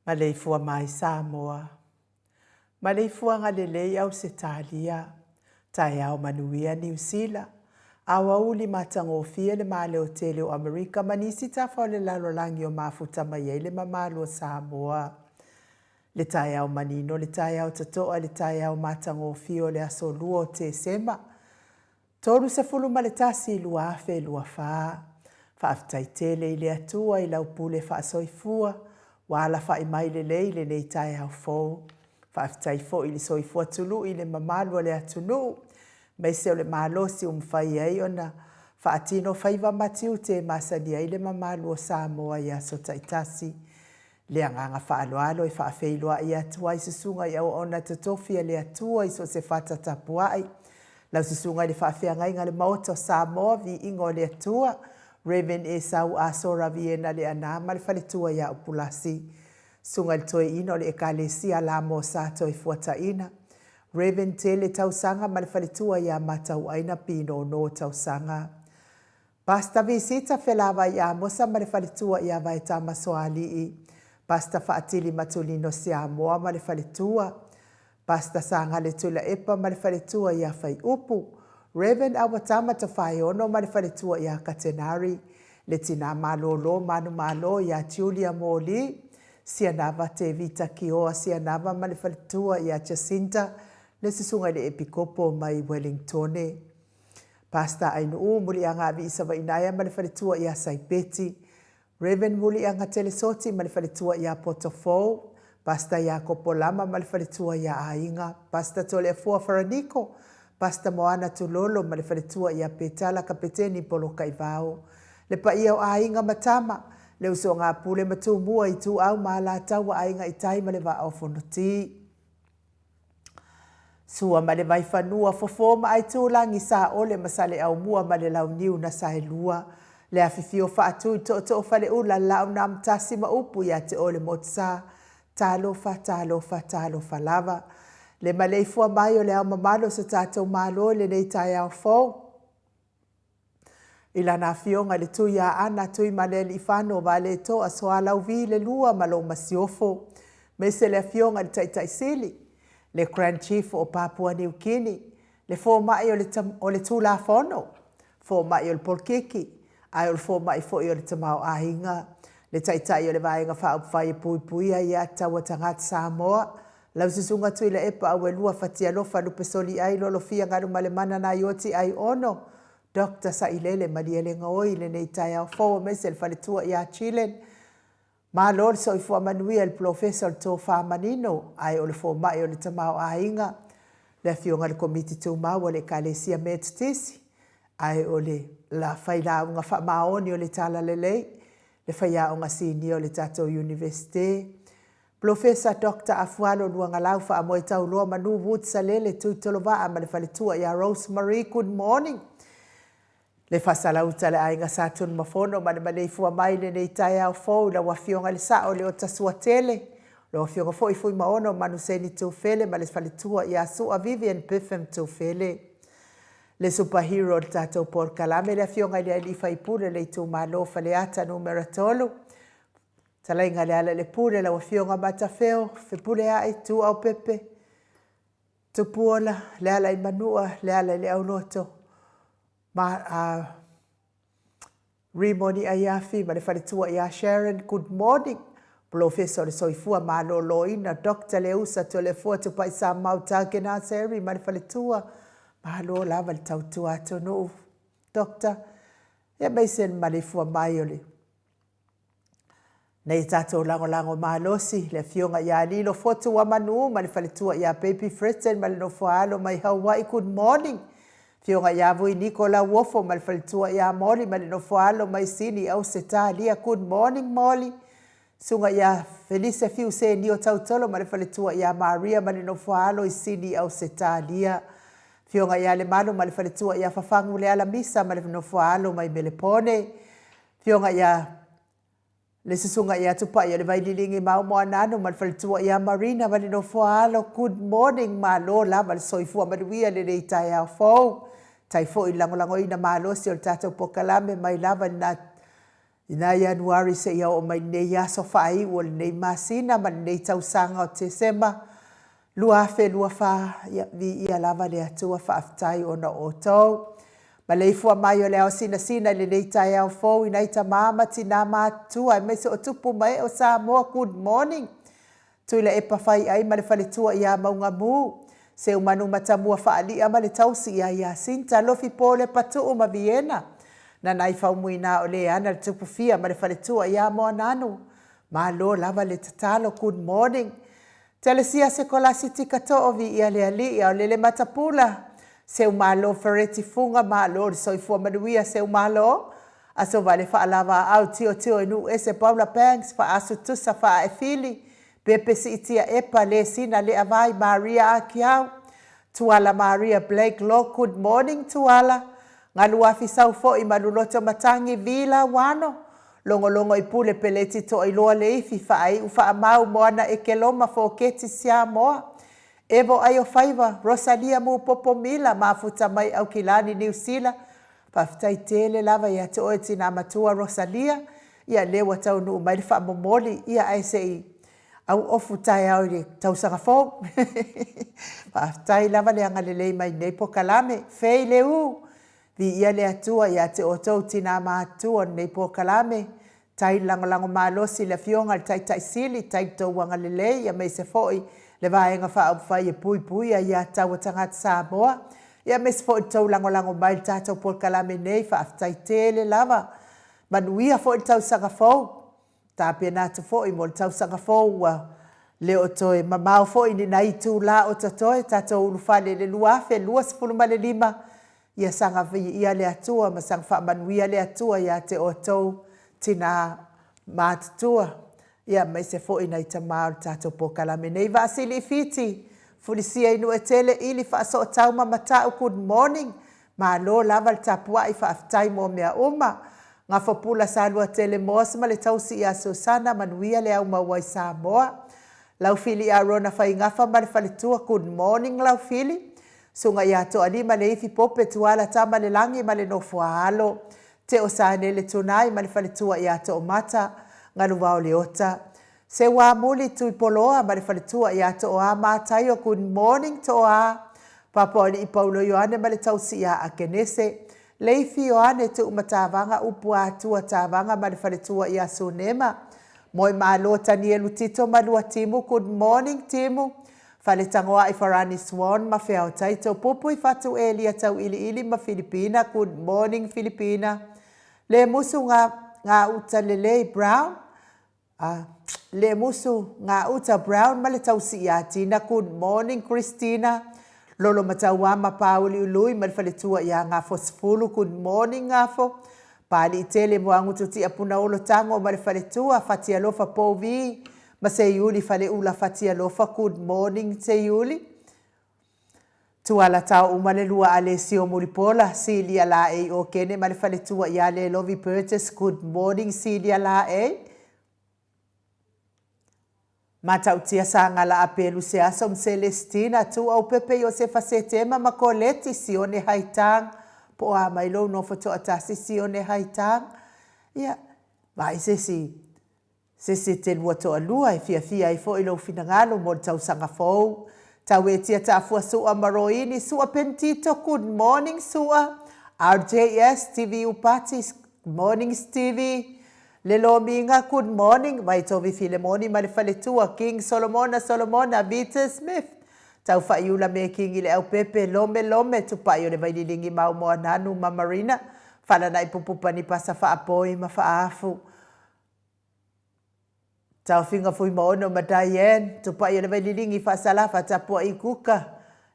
Maleifua mai Samoa. Maleifuaga lelei Ausetalia. Taeao manuia Niu Sila. Aoauli matagofie le Maleotele o Amerika ma nisi tafa o le lalolagi o mafuta mai ai le mamalu o Samoa. Le taeao manino, le taeao totoa, le taeao matagofie o le aso 2 o Tesema, 31, 2024. Faafetai tele i le Atua i lau pule faasoifua ua alafa'i mai lelei lenei taeao fou. Faafetai foi i le soifua tulu'i i le mamalu o le atunuu, aemaise o le malosi ua mafai ai ona faatino faiva ma tiute e masani ai le mamalu o Samoa i aso taitasi. Le agaga faaaloalo e faafeiloai atu ai susuga i auauna totofi a le Atua i so o se fata tapuai. Lau susuga i le faafeagaiga a le Maota o Samoa, Viiga o le Atua, Rev. Esau Asora Viena Leaana ma le faletua ia Upulasi. Susuga i le Toeaina o le Ekalesia Lamo Sa Toefuataina, Rev. Tele Tausaga ma le faletua ia Matauaina Pinono Tausaga. Pastor Visita Felavai Amosa ma le faletua ia Vaetama Soalii, Pastor Faatili Matulino Siamoa ma le faletua, Pastor Sagale Tuilaepa ma le faletua ia Faiupu, Rev. Awatama Tofaeono ma le faletua ia Katenari, le tina malolo manumalo ia Julia Moli, Sianava Tevita Kioa Sianava ma le faletua ia Jacinta, le susuga i le Epikopo mai Wellingtone. Pastor Ainuu Muliagavi Savainaea ma le faletua ia Saipeti, Rev Muliaga Telesoti ma le faletua ia Potofou, Pastor Iakopo Lama ma le faletua ia Aiga, Pastor Toleafoa Faraniko, Pastor Moana Tulolo ma le faletua ia Petala Kapeteni Polokaivao. Le paia o aiga ma tama, le usoga a Pule ma Tumua, Ituau ma Alataua, Aiga i Tai ma le Vaa o Fonoti. Sua ma le Vaifanua, Fofo ma Aitulagi, Saole ma Saleaaumua ma le Launiu na Saelua. Le afifio faatu i Tootoo Faleula, le Laaunaamatasi ma upu ia te oe le Motusa. Talofa, talofa, talofa lava. Le maleifua mai o le Ao Mamalu o so tatou Malo i lenei taeao fou. I lana afioga i le Tuiaana Tuimalealiifano Vaaletoa Sualauvi le Lua ma lou Masiofo, aemaise le afioga i le Taitai Sili, le Grand Chief o Papua Niu Kini, le fomai o le, o le Tulafono, fomai o le polokiki, ae o le fomai foi o le tamaoaiga, le Taitai o le Vaega Faaupufai e Puipuia Aiatatau a Tagata Samoa, lau Susuga Tuilaepa Auelua Fatialofa Lupesoliai Lolofia Galumalemana Naioti Aiono, Doctor Sailele Malielegaoi i lenei taeao fou aemaise le faletua ia Chillen. Malo le soifua manuia i le Polofesa o le Tofa Manino ae o le Fomai o le Tamaoaiga, le Afioga i le Komiti Tumau a le Ekalesia Metotisi, ae o le failauga faamaoni o le Talalelei, le faiaoga sinia o le tatou Iunivesite, Polofesa Doctor Afualo Luagalau Faamoetauloa Manu Woods Salele Tuitolovaa ma le faletua ia Rose Marie. Good morning. Le Faasalauta le Aiga Sa Tunumafono ma le maleifua mai i lenei taeao fou i lau Afioga i le Sao Leotasuatele, lau Afioga foi Fuimaono Manuseni Tufele ma le faletua ia Sua Vivian Biffem Tufele. Le super hero o le tatou polokalame le Afioga i le Alii Faipule o le itumalo Faleata Numera 3, Talaiga Lealailepule, lau Afioga Matafeo, Fepuleai, Tuuaupepe, Tupuola, Lealaimanua, Lealaileauloto, ma, a, Rimoni Aiafi ma le faletua ia Sharon, good morning. Polofesa o le Soifua Maloloina, Doctor Leusa Toleafoa Tupaisamau Tagenaseri ma le faletua, malo lava le tautua atunuu, Doctor, aemaise le maleifua mai o le Nei tatou lagolago malosi, le afioga ia Lilo Fotu Wamanu ma le faletua ia Baby Fretton ma le nofoaalo mai Hawaii, good morning. Afioga ia Vui Niko Lauofo ma le faletua ia Molly ma le nofoaalo mai Sini Ausetalia, good morning Molly. Susuga ia Felise Fiu Senio Tautolo ma le faletua ia Maria ma le nofoaalo i Sini Ausetalia. Afioga ia Lemalu ma le faletua ia Fafagu Leala Misa ma le nofoaalo mai Melepone. Afioga ia le Susuga ia Tupai o le Vaililigi Maomoananu ma le faletua ia Marina ma le nofoaalo, good morning, malo lava le soifua manuia i lenei taeao fou. Tai foi i le lagolagoina malosi o le tatou polokalame mai lava i lena i na Ianuari seia oo mai lenei aso faaiu o lenei masina ma lenei tausaga o Tesema 2024, ia, viia lava le Atua, faafetai ona o outou. Maleifua mai o le ao sinasina i lenei taeao fou i nai tamā ma tinā matutua aemaise o tupu ma ee o Samoa, good morning. Tuilaepa Faiai ma le faletua ia Maugamu, Seumanu Matamua Faali'a ma le tausi ia Iasinta, Lofi Polepa Tuu ma Viena, Nanai Faumuina o Leana le Tupufia ma le faletua ia Moananu, malo lava le tatalo, good morning. Telesia Sekolasi Tika Too Viia le Alii Aolele Matapula Seu Malo Fereti Fuga Malo le Soifua Manuia Seu Malo Aso Vale Faalavaau Tiotio i Nuu Ese Paula Banks Faasu Tusa Faaefili Pepe Siitia Epa Lesina Leavai Maria Akiau Tuala Maria Blake Law Good morning Tuala Galuafi Sau Foi Maluloto Matangi Vila Wano Logologo i Pule Peleti Toailoa Leifi Faaiu Faamau Moana Ekeloma Foketi Siamoa Evo Aiofaiva Rosalia Mupopo Mila Mafuta mai Aukilani Niu Sila Faafetai tele lava ia te oe tinā matua Rosalia ia lea ua taunuu mai le faamomoli ia ae se i auofu taeao i le tausaga fou. Faafetai lava le agalelei mai nei polokalame. Fei le u, viia le Atua ia te outou tinā matutua o lenei polokalame. Tai le lagolago malosi i le Afioga i le Taitai Sili, tai le tou agalelei aemaise foi le Vaega Faaupufai e Puipuia ia Taua Tagata Samoa, ia aemaise foi le tou lagolago mai i le tatou polokalame nei. Faafetai tele lava. Manuia foi le tausaga fou. Tapena atu foi mo le tausaga fou ua le o toe mamao foi ni nai itulā o totoe tatou ulufale i le 2025, ia saga viia le Atua ma saga faamanuia le Atua ia te outou tinā matutua, ia aemaise foi nai tamā o le tatou polokalame nei. Vaasili i Fiti, Fulisia i Nuuetele, Ili Faasootau ma Mata'u, good morning. Malo lava le tapuai, faafetai mo mea uma. Gafapula Saluatele Moss ma le tausi ia Susana, manuia le aumau ai Samoa. Laufili Arona Faigafa ma le faletua, good morning Laufili. Susuga ia Toalima Leifi Pope Tuala Tamalelagi ma le nofo a alo. Teo Sanele Tunai ma le faletua ia Toomata, Galuvao Leota. Seuamuli Tuipoloa ma le faletua ia Tooa Mataio, good morning Tooa. Papaoalii Paulo Ioane ma le tausi ia Akenese. Leifi Ioane Tuumatavaga Upu Atua Tavaga ma le faletua ia Sunema. Moemalo Tanielu Tito ma lua Timu, good morning Timu. Faletagoai Farani Swan ma Feao Taito Pupui Fatu Elia Tauiliili ma Filipina, good morning Filipina. Lemusu Ga Gauta Lelei Brown, a Lemusu Gauta Brown ma le tausi ia Tina, good morning Christina. Lolo Mataua ma Pauli Ului ma le faletua ia Gafo Sefulu, good morning Gafo. Paaliitele Moagutu Tiapunaolo Tago ma le faletua, Fatialofa Povi ma Seiuli Faleula Fatialofa, good morning Seiuli. Tuala Tao uma le lua Alesio Mulipola, Silia Laei Okene ma le faletua ia Lelovi Burgess, good morning Silia Laei. Matautia Sagala Apelu Seaso ma Celestina, Tuau Pepe Iosefa Setema ma Koleti, Sione Haitang, po o a mai lou nofo toatasi Sione Haitang. Ia, vaai se isi, se isi e te lua toalua e fiafia ai foi lou finagalo mo le tausaga fou. Tauetia Taafua Sua ma Roini, Sua Pentito, good morning Sua. RJS, TV Upati, good morning Stevie. Le Lomiga, good morning, Vaitovi Filemoni ma le faletua, King Solomona Solomona, Vita Smith, Taufaiula Mekingi Leaupepe, Lome Lome, Tupai o le Vaililingi Mau Moananu ma Marina, Falanai Pupupa ni Pasa Faapoi ma Faafu, Taofiga Fuimaono ma Diane, Tupai o le Vaililingi Faasalafa Tapuai Kuka,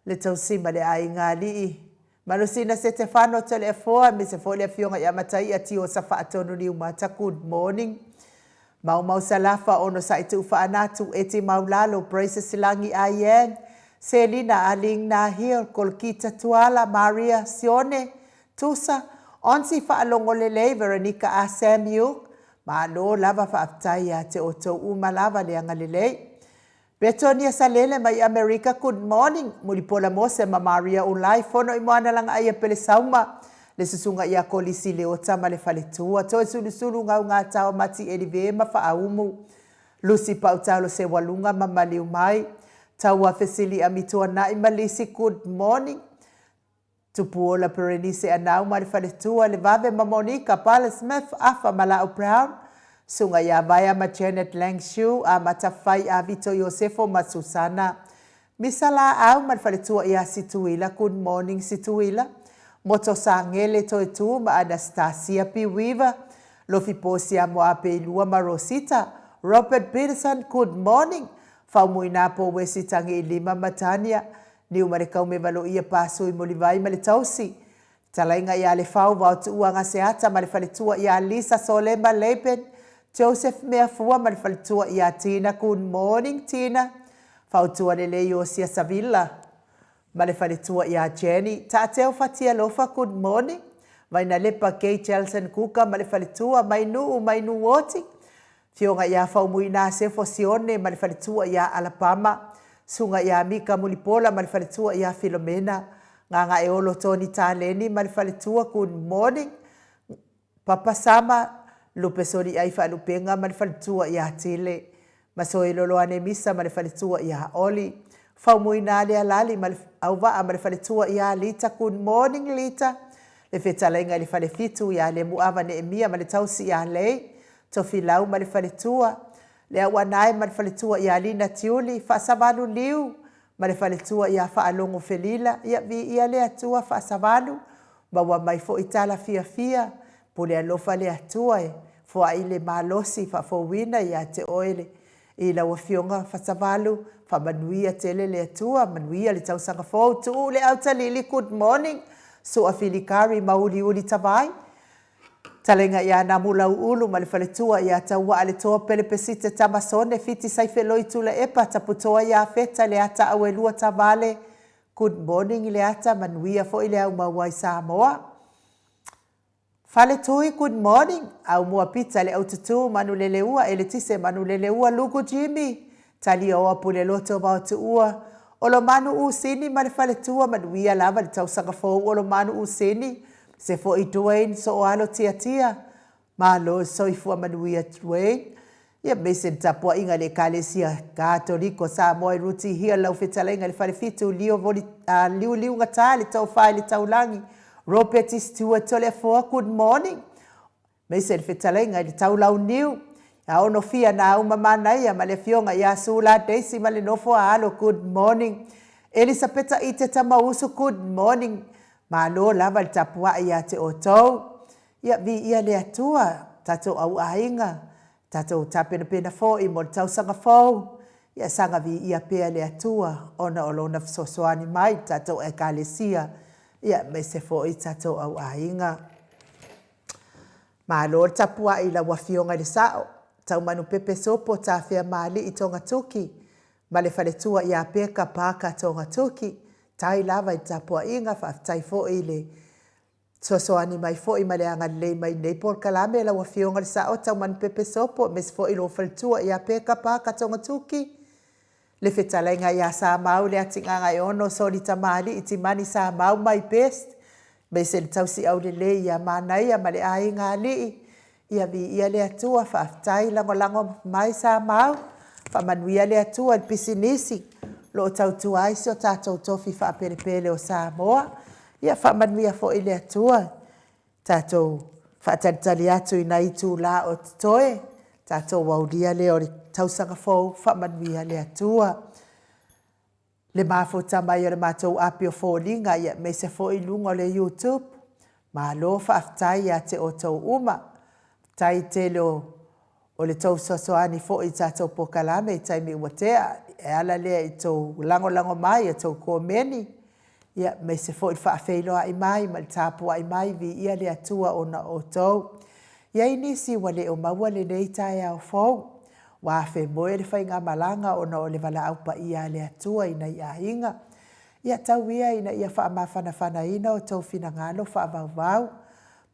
le tausi ma le aiga alii. Malosina Setefano Toleafoa aemaise foi le afioga ia Mataia Tiosa Faatonu Niumata Good morning Maumau Salafa Onosai Tuufaanatu Eti Maulalo Praises Silagi Ayen Selina Aling Nahil Kolokita Tuala Maria Sione Tusa Onsi Faalongo Lelei Veronica A Sam Yuk Malo lava faafetai ia te outou uma lava le agalelei. Betonia Salele mai Amerika Good morning Mulipola Mose ma Maria Ulai Fono i Moana Lagaaia Pelesauma le susuga ia Kolisi Leota ma le faletua Toe Sulusulu Gaugata o Mati Elive ma Faaumu Lusi Pautalo Sewaluga ma Maliumai Taua Fesilia Mituanai ma Lisi Good morning Tupuola Perenise Anau ma le faletua, le vave ma Monica, Pala Smith, Afa ma La'au Brown, Suga ia Vaea ma Janet Lang Shu, Amata Fai a Vito Iosefo ma Susana. Misa Laau ma le faletua ia Situila, Good morning Situila, Moto Sagele Toetu ma Anastasia P. Weaver, Lofi Posia Moapeilua ma Rosita, Robert Peterson, Good morning, Faumuina Po Wesi Tagiilima ma Tania, Niu ma le kaumeva loia pasui mulivai ma le tausi. Talaiga ia Lefau vao tuua Gaseata ma le faletua ia Lisa Solema Laban, Joseph Meafua ma le faletua ia Tina Good morning Tina. Fautua lelei Iosia Savilla ma le faletua ia Jenny Taateo Fatialofa Good morning. Vainalepa Kay Jelson Kuka ma le faletua Mainuu Mainuoti Afioga ia Faumuina Sefo Sione ma le faletua ia Alapama, Susuga ia Mika Mulipola ma le faletua ia Filomena, Gagaeolo Tony Taleni ma le faletua Good morning Papa Sama, Lupe Soliai Faalupega ma le faletua ia Tile, Masoe Loloane Misa ma le faletua ia Oli, Faumuina Lealali ma le Auvaa ma le faletua ia Lita Good morning Lita, Le fetalaiga i le Falefitu ia Lemuava Neemia ma le tausi ia Lei, Tofilau ma le faletua, le Auanae ma le faletua ia Lina Tiuli, Faasavalu Liu ma le faletua ia Faalogo Felila, ia viia le Atua Faasavalu, maua mai foi tala fiafia, pule alofa le Atua e foai le malosi faafouina ia te oe le i lau afioga Fasavalu, faamanuia tele le Atua, manuia le tausaga fou, tuu le autalili, good morning, Sua Filikari ma Uliuli Tavai, Talega ia Namulauulu ma le faletua ia Tauaaletoa Pelepesite Tamasone Fiti Saifeloi Tulaepa Taputoa ia Feta Leata Auelua Tavale Good morning Leata manuia foi le au maua i Samoa. Faletui good morning Aumua Pita le Aututu Manuleleua Eletise Manuleleua Lugu Jimmy Talioa Puleloto Vaotuua Olomanu Usini ma le Faletua Manuia lava le tausaga fou Olomanu Usini se foi Duane Sooalo Tiatia Malo le soifua manuia Dwayne. Ia maise le tapuaiga i le Ekalesia Katoliko o Samoa i Rutihia lau fetalaiga i le Falefitu Lio Voli, uh, Liuliugata le tofa i le taulagi Robert Stewart Toleafoa good morning. Maise le fetalaiga i le Taulauniu ia Onofia Nauma Manaia ma le afioga ia Sula Daisy ma le nofo a alo good morning. Elisapeta Ite Tamausu good morning. Malo lava le tapuai ia te outou. Ia, viia le Atua, tatou au aiga, tatou tapenapena foi mo le tausaga fou. Ia saga viia pea le Atua ona o Lona fesoasoani mai i le tatou Ekalesia, ia aemaise foi tatou au aiga. Malo le tapuai i lau Afioga i le Sao, Taumanupepe Sopo Tafeamaalii Togatuki ma le faletua ia Peka Parker Togatuki. Tai lava i le tapuaiga, faafetai foi i le Fesoasoani mai foi ma le agalelei mai i lenei polokalame lau Afioga le Sao Taumanupepe Sopo aemaise foi lou faletua ia Peka Parker Togatuki, le fetalaiga ia Samau Leatigagaeono Soli Tamalii Timani Samau my best, aemaise le tausiau lelei ia Manaia ma le aiga alii. Ia viia le Atua, faafetai lagolago mai Samau, faamanuia le Atua i le pisinisi o lo o tautua ai si o tatou tofi faapelepele o Samoa. Ia faamanuia foi le Atua i tatou faatalitali atu i nai itula o totoe, tatou aulia lea o le tausaga fou, faamanuia le Atua. Le mafuta mai o le matou api o foliga ia aemaise foi luga o le YouTube. Malo faafetai ia te outou uma. Faafetai tele o o le tou fesoasoani foi i tatou polokalame i taimi ua tea e ala lea i tou lagolago mai, a tou komeni, ia aemaise foi le faafeiloai mai ma le tapuai mai, viia le Atua ona o outou. I ai nisi ua le o maua lenei taeao fou, ua afemoe le faigamalaga ona o le valaau paia a le Atua i nai aiga. Ia tau ia ina ia faamafanafanaina outou finagalo faavauvau,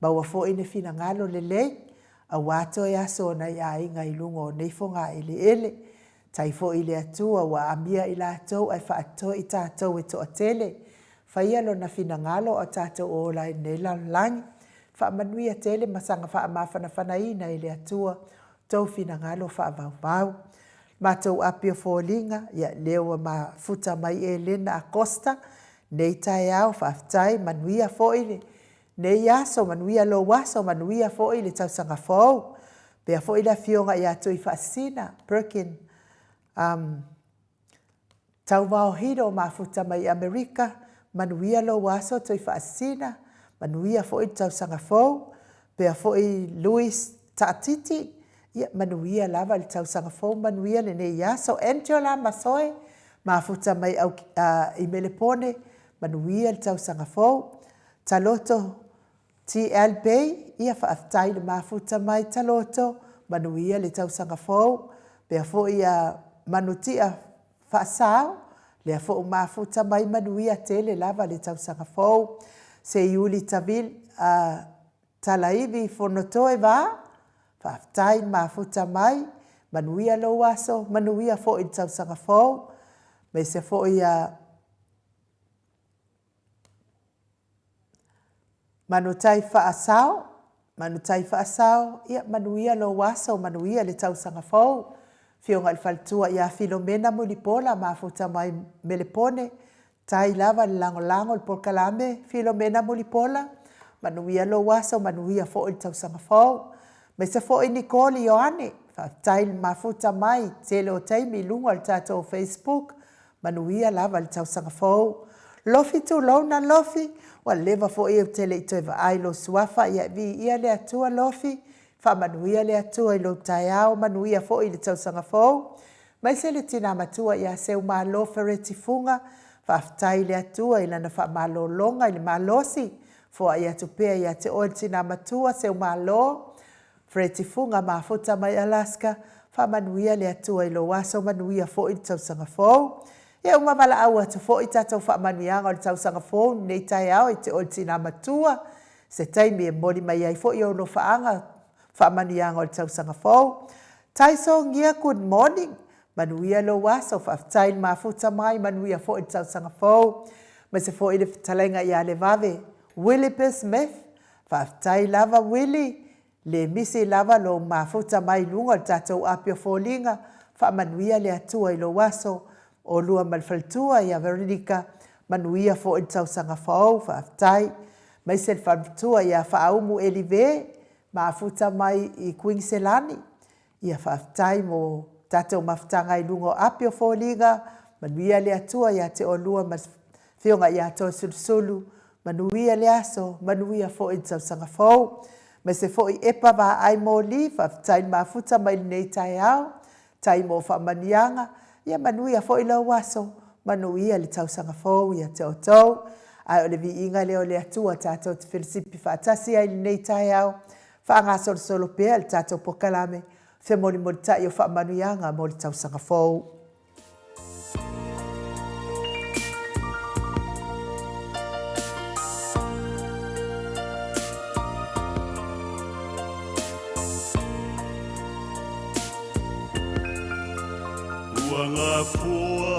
maua foi ni finagalo lelei, aua toe aso o nai aiga i luga o nei fogaeleele. Tai foi i le Atua ua amia i latou ae faatoe i tatou e toatele. Faia Lona finagalo a o tatou ola ai i lenei lalolagi. Faamanuia tele ma saga faamafanafanaina e le Atua tou finagalo faavauvau. Matou api o foliga, ia lea ua mafuta mai Elena Acosta nei taeao, faafetai, manuia foi le Nei aso, manuia lou aso, manuia foi le tausaga fou. Pea foi le afioga ia Tuifaasisina Perkin um, Tauvaohilo mafuta mai Amerika, manuia lou aso Tuifaasisina, manuia foi le tausaga fou. Pea foi Louis Taatiti, ia manuia lava le tausaga fou, manuia lenei aso. Angela Masoe, mafuta mai au, uh, i Melepone, manuia le tausaga fou. Taloto TL Bay, ia faafetai le mafuta mai Taloto, manuia le tausaga fou, pea foi ia Manutia Faasao, lea foi ua mafuta mai manuia tele lava le tausaga fou. Seiuli Tavili, uh, Talaivi Fonotoe Va, faafetai le mafuta mai, manuia lou aso, manuia foi le tausaga fou, aemaise foi ia Manutai Faasao, Manutai Faasao, ia manuia lou aso, manuia le tausaga fou. Afioga i le Faletua ia Filomena Mulipola, mafuta mai Melepone, tai lava le lagolago i le polokalame, Filomena Mulipola, manuia lou aso, manuia foi le tausaga fou. Aemaise foi Nicole Ioane, faafetai le mafuta mai, tele o taimi i luga o le tatou Facebook, Manuia lava le tausaga fou. Lofi tulouna Lofi, ua leva foi ou te le i toe vaai i lou suafa, ia viia le Atua Lofi, faamanuia le Atua i lou taeao, manuia foi le tausaga fou. Aemaise le tina matua ia Seumalo Fereti Fuga, faafetai i le Atua i lana faamalologa i le malosi, foai atu pea ia te oe le tina matua Seumalo. Fred Fuga mafuta mai Alaska, faamanuia le Atua i lou aso, manuia foi le tausaga fou. Ia uma valaau atu foi tatou faamanuiaga o le tausaga fou i lenei taeao i te oe le tina matua. Se taimi e momoli mai ai foi ou alofaaga faamanuiaga o le tausaga fou. Tyson Ngia good morning, manuia lou aso, faafetai i le mafuta mai, manuia foi le tausaga fou. Aemaise foi le fetalaiga ia Levave Willie Smith, faafetai lava Willie, le misi lava lou mafuta mai i luga o le tatou api o foliga, faamanuia le Atua i lou aso, oulua ma le faletua ia Veronica, manuia foi le tausaga fou, faafetai. Aemaise le faletua ia Faaumu Elive, mafuta mai i Kuiniselani, ia faafetai mo tatou mafutaga i luga o api o foliga, manuia le Atua ia te oulua ma le Afioga ia Toesulusulu, manuia le aso, manuia foi le tausaga fou. Aemaise foi Epa Vaai Moli, faafetai le mafuta mai lenei taeao, tai mo faamanuiaga, ia manuia foi lou aso, manuia le tausaga fou ia te outou. Ae o le viiga lea o le Atua tatou te felesipi faatasi ai i lenei taeao, faagasolosolo pea le tatou pokalame, femolimolitai o faamanuiaga mo le tausaga fou. Ua gafoa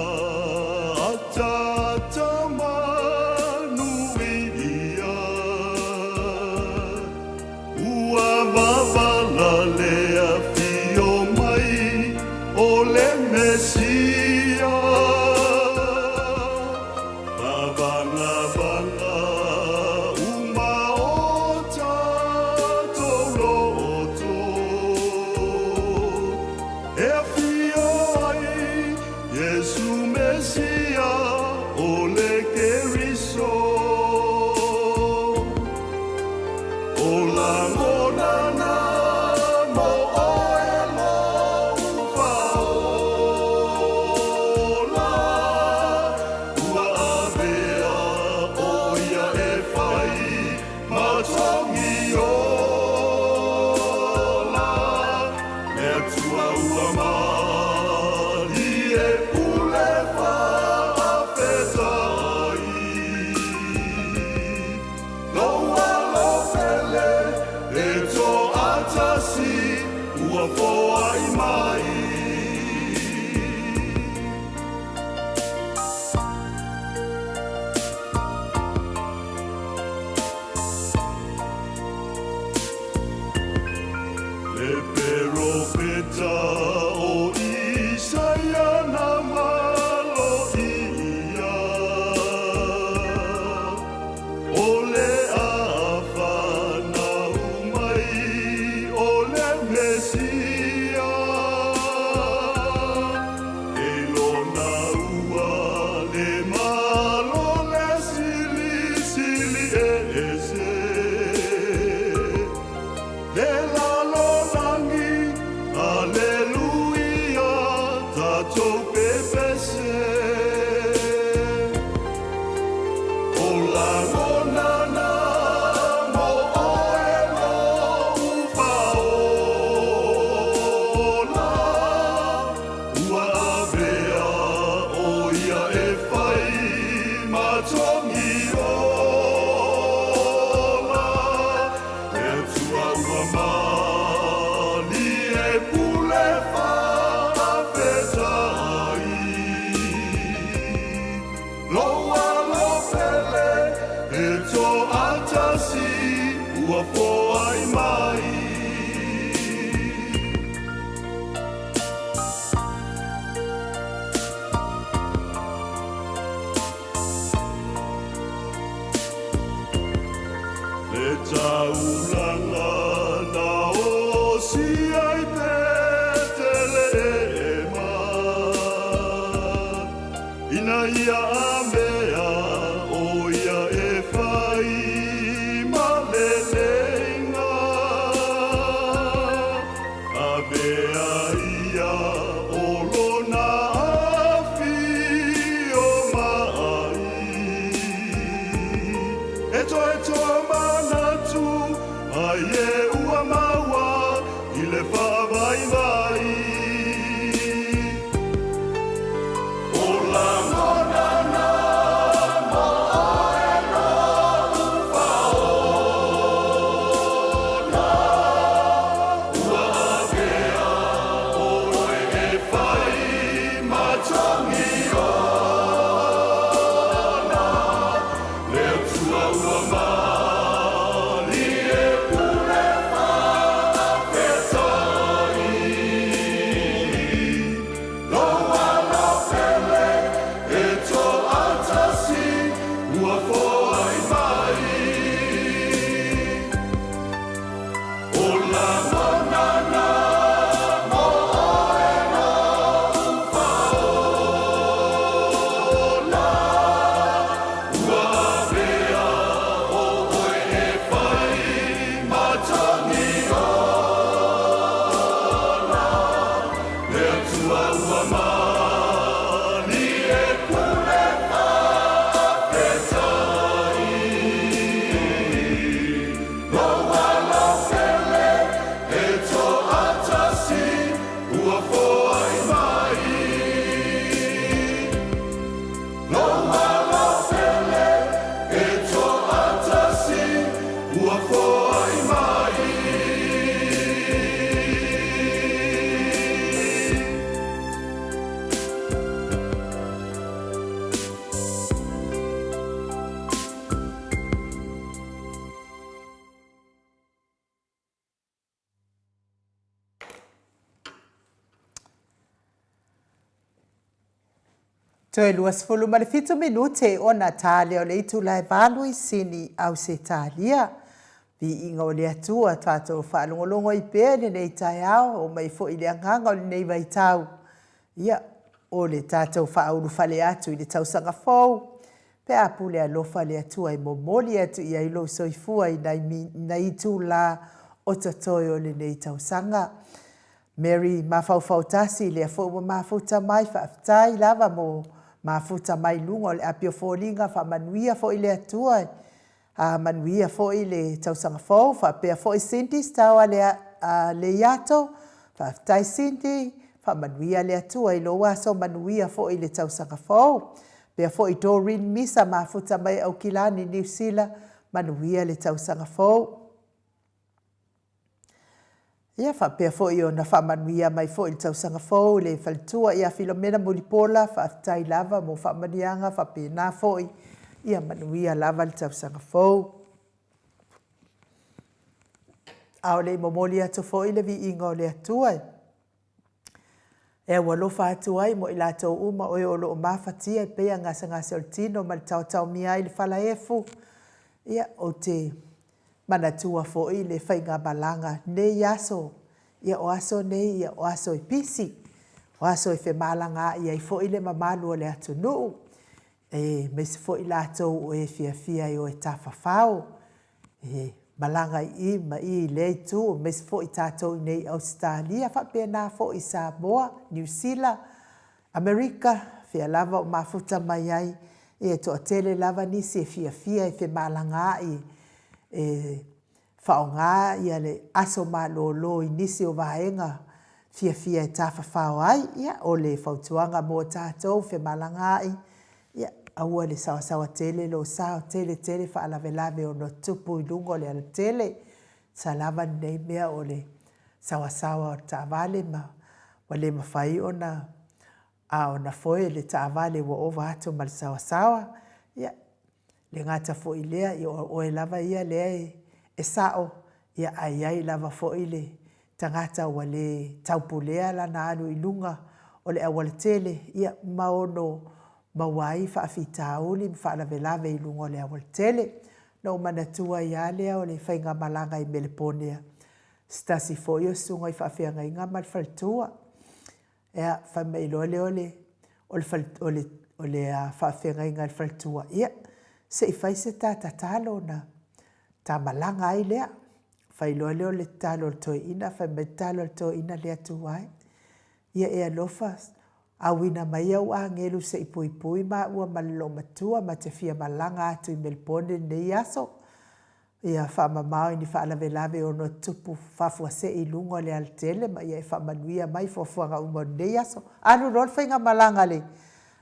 ataata manuia, Ua vavala le afio mai o le Mesia. Tavagavaga uma o tatou loto, E afio ai Iesu Mesia o le Keriso. O lagona na mo oe lou Faaola, Ua avea ʻo ia e fai ma togi ola, Le Atua ua malie pule faafetai. Lou alo pele e toatasi ua foai mai. Le peropeta o Isaia na maloia, O le a fanau mai o le Mesia, E lona ua le malo le silisili ese. Le lalolagi, Aleluia, tatou pepese. O lagona na mo oe lou Faaola, Ua avea ʻo ia e fai ma togi ola, Le Atua ua malie pule faafetai. Lou alo pele e toatasi ua foai mai. Le taulaga na osi ai Petelehema, Ina ia amea ʻo ia e fai ma leleiga, Avea ia o lona afio mai. E toe toa manatu ai e ua maua i le faavaivai. O lagona na Toe 27 minute ona ta lea o le itula e 8 i Sini, Ausetalia. Viiga o le Atua, tatou faalogologo ai pea i lenei taeao, oo mai foi i le agaga o lenei vaitau, ia, o le tatou faaulufale atu i le tausaga fou, pe a pule alofa le Atua e momoli atu i ai lou soifua i nai, nai itula o totoe o lenei tausaga. Mary mafaufau tasi, lea foi ua mafuta mai, faafetai lava mo mafuta mai i luga o le api o foliga, faamanuia foi le Atua, a manuia foi le tausaga fou, faapea foi Cindy Stawa le, a, Leiato, faafetai Cindy, faamanuia le Atua i lou aso, manuia foi le tausaga fou. Faapea foi Doreen Misa, mafuta mai Aukilani, Niu Sila, manuia le tausaga fou. Ia faapea foi ona faamanuia mai foi i le tausaga fou le faletua ia Filomena Mulipola, faafetai lava mo faamanuiaga faapena foi, ia manuia lava le tausaga fou. A o le i momoli atu foi le viiga o le Atua, E aualofa atu ai mo i latou uma o e o lo o mafatia e pei a gasegase o le tino ma le taotaomia ai i le falaefu. Ia, ou te manatua foi le faigamalaga nei aso, ia o aso nei, ia o aso e pisi, o aso e femalagaai ai foi le mamalu o le atunuu, aemaise foi latou o e fiafia e o e tafafao, e malaga i i ma i i lea itu, aemaise foi tatou i inei i Ausetalia, faapena foi i Samoa, Niu Sila, Amerika, fea lava o mafuta mai ai, e toatele lava nisi e fiafia e femalagaai e faaaoga ia le aso malolo i nisi o vaega fiafia e tafafao ai. Ia, o le fautuaga mo tatou femalagaai, ia, aua le saoasaoa tele lou sao, tele tele faalavelave ono tupu i luga o le alatele. Sa lava lenei mea o le saoasaoa o le taavale ma ua le mafai ona a ona foe le taavale ua ova atu ma le saoasaoa. Ia, le gata foi i lea, ia o oe lava ia lea e sao, ia ae i ai lava foi le tagata ua le taupulea lana alu i luga o le aualatele, ia, ma ono maua ai faafitauli ma faalavelave i luga o le aualatele. Na ou manatua ai lava lea o le faigamalaga i Meleponea, se tasi foi o susuga i faafeagaiga ma le faletua. Ia, fai mai loa lea o le, o le fale, o le, o le faafeagaiga a le faletua, ia, se i fai se ta tatalo ona ta malaga ai lea. Fai loa lea o le tatalo a le toeaina, fai mai le tatalo a le toeaina, le Atua e, ia e alofa, auina mai au agelu se i puipui maua ma le loomatua ma te fia malaga atu i Melepone i lenei aso. Ia faamamao i ni faalavelave e ono tutupu faafuasei i luga o le alatele ma ia e faamanuia mai fuafuaga uma o lenei aso. Alu loa le faigamalaga a le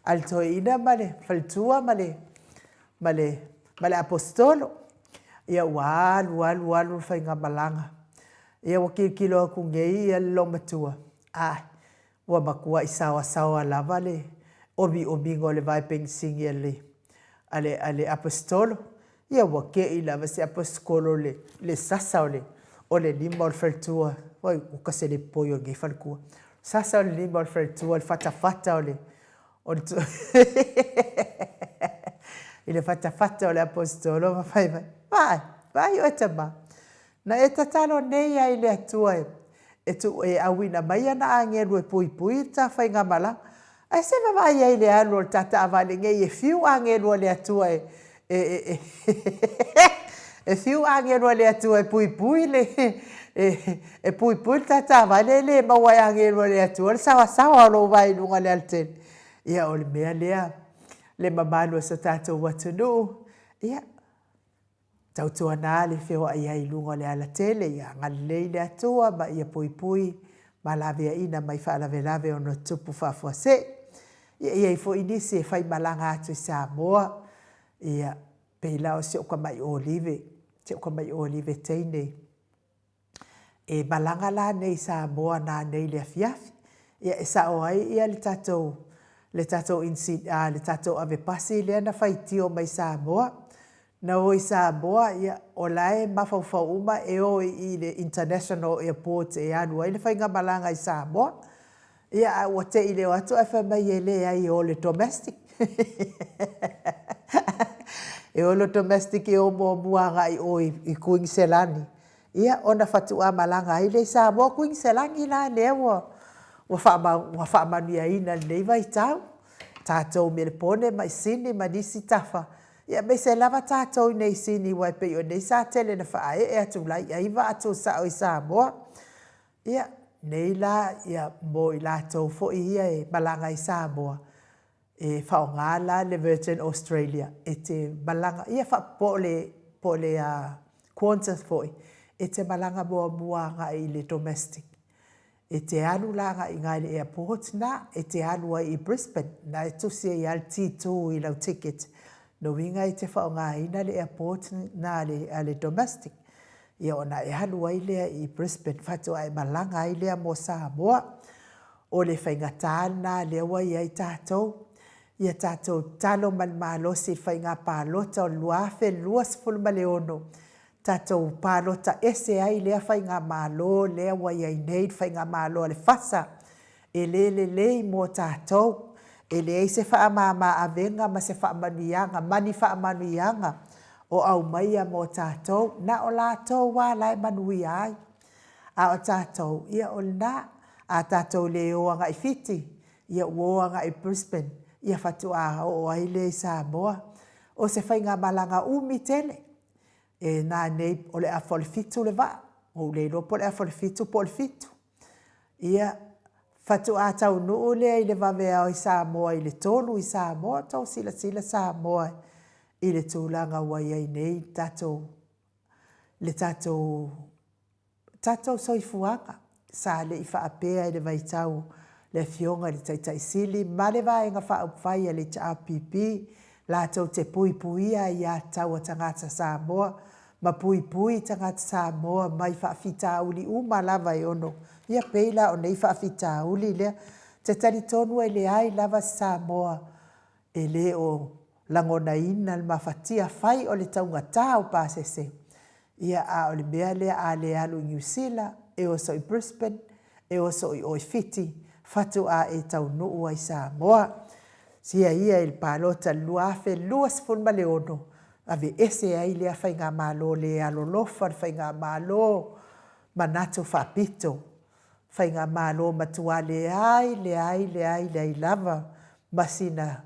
a le toeaina ma le faletua ma le ma le ma le aposetolo. Ia ua alu alu alu le faigamalaga. Ia ua tilotilo atu nei ia le loomatua, ae ua matuai saoasaoa lava le omiomiga o le vae penisini a le a le a le aposetolo. Ia ua te i lava se aposetolo le le sasa o le o le lima o le faletua. Oi, uka se le poi o lenei faletua. Sasa o le lima o le faletua, le fatafata o le o le i le fatafata o le aposetolo ma fai mai, Vaai, vaai oe tama, Na e tatalo nei ai i le Atua e, e tu, e auina mai ana agelu e puipui i le ta faigamalaga. Ae se vaavaai ai i le alu o le ta taavale nei e fiu agelu a le Atua e, e, e, e, e fiu agelu a le Atua e puipui le, e, e puipui le ta taavale e le maua e agelu a le Atua le saoasaoa o lou vae i luga o le alatele. Ia, o le mea lea, le mamalu o so tatou atunuu, ia, Tautuana le feoai ai i luga o le alatele, ia agalelei le Atua ma ia puipui ma laveaiina mai faalavelave ona tupu faafuasei. Ia i ai foi nisi e faimalaga atu i Samoa, ia, pei la o si ou tamai olive, si ou tamai olive teine. E malaga la nei i Samoa nanei i le afiafi. Ia e sao ai ia le tatou le tatou insi a le tatou ave pasi lea na faitio mai Samoa. Na o i Samoa ia o la e mafaufau uma e o i i le International Airport e alu ai le faigamalaga i Samoa. Ia, a ua te i le o atu ae fai mai e leai e o le domestic. E o le domestic e o muamua agai i o i Kuiniselani, ia ona faatoa malaga ai lea i Samoa. O Kuiniselani la lea ua ua faamanuiaina i lenei vaitau, tatou Melepone ma i Sini ma nisi tafa, ia aemaise lava tatou i inei i Sini aua e pei o inei sa tele ina faaee atu lai ai vaa tuusao i Samoa. Ia, nei la, ia, mo i latou foi ia e malaga i Samoa, e faaaoga la le Virgin Australia e te malaga, ia po o le, po o le Qantas foi, e te malaga muamua agai i le domestic. E te alu la agai i ina i le airport lena, e te alu ai i Brisbane, lena e tusi ai lava le T2 i lau ticket, lona uiga e te faaaogaina le airport lena a le domestic. Ia ona e alu ai lea i Brisbane faatoa e malaga ai lea mo Samoa. O le faigata lena lea ua i ai tatou. Ia tatou tatalo ma le malosi i le faiga palota o le 2026, tatou palota ese ai lea faigamalo lea ua i ai nei, le faigamalo a le FASA. E le lelei mo tatou. E leai se faamama avega ma se faamanuiaga ma ni faamanuiaga o aumaia mo tatou. Na o latou lava la e manuia ai. A o tatou, ia o lena. A tatou le o agai i Fiti, ia ua o agai i Brisbane, ia faatoa oo ai lea i Samoa. O se faigamalaga umi tele. E nanei, o le afa o le 7 le vaa, ua ou le iloa po o le afa o le 7 po o le 7. Ia, faatoa taunuu lea i le vaveao i Samoa i le 3 i Samoa. Tou silasila Samoa i le tulaga ua i ai nei le tatou, le tatou, tatou soifuaga. Sa le i faapea i le vaitau le Afioga i le Taitai Sili ma le Vaega Faaupufai a le HRPP latou te puipuia aiatatau a tagata Samoa ma puipui tagata Samoa mai faafitauli uma lava e ono, ia pei la o nei faafitauli lea. Ou te talitonu e leai lava se Samoa e le o lagonaina le mafatia, afai o le taugata o pasese, ia a o le mea lea a le alu i Niu Sila, e oso i Brisbane, e oso i o i Fiti, faatoa e taunuu ai i Samoa. Sia ia i le palota i le 2026, aveese ai lea faigamalo le alolofa, le faigamalo manatu faapito, faigamalo matua leai, leai, leai, leai lava ma sina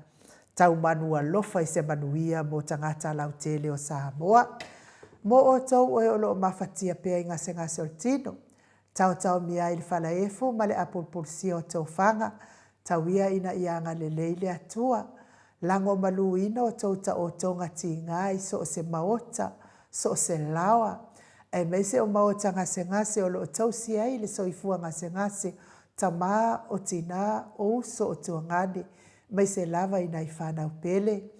taumanu alofa i se manuia mo tagata lautele o Samoa. Mo outou o e o lo o mafatia pea i gasegase o le tino, taotaomia ai i le falaefu ma le apulupulusia o tofaga, tau ia ina ia agalelei le Atua, lagomaluina outou taotoga tiga i so o se maota, so o se laoa, aemaise o maota gasegase o lo o tausi ai le soifua gasegase o tama, o tina, o uso, o tuagane, aemaise lava i nai fanau pele.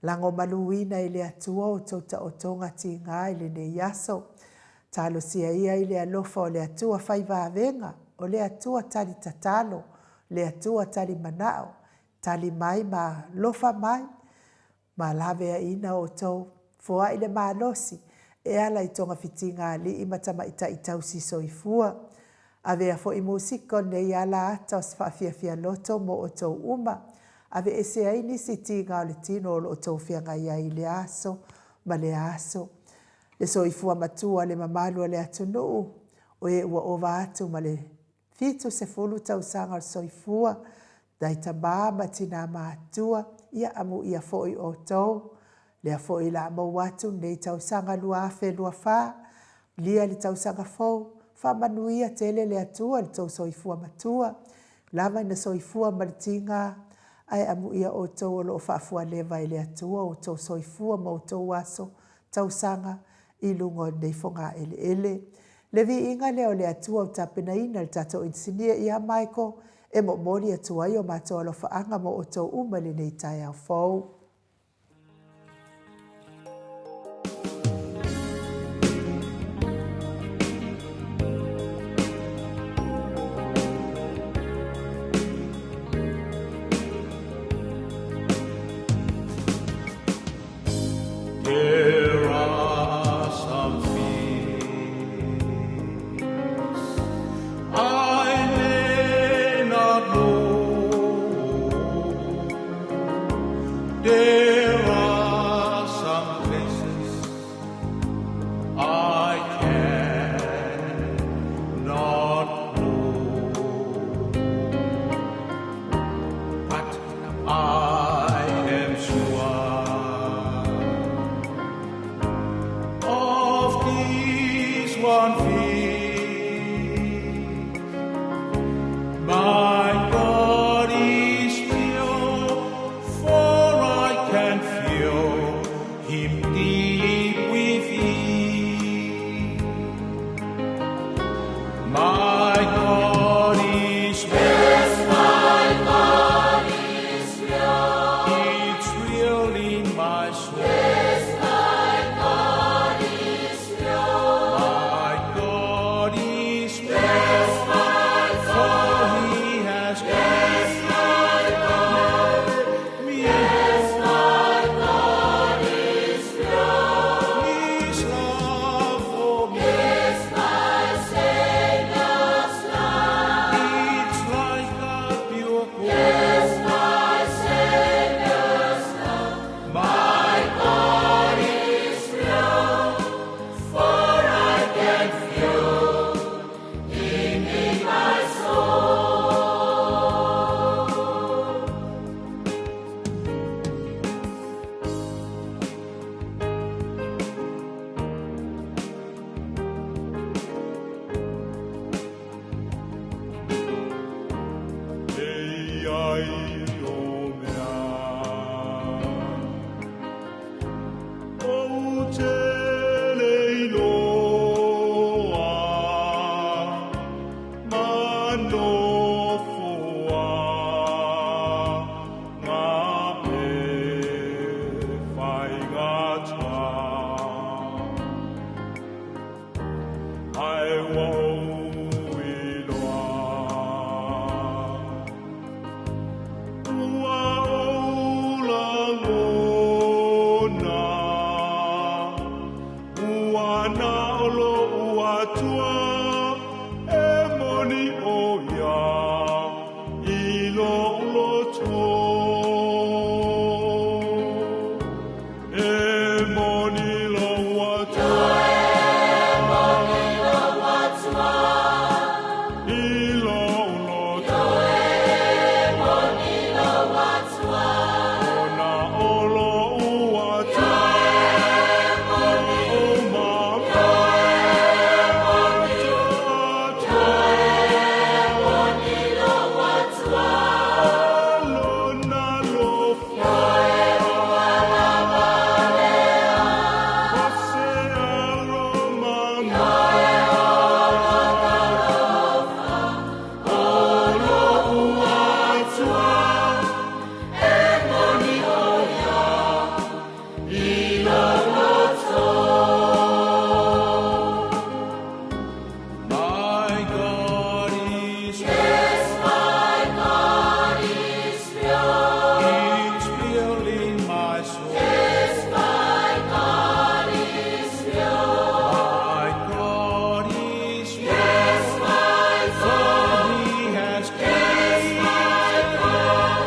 Lagomaluina e le Atua outou taotoga tiga i lenei aso. Talosia ia i le alofa o le Atua fai vavega, o le Atua tali tatalo, le Atua tali manao, tali mai ma alofa mai ma laveaiina outou. Foai le malosi e ala i togafitiga a alii ma tamaitai tausi soifua. Avea foi musika o lenei ala ata o se faafiafia loto mo outou uma. Aveese ai nisi tiga o le tino o lo o outou feagai ai i lea aso ma lea aso. Le soifua matua le mamalu o le atunuu, o e ua ova atu ma le 70 tausaga o le soifua, nai tama ma tina matutua, ia amuia foi outou. Lea foi o le a maua atu lenei tausaga 2024, lia le tausaga fou, faamanuia tele le Atua i le tou soifua matua, lava ina soifua ma le tiga, ae amuia outou o lo o faafualeva e le Atua outou soifua ma outou aso, tausaga i luga o lenei fogaeleele. Le viiga lea o le Atua ua tapenaina e le tatou inisinia ia Michael e momoli atu ai o matou alofaaga mo outou uma i lenei taeao fou. There are some things I may not. There are some places I cannot go, but I am sure of this one thing. My God is real, for I can feel Him deep within. My God is real. My God is real. It's real in my soul. Yes, my God is real. My God is real. Yes, my God. For He has yes, my God. Me. Yes, my God is real. His love for me. It's my Savior's love. It's like a pure gold. Yes, my Savior's love. My God is real, for I can feel Him in my soul. E ai o mea ou te le iloa ma nofoa gape faigata. Ae ua ou iloa, ua ou lagona, ua na o loʻu Atua e moni ʻo ia i loʻu loto. E moni lou Atua. I loʻu loto. Ona o loʻu Atua. O ma Atua. Lona alofa. O se aroma O loʻu Atua. E moni ʻo ia i loʻu loto. My God is real. Yes, my God is real. It's real in my soul. Yes, my God is real. My God is real. Yes, my God. For He has yes, my God.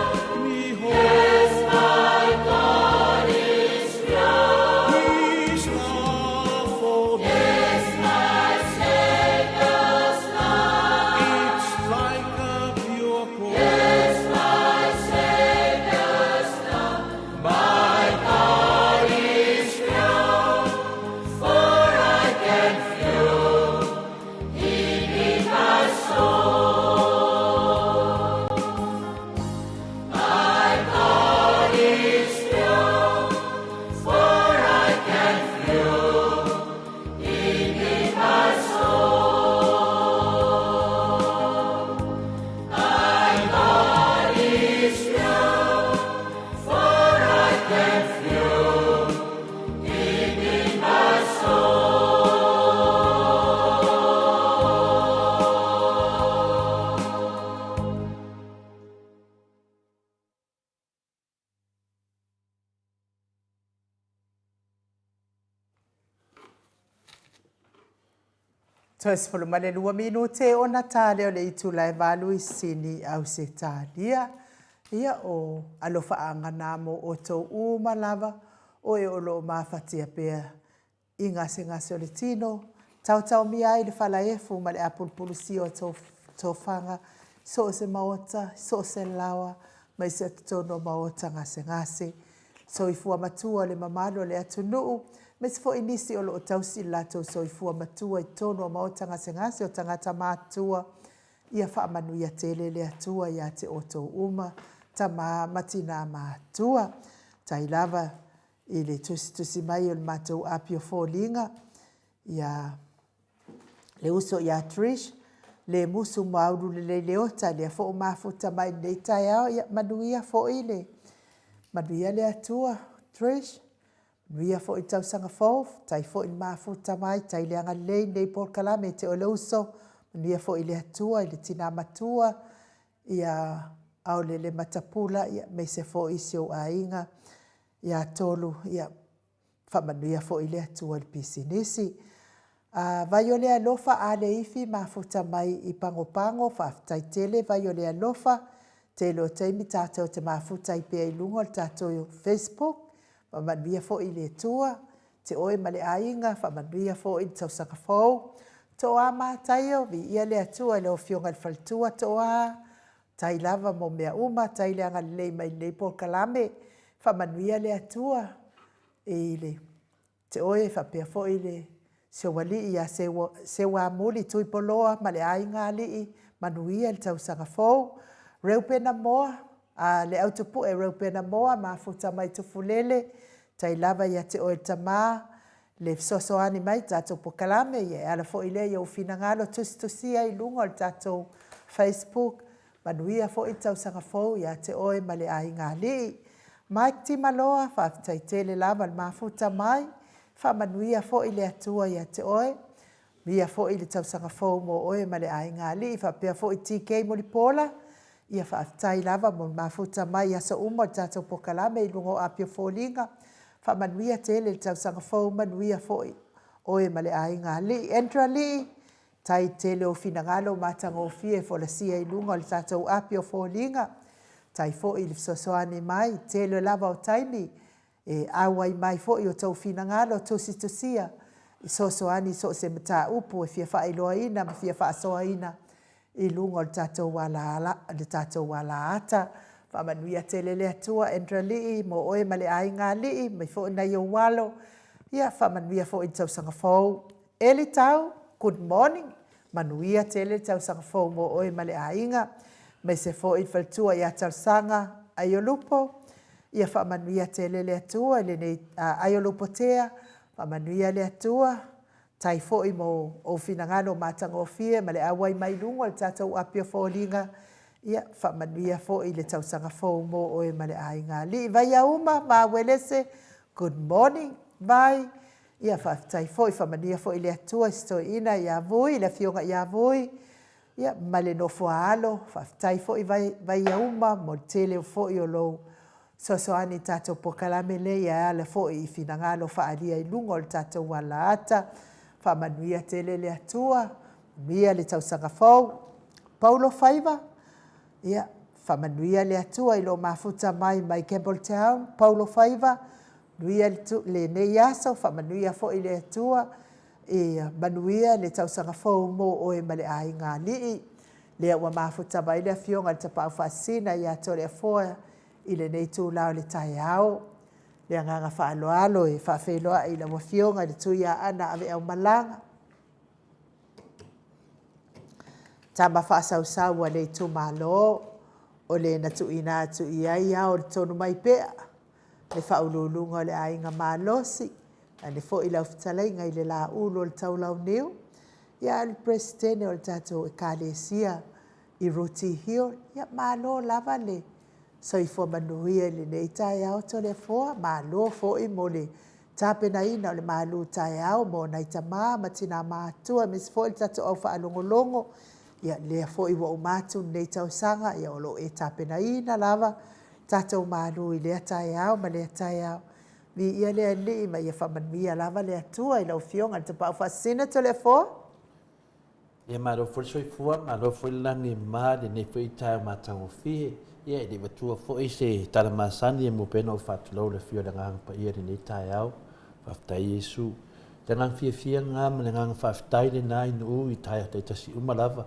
Me whole. Yes, my God is real. His love for me. Yes, my Savior's love. It's like a pure gold. Yes, my Savior's love. My God is real, for I can feel Him in my soul. My God is real, for I can feel Him in my soul. My God is real, for I can feel Him in my soul. Toe 12 minute ona ta lea o le itula e 8 i Sini, Ausetalia. Ia, o alofaaga na mo outou uma lava, o e o lo o mafatia pea i gasegase o le tino, taotaomia ai le falaefu ma le apulupulusia o tofaga, so o se maota, so o se laoa, aemaise o totonu o maota gasegase. Soifua matua o le mamalu o le atunuu, aemaise foi nisi o lo o tausi le latou soifua matua i totonu o maota gasegase o tagata matutua, ia faamanuia tele le Atua ia te outou uma, tama ma tina matutua. Tai lava i le tusitusi mai o le matou api o foliga, ia le uso ia Trish, Lemusu Maulu Lelei Leota, lea foi ua mafuta mai i lenei taeao. Ia manuia foi le, manuia le Atua Trish, manuia foi le tausaga fou, faafetai foi le mafuta mai, tai le agalelei i lenei polokalame ia te oe le uso, manuia foi le Atua i le tina matua, ia Aolele Matapula, aemaise foi si ou aiga ia Tolu, ia faamanuia foi le Atua i le pisinisi. Vaiolealofa Aleifi mafuta mai i Pagopago, faafetai tele Vaiolealofa, tele o taimi tatou te mafuta ai pea i luga o le tatou facebook, faamanuia foi le Atua te oe ma le aiga, faamanuia foi le tausaga fou. Toa Mataio, viia le Atua i lau afioga i le faletua Toa, tai lava mo mea uma, tai le agalelei mai i lenei polokalame, faamanuia le Atua i le te oe faapea foi le si ou alii ia Seuamuli Tuipoloa ma le aiga alii, manuia le tausaga fou. Reupena Moa, a le Autupue Reupena Moa, mafuta mai Tufulele, tai lava ia te oe le tama, le fesoasoani mai i tatou polokalame, ia e ala foi lea i ou finagalo tusitusia i luga o le tatou facebook, manuia foi le tausaga fou ia te oe ma le aiga alii. Mike Timaloa, faafetai tele lava le mafuta mai, faamanuia foi le Atua ia te oe, manuia foi le tausaga fou mo oe ma le aiga alii, faapea foi TK Mulipola, ia faafetai lava mo le mafuta mai i aso uma o le tatou polokalame i luga o api o foliga, faamanuia tele le tausaga fou, manuia foi oe ma le aiga alii. Andrew Alii, faafetai i le tele o finagalo matagofie e folasia i luga o le tatou api o foliga, faafetai foi le fesoasoani mai i le tele lava o taimi e auai mai foi i outou finagalo tusitusia e fesoasoani i so o se mataupu e fia faailoaina ma fia faasoaina i luga o le tatou alaata. Faamanuia tele le Atua Andrew Alii mo oe ma le aiga alii aemaise foi nai ou alo, ia faamanuia foi i le tausaga fou. Eli Tau, good morning, manuia tele le tausaga fou mo oe ma le aiga, aemaise foi le faletua ia Talosaga Aiolupo, ia faamanuia tele le Atua i lenei, Aiolupo Tea, faamanuia le Atua, faafetai foi mo ou finagalo matagofie ma le auai mai i luga o le tatou api o foliga, ia faamanuia foi le tausaga fou mo oe ma le aiga alii. Vaiauma ma Uelese, good morning Vai, ia faafetai foi, faamanuia foi le Atua i si toeaina ia Vui, le afioga ia Vui, ia ma le nofo a alo, faafetai foi Vaiauma mo le tele foi o lou fesoasoani i le tatou polokalame lea e ala foi i finagalo faaalia i luga o le tatou alaata. Faamanuia tele le Atua, manuia le tausaga fou. Paulo Faiva, ia faamanuia le Atua i lou mafuta mai mai Campbelltown, Paulo Faiva, manuia lenei aso, faamanuia foi le Atua, ia manuia le tausaga fou mo oe ma le aiga alii. Lea ua mafuta mai le afioga i le Tapaau Faasisina ia Toleafoa i lenei itula o le taeao. Le agaga faaaloalo e faafeiloai i lau afioga i le Tuiaana Aveaumalaga, tama faasausau a le itumalo, o le na tuuina atu i ai ao o le Tonumaipea, le faauluuluga o le Aiga Malosi, vaeane foi lau fetalaiga i le Laulu o le Taulauniu, ia a o le Peresetene o le tatou Ekalesia i Rooty Hill. Ia malo lava le soifua manuia i lenei taeao Toleafoa, malo foi mo le tapenaina o le malu taeao mo nai tama ma tina matutua aemaise foi le tatou au faalogologo. Ia lea foi ua uma atu lenei tausaga, o lo o e tapenaina lava tatou malu i lea taeao ma lea taeao. Viia le Alii ma ia faamanuia lava le Atua i lau Afioga i le Tapaau Faasisina Toleafoa. Ia malo foi le soifua, malo foi le lagi e mama i lenei foi taeao matagofie. Ia, e le i matua foi se tala masani e mua pea ona ou faatulou i le afio o le Agaga Paia i lenei taeao. Faafetai Iesu. Le agaga fiafia lena ma le agaga faafetai lena i nuu i taeao taitasi uma lava.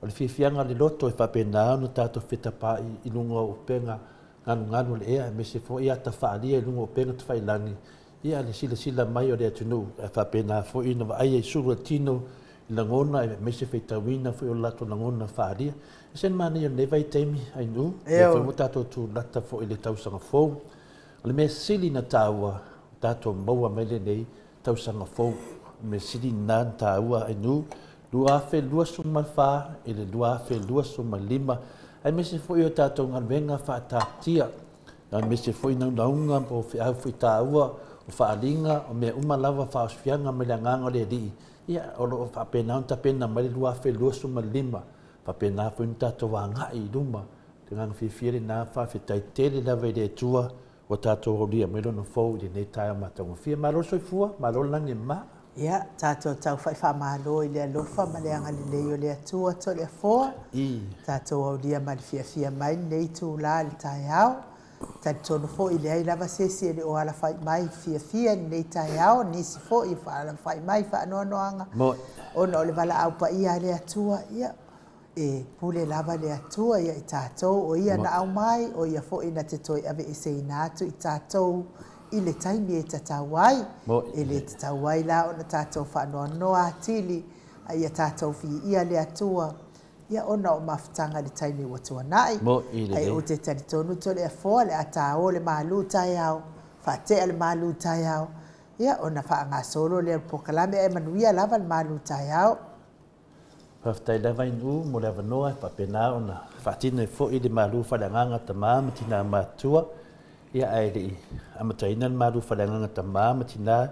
O le fiafiaga o le loto e faapena ona tatou fetapaai i luga o upega galugalu o le ea aemaise foi ata faaalia i luga o upega tafailagi, ia le silasila mai o le atunuu ae faapena foi ona vaaia i sulu o le tino i lagona aemaise faitauina foi o le latou lagona faaalia. E ese le manaia o lenei vaitaimi Ainuu, lea foi ua tatou tulata foi i le tausaga fou. O le mea sili na taua, tatou maua mai lenei tausaga fou. O le mea sili lena na taua Ainuu, 2024 i le 2025, aemaise foi o tatou galuega faataatia, aemaise foi naunauga po o feau foi taua, o faaaliga, o mea uma lava faaosfiaga mai le Agaga o le Alii, ia, o lo o faapena ona tapena mai le 2025, faapena foi ona tatou agai i luma. O le agaga fiafia lena, faafetai tele lava i le Atua ua tatou aulia mai Lona fou i lenei taeao matagofie. Malo le soifua, malo le lagi e mama. Ia, tatou taufa'i faamalo i le alofa ma le agalelei o le Atua Toleafoa, tatou aulia ma le fiafia mai lenei itula i le taeao. Talitonu foi e leai lava se isi e le o alafa'i mai i le fiafia i lenei taeao, nisi foi e alafa'i mai i faanoanoaga ona o le valaau paia a le Atua. Ia, e pule lava le Atua ia i tatou, o Ia na aumai, o Ia foi na te toe aveeseina atu i tatou i le taimi e tatau ai. E le tatau ai la ona tatou faanoanoa atili, a ia tatou viia le Atua Ia ona o mafutaga i le taimi ua tuanai, ae ou te talitonu Toleafoa le a ta o le malu taeao, faatea le malu taeao, ia ona faagasolo lea o le polokalame ae manuia lava le malu taeao. Faafetai lava Inu mo le avanoa e faapena ona faatino ai foi le malu faaleagaga tama ma tina matutua. Ia ae le i amataina le malu faaleagaga tama ma tina,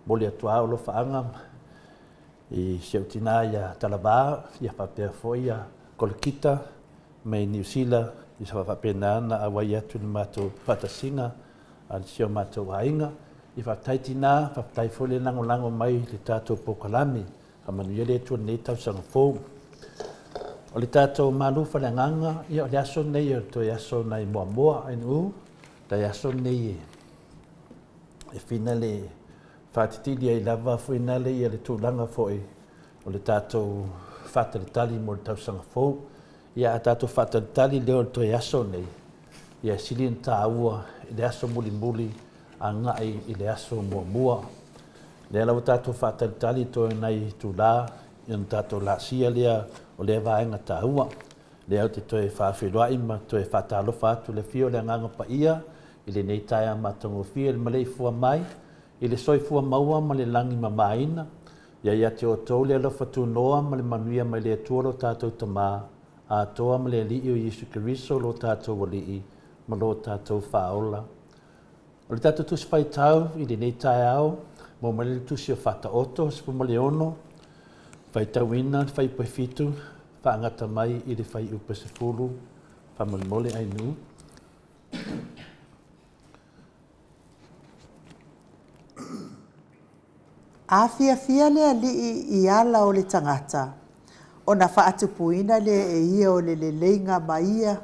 momoli atu lava alofaaga I si ou tina ia Talavā, ia faapea foi ia Kolokita mai Niu Sila, ia faapena ona auai atu i le matou faatasiga a si o matou aiga. Ia faafetai tina, faafetai foi le lagolago mai i le tatou polokalame. Faamanuia le Atua i lenei tausaga fou. O le tatou malu faaleagaga, ia o le aso lenei o le toe aso nai Moamoa, NU, tai aso lenei e fina le Faatitili ai lava foi nale ia le tulaga foi o le tatou faatalitali mo le tausaga fou. Ia a tatou faatalitali lea o le toe aso nei, ia e sili ona taua i le aso mulimuli agai i le aso muamua. Lea la ua tatou faatalitali toe nai itula ia ona tatou laasia lea o lea vaega taua. Lea ou te toe faafeiloai ma toe faatalofa atu i le afio o le Agaga Paia i lenei taeao matagofie i le maleifua mai i le soifua maua ma le lagi mamaina. Ia ia te outou le alofa tunoa ma le manuia mai le Atua lo tatou Tama atoa ma le Alii o Iesu Keriso lo tatou Alii ma lo tatou Faaola. O le tatou Tusi Faitau i lenei taeao, maua mai le Tusi o Faataoto 16, faitauina le fuaiupu e 7, faagata mai i le fuaiupu e 10, faamolemole Ainuu. A fiafia le alii i ala o le tagata, ona faatupuina lea e ia o le leleiga ma ia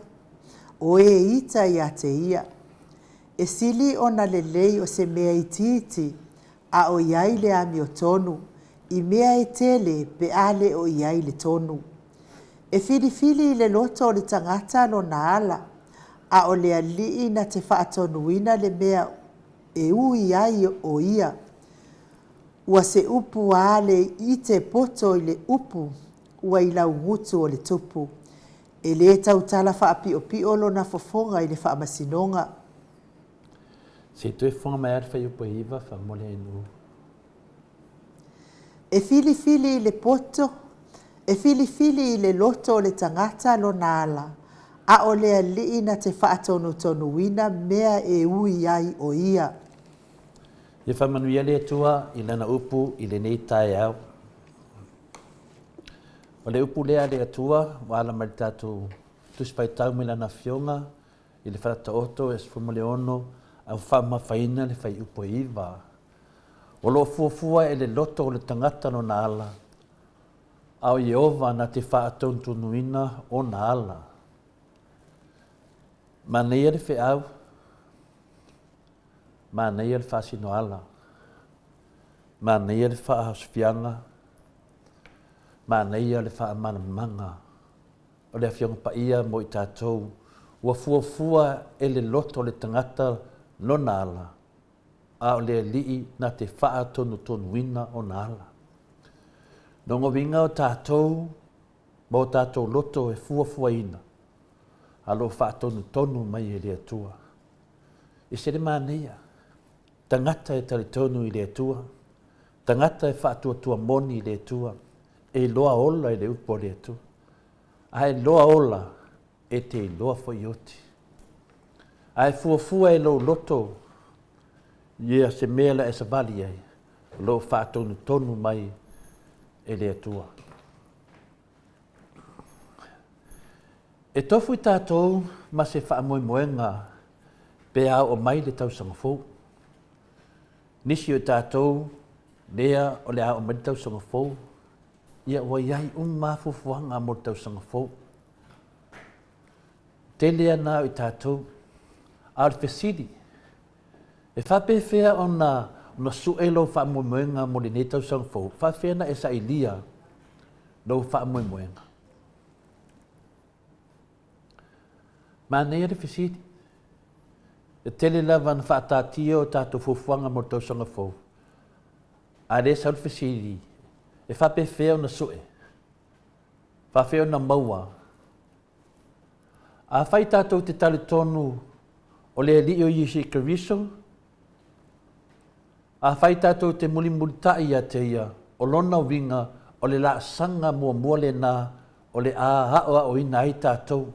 o e ita ia te ia. E sili ona lelei o se mea itiiti a o i ai le amiotonu i mea e tele pe a le o i ai le tonu. E filifili i le loto o le tagata lona ala, a o le Alii na te faatonuina le mea e ui ai o ia. Ua se upu a le ite poto i le upu ua i laugutu o le tupu. E le tautala faapiopio lona fofoga i le faamasinoga. Se i toe fofoga mai lava le fuaiupu e 9 faamolemole Ainuu. E filifili i le poto, e filifili i le loto o le tagata lona ala, a o le Alii na te faatonutonuina mea e ui ai o ia. Ia faamanuia le Atua i Lana upu i lenei taeao. O le upu lea a le Atua ua ala mai le tatou Tusi Faitau mai Lana Afioga i le Faataoto e 16 a ua faamamafaina le fuaiupu e 9. O lo o fuafua e le loto o le tagata lona ala, a o Ieova na te faatonutonuina ona ala. Manaia le feau, manaia le faasinoala, manaia le faaosofiaga, manaia le faamalamalamaga o le Afioga Paia mo i tatou ua fuafua e le loto o le tagata lona ala, a o le Alii na te faatonutonuina ona ala. Lona uiga o tatou ma o tatou loto e fuafuaina, a lo o faatonutonu mai e le Atua. E ese le manaia, tagata e talitonu i le Atua, tagata e faatuatua moni i le Atua, e iloa ola i le upu a le Atua. A e iloa ola, e te iloa foi oti. A e fuafua e lou loto ia se mea la e savali ai, o lo o faatonutonu mai e le Atua. E tofu i tatou ma se faamoemoega pe a oo mai le tausaga fou. Nisi o tatou lea o le a oo mai le tausaga fou, ia ua i ai uma lava fuafuaga mo le tausaga fou. Tele ana o i tatou. A o le fesili, e faapefea ona ona sue lou faamoemoega mo lenei tausaga fou? Faapefea ona e sailia lou faamoemoega? Manaia le fesili. E tele lava na faataatia o tatou fuafuaga mo le tausaga fou, a lea sau le fesili, e faapefea ona sue? Faafefea ona maua? Afai tatou te talitonu o le Alii o Iesu Keriso, afai tatou te mulimulitai ia te Ia, o lona uiga o le laasaga muamua lena o le a aoaoina ai tatou.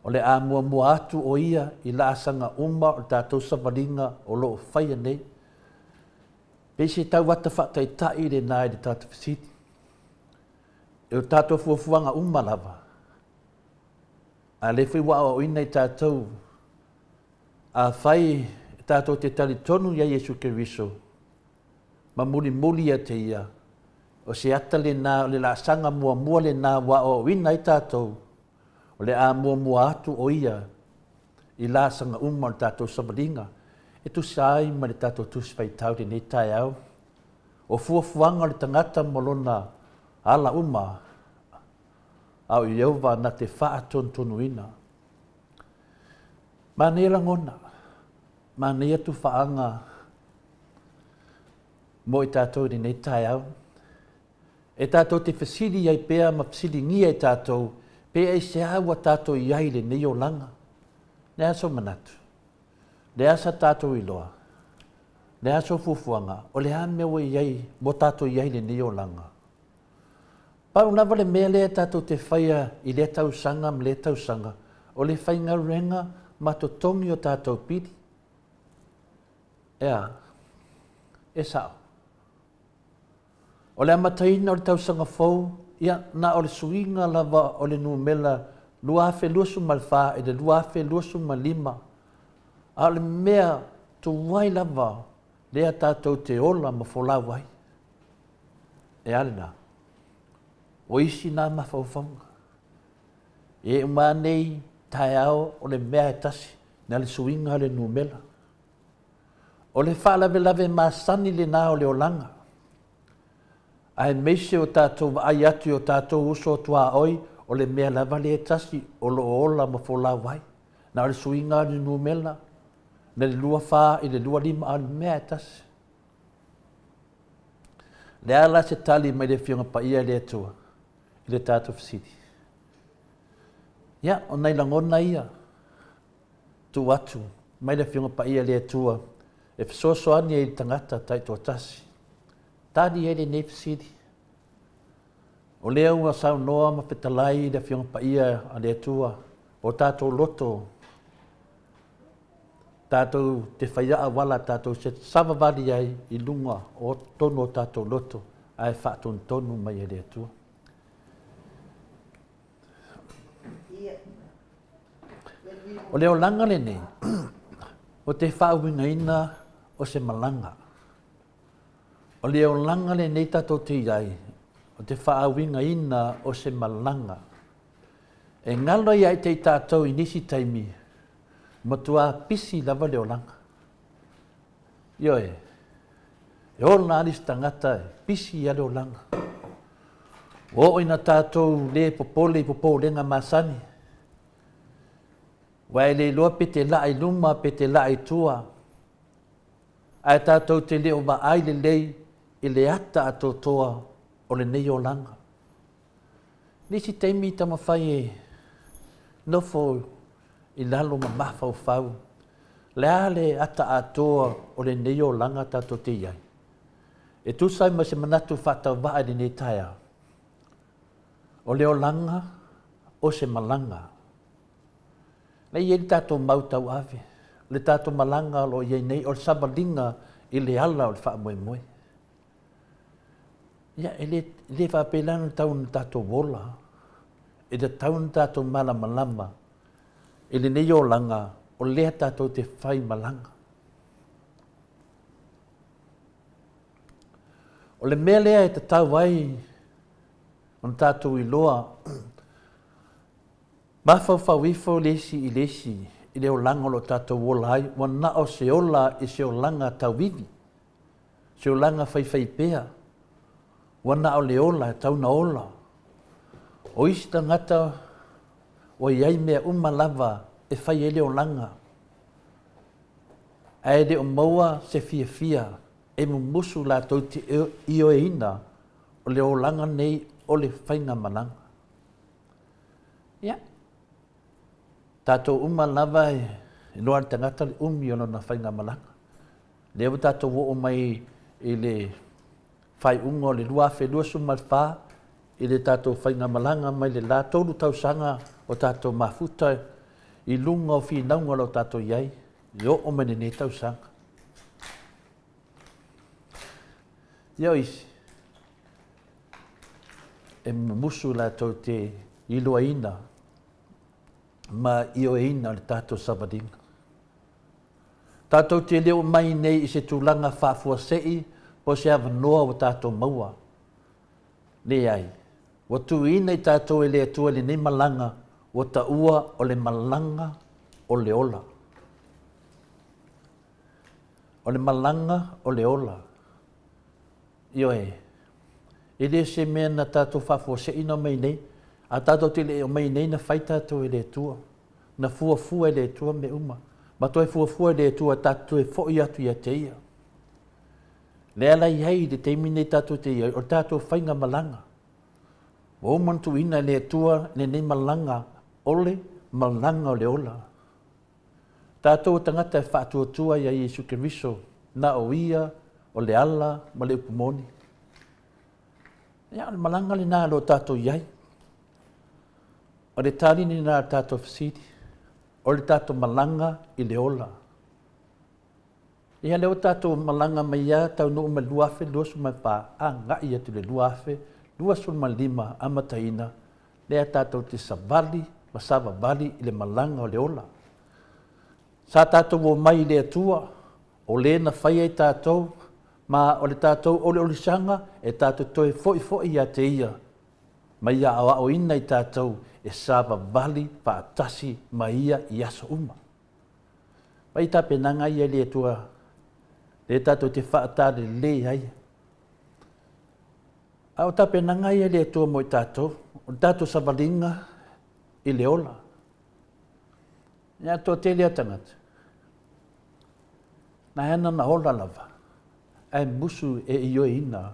O le a muamua atu o Ia i laasaga uma o le tatou savaliga o lo o faia nei. Pei se tauata faataitai lena i le tatou fesili. E o tatou fuafuaga uma lava, a lea foi ua aoaoina i tatou, afai tatou te talitonu ia Iesu Keriso, ma mulimuli ia te ia, o se ata lena, o le laasaga muamua lena ua aoaoina ai tatou, o le a muamua atu o ia i laasaga uma o le tatou savaliga, e tusa ai ma le tatou Tusi Faitau i lenei taeao. O fuafuaga o le tagata ma lona ala uma, a o Ieova na te faatonutonuina. Manaia lagona, manaia tufaaga mo i tatou i lenei taeao. E tatou te fesili ai pea ma fesiligia e tatou, pe aisea ua tatou i ai i lenei olaga. Le a sou manatu? Le a sa tatou iloa? Le a sou fuafuaga? O le a mea ua i ai, ua tatou i ai i lenei olaga? Pau lava le mea lea tatou te faia i lea tausaga ma lea tausaga, o le faigaluega ma totogi o tatou pili. E a? E sao. O le amataina o le tausaga fou, ia, na o le suiga lava o le numera 2024 i le 2025, a o le mea tuai lava lea tatou te ola ma folau ai. E a lena? O isi na mafaufauga. E uma nei taeao o le mea e tasi, na le suiga o le numera. O le faalavelave masani lena o le olaga, aemaise o tatou vaai atu i o tatou uso tuaoi, o le mea lava lea e tasi o lo o ola ma folau ai. Na o le suiga o le numera, mai le 24 i le 25, a o le mea e tasi. Le a la se tali mai le Afioga Paia i le Atua i le tatou fesili? Ia, o nai lagona ia. tuu atu mai le Afioga Paia i le Atua e fesoasoani ai i le tagata taitoatasi. Tali ai lenei fesili. O lea ua saunoa ma fetalai i le Afioga Paia a le Atua, o tatou loto, tatou te faia auala tatou se savavali ai i luga o totonu o tatou loto, ae faatonutonu mai e le Atua. O le olaga lenei, o te faauigaina o se malaga. O le olaga lenei tatou te i ai, o te faauigaina o se malaga. E galo ia te i tatou i nisi taimi, Matua pisi lava le olaga. Ioe, e ola lava le isi tagata e pisi lava le olaga. Ua oo ina tatou le popole i popolega masani, aua e le iloa pe te laa i luma pe te laa i tua, ae tatou te le o vaai lelei i le ata atoatoa o lenei olaga. I le isi taimi taumafai e nofo i lalo ma mafaufau, le a le ata atoa o lenei olaga tatou te i ai? E tusa ai ma se manatu faatauvaa i lenei taeao, o le olaga o se malaga. La e i ai le tatou mau tauave, o le tatou malaga o lo o i ai nei, o le savaliga i le ala o le faamoemoe. Ia, e le, le faapena ona tatau ona tatou ola, e tatau ona tatou malamalama i lenei olaga o lea tatou te fai malaga. O le mea lea e tatau ai ona tatou iloa, mafaufau ifo le isi i le isi i le olaga o lo o tatou ola ai, ua na o se ola i se olaga tauivi, se olaga faifaipea, ua na o le ola e tatau ona ola. O isi tagata ua i ai mea uma lava e fai ai le olaga, ae le o maua se fiafia e mumusu latou te ioeina o le olaga nei o le faigamalaga. Ia, tatou uma lava e iloa le tagata le umi o lona faigamalaga. Lea ua tatou oo mai i le faaiuga o le 2024 i le tatou faigamalaga mai le la tolu tausaga o tatou mafuta i luga o finauga o lo o tatou i ai, e oo mai lenei tausaga. Ia o isi, e mumusu latou te iloaina ma ioeina le tatou savaliga. Tatou te le o mai nei i se tulaga faafuasei po o se avanoa ua tatou maua. Leai, ua tuuina i tatou e le Atua i lenei malaga ua taua o le malaga o le ola. O le malaga o le ola. Ioe, e le o se mea na tatou faafuasei na omai nei, a tatou te le i omai nei na fai tatou e le Atua. Na fuafua e le Atua mea uma, ma toe fuafua e le Atua tatou toe foi atu ia te Ia. Lea la i ai i le taimi nei tatou te i ai, o le tatou faigamalaga. Ua uma ona tuuina e le Atua lenei malaga o le malaga o le ola. Tatou o tagata e faatuatua ia Iesu Keriso, na o Ia o le ala ma le upu moni. Ia, o le malaga lena o lo o tatou i ai. O le tali lena a le tatou fesili, o le tatou malaga i le ola. Ia lea ua tatou malaga mai lava taunuu mai le 2024 agai atu i le 2025 amataina, lea tatou te savali ma savavali i le malaga o le ola. Sa tatou omai i le Atua, o le na faia i tatou, ma o le tatou oliolisaga e tatou toe foifoi ia te Ia, ma ia aoaoina i tatou e savavali faatasi ma Ia i aso uma. Mai tapenaga ia i le Atua, lea tatou te faatalelei ai. A o tapenaga ia i le Atua mo i tatou, o le tatou savaliga i le ola. Ia toatele a tagata, na ana na ola lava, ae musu e ioeina.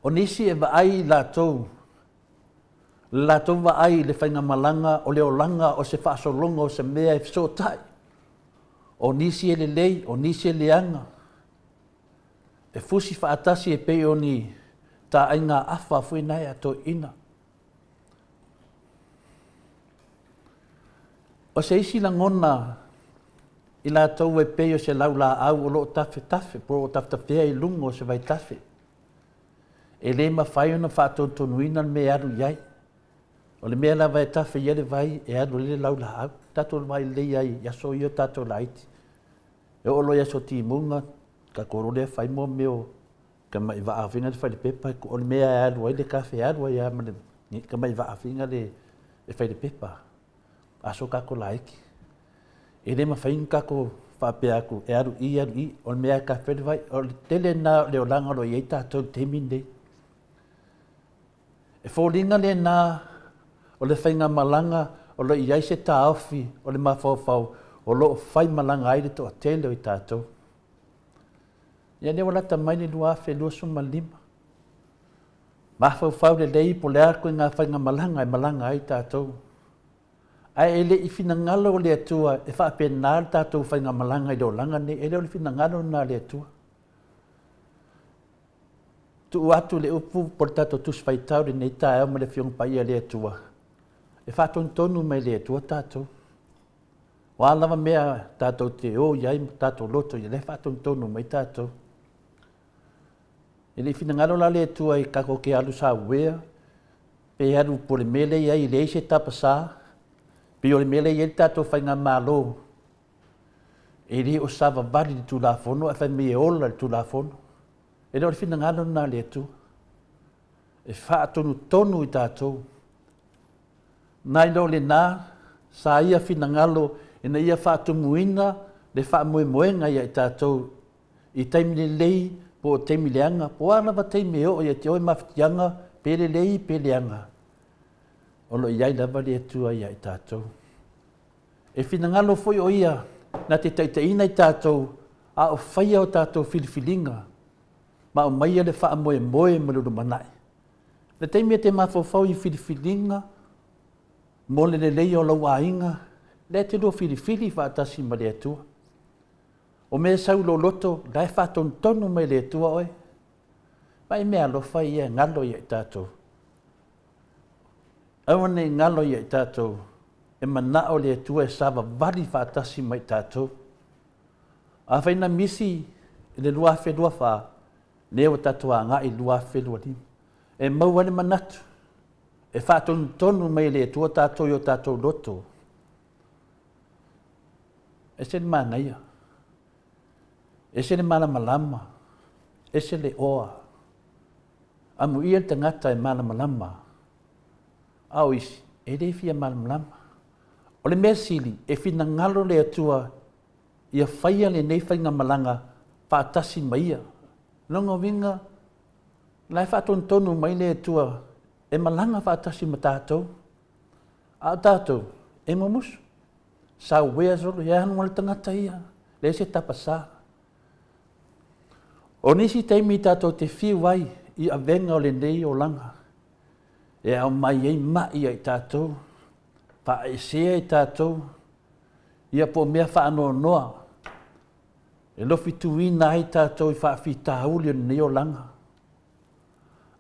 O nisi e vaai latou, le latou vaai i le faigamalaga o le olaga o se faasologa o se mea e fesootai. O nisi e lelei, o nisi e leaga. E fusi faatasi e pei o ni taaiga afa foi nae a toeaiina. O se isi lagona i latou e pei o se laulaau o lo o tafetafe po o tafetafea i luga o se vaitafe, e le mafai ona faatonutonuina le mea e alu i ai. O le mea lava e tafe i ai le vai, e alu ai le laulaau. Tatou vaai lelei ai i aso ia o tatou laiti. E oo loa i aso timuga, tatou o loa lea fai mo mea o tamai vaa foi lea fai le pepa, o le mea e alu ai le kafe, e alu ai lava ma le tamai vaa foi lea e fai le pepa. Aso kako laiki. E le mafai ona tatou faapea atu e alu i, alu i, o le mea e tafe le vai, o le tele lena o le olaga o lo o i ai tatou i le taimi lenei. E foliga lena o le faigamalaga o lo o i ai se taofi o le mafaufau o lo o faimalaga ai le toatele o i tatou. Ia lea ua lata mai le 2025. Mafaufau lelei po o le a le ituaiga faigamalaga e malaga ai tatou. Ae e le i finagalo le Atua e faapena le tatou faigamalaga i le olaga lenei, e le o le finagalo lena o le Atua. Tuu atu le upu po o le tatou Tusi Faitau i lenei taeao ma le Afioga Paia a le Atua, e faatonutonu mai e le Atua tatou. O a lava mea tatou te o i ai ma tatou loto i ai, o la e faatonutonu mai tatou. E le i finagalo la le Atua i tatou te alu sauea, pe alu po o le mea lea e i ai e leai se tapasa, pei o le mea lea e i ai le tatou faigamalo, e le o savavali i le Tulafono ae fai mai e ola le Tulafono. E le o le finagalo lena o le Atua. E faatonutonu i tatou. Nai lo lena, sa ia finagalo ina ia faatumuina le faamoemoega ia i tatou i taimi lelei po o taimi leaga, po o a lava taimi e oo ia te oe mafatiaga, pe lelei pe leaga, o lo o i ai lava le Atua ia i tatou. E finagalo foi o Ia na te taitaiina i tatou a o faia o tatou filifiliga ma aumaia le faamoemoe mo le lumanai. Le taimi e te mafaufau i filifiliga mo le lelei o lou aiga, lea e te lua filifili faatasi ma le Atua. O mea e sau i lou loto, la e faatonutonu mai e le Atua oe. Vaai meaalofa ia e galo ia i tatou. Aua ne i galo ia i tatou, e manao le Atua e savavali faatasi ma i tatou. Afai na misi i le 2024, lea ua tatou agai i le 2025. E maua ai le manatu, e faatonutonu mai e le Atua tatou i o tatou loto. Ese le manaia, ese le malamalama, ese le oa. Amuia le tagata e malamalama, a o isi e le fia malamalama. O le mea sili, e finagalo le Atua ia faia lenei faigamalaga faatasi ma ia. Lona uiga, la e faatonutonu mai le Atua e malaga faatasi ma tatou, a o tatou e mumusu. Sauea solo, e alu le tagata ia, leai se tapasa. O nisi taimi tatou te fiu ai i avega o lenei olaga, e aumai ai ma'i ia i tatou, faaesea i tatou, ia po o mea faanoanoa, e lofituina ai tatou i faafitauli o lenei olaga.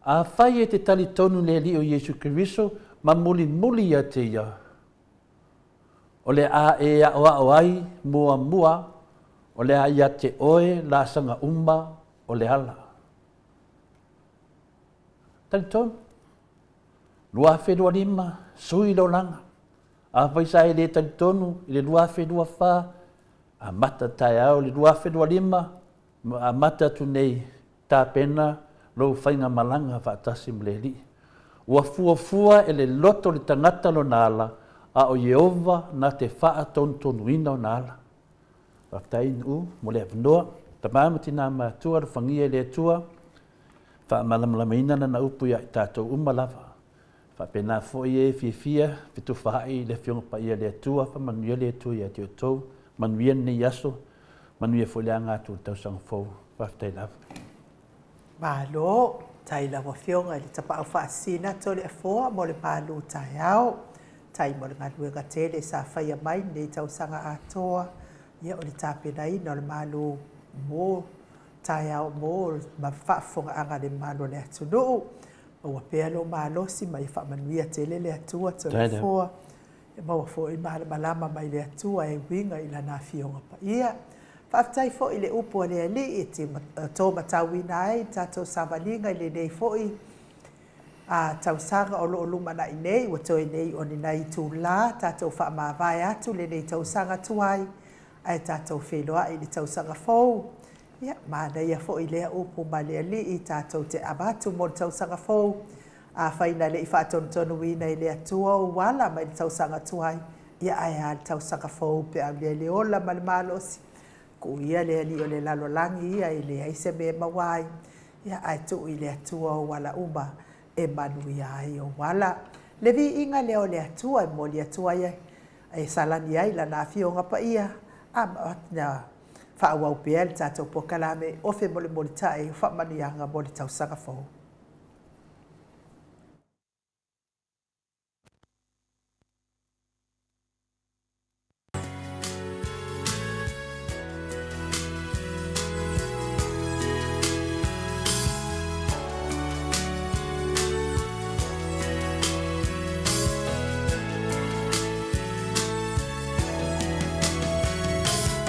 Afai e te talitonu i le Alii o Iesu Keriso ma mulimuli ia te ia, O le a e aʻoaʻo ai muamua, o le a ia te oe laasaga uma o le ala. Talitonu, 2025, sui le olaga. Afai sa e le talitonu i le 2024, amata taeao i le 2025, ma amata atu nei Tapena lou faigamalaga faatasi ma le Alii. Ua fuafua e le loto o le tagata lona ala, a o Ieova na te faatonutonuina ona ala. Faafetai Nu'u mo le avanoa. Tama ma tina matua alofagia e le Atua, faamalamalamaina lana upu ia i tatou uma lava. Faapena foi e fiafia fetufaai i le Afioga Paia a le Atua, faamanuia le Atua ia te outou, manuia lenei aso, manuia foi le aga atu o le tausaga fou. Faafetai lava. Malo, tai lau Afioga i le Tapaau Faasisina atu o le Afoa mo le malu taeao. Tai mo le galuega tele sa faia mai lenei tausaga atoa, ia o le tapenaina o le malu mo taeao mo ma faafofogaaga a le mamalu o le atunuu. Maua pea lou malosi ma ia faamanuia tele le Atua Toleafoa. Ia maua foi malamalama mai le Atua e uiga i Lana Afioga Paia. Faafetai foi i le upu a le Alii e te tōmatauina ai le tatou savaliga i lenei foi a tausaga o lo o lumanai nei, ua toe nei o ni nai itulā tatou faamavae atu lenei tausaga tuai, ae tatou feiloai i le tausaga fou. Ia, manaia foi lea upu ma le Alii tatou te avatu mo le tausaga fou. Afai na le i faatonutonuina e le Atua ou ala mai le tausaga tuai, Ia ae a le tausaga fou pe a aulia i le ola ma le malosi, tuu ia le Alii o le lalolagi ia e leai se mea e maua ai, ia ae tuu i le Atua ou ala uma e manuia ai ou ala. Le viiga lea o le Atua e momoli atu ai e salani ai Lana Afioga Paia, a na faaauau pea le tatou polokalame o Femolemolitai o Faamanuiaga mo le Tausaga Fou.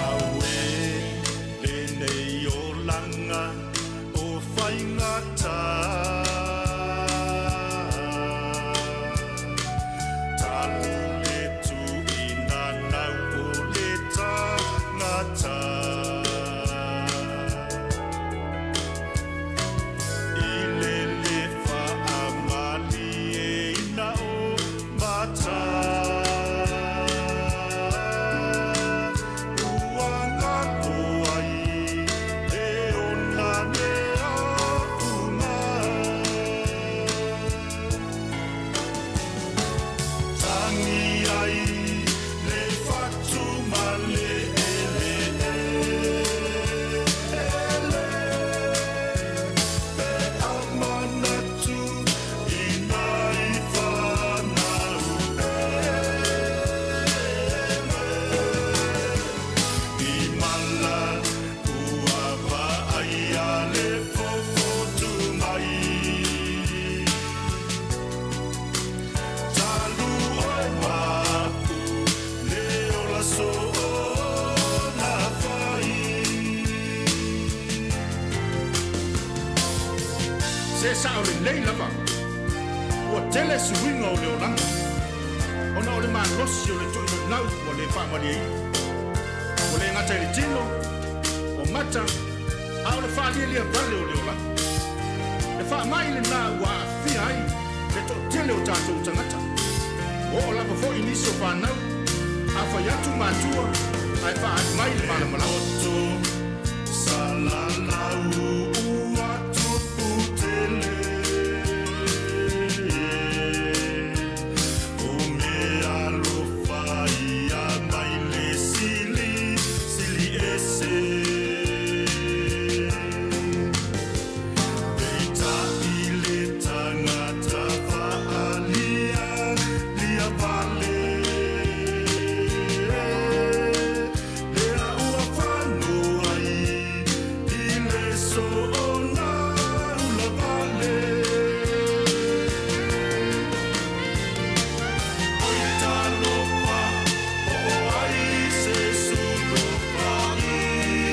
Auē lenei olaga o faigata. Talu le tuuina nau o le tagata. I le le faamalieina o mata. Ua galo ai le ona mea uma. Tangi ai le fatu ma le eleele pe a manatu i nai fanau pele. I mala ua vaaia le fofotu mai. Talu oe ma'u le ola soona fai. Se sao lelei lava, ua tele suiga o le olaga, ona o le malosi o le tuuinanau ua le faamalieina. Ua le gata i le tino, o mata, a o le faalialia vale o le olaga. Le faamai lena ua aafia ai le toatele o tatou tagata. Ua oo lava foi nisi o fanau, a fai atu matua ae faaali mai le malamalama. Poto salalau ua tupu tele. O meaalofa ia mai le sili, sili ese. Peitai le tagata faaalia lia vale. Lea ua fano ai i le soona ula vale. Oi talofa, o ai se sulu fai.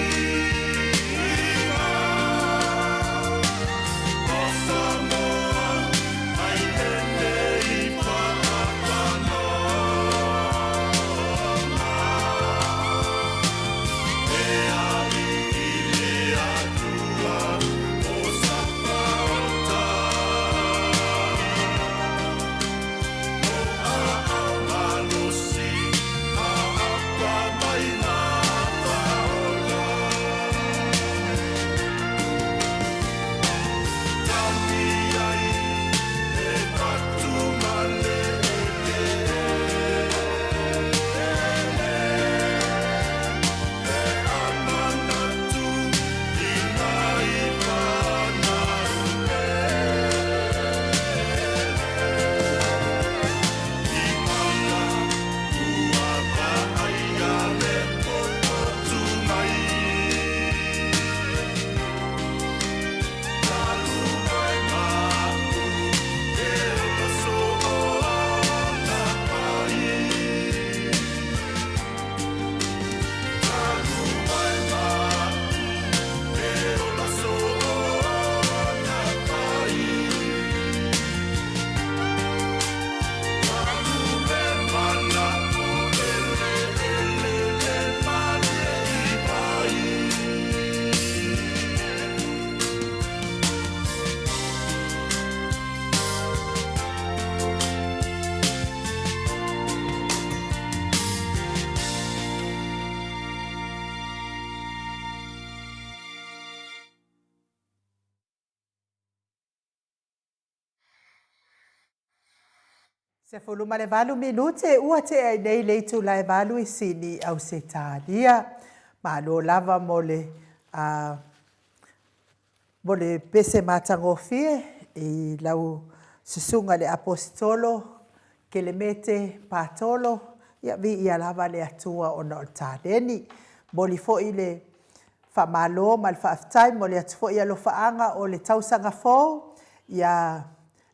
18 minute ua tea ai nei le itula e valu i Sini, Ausetalia. Malo lava mo le a mo le pese matagofie i lau Susuga i le Aposetolo Kelemete Patolo, ia viia lava le Atua ona o le taleni. Momoli foi le faamalo ma le faafetai, momoli atu foi alofaaga o le tausaga fou ia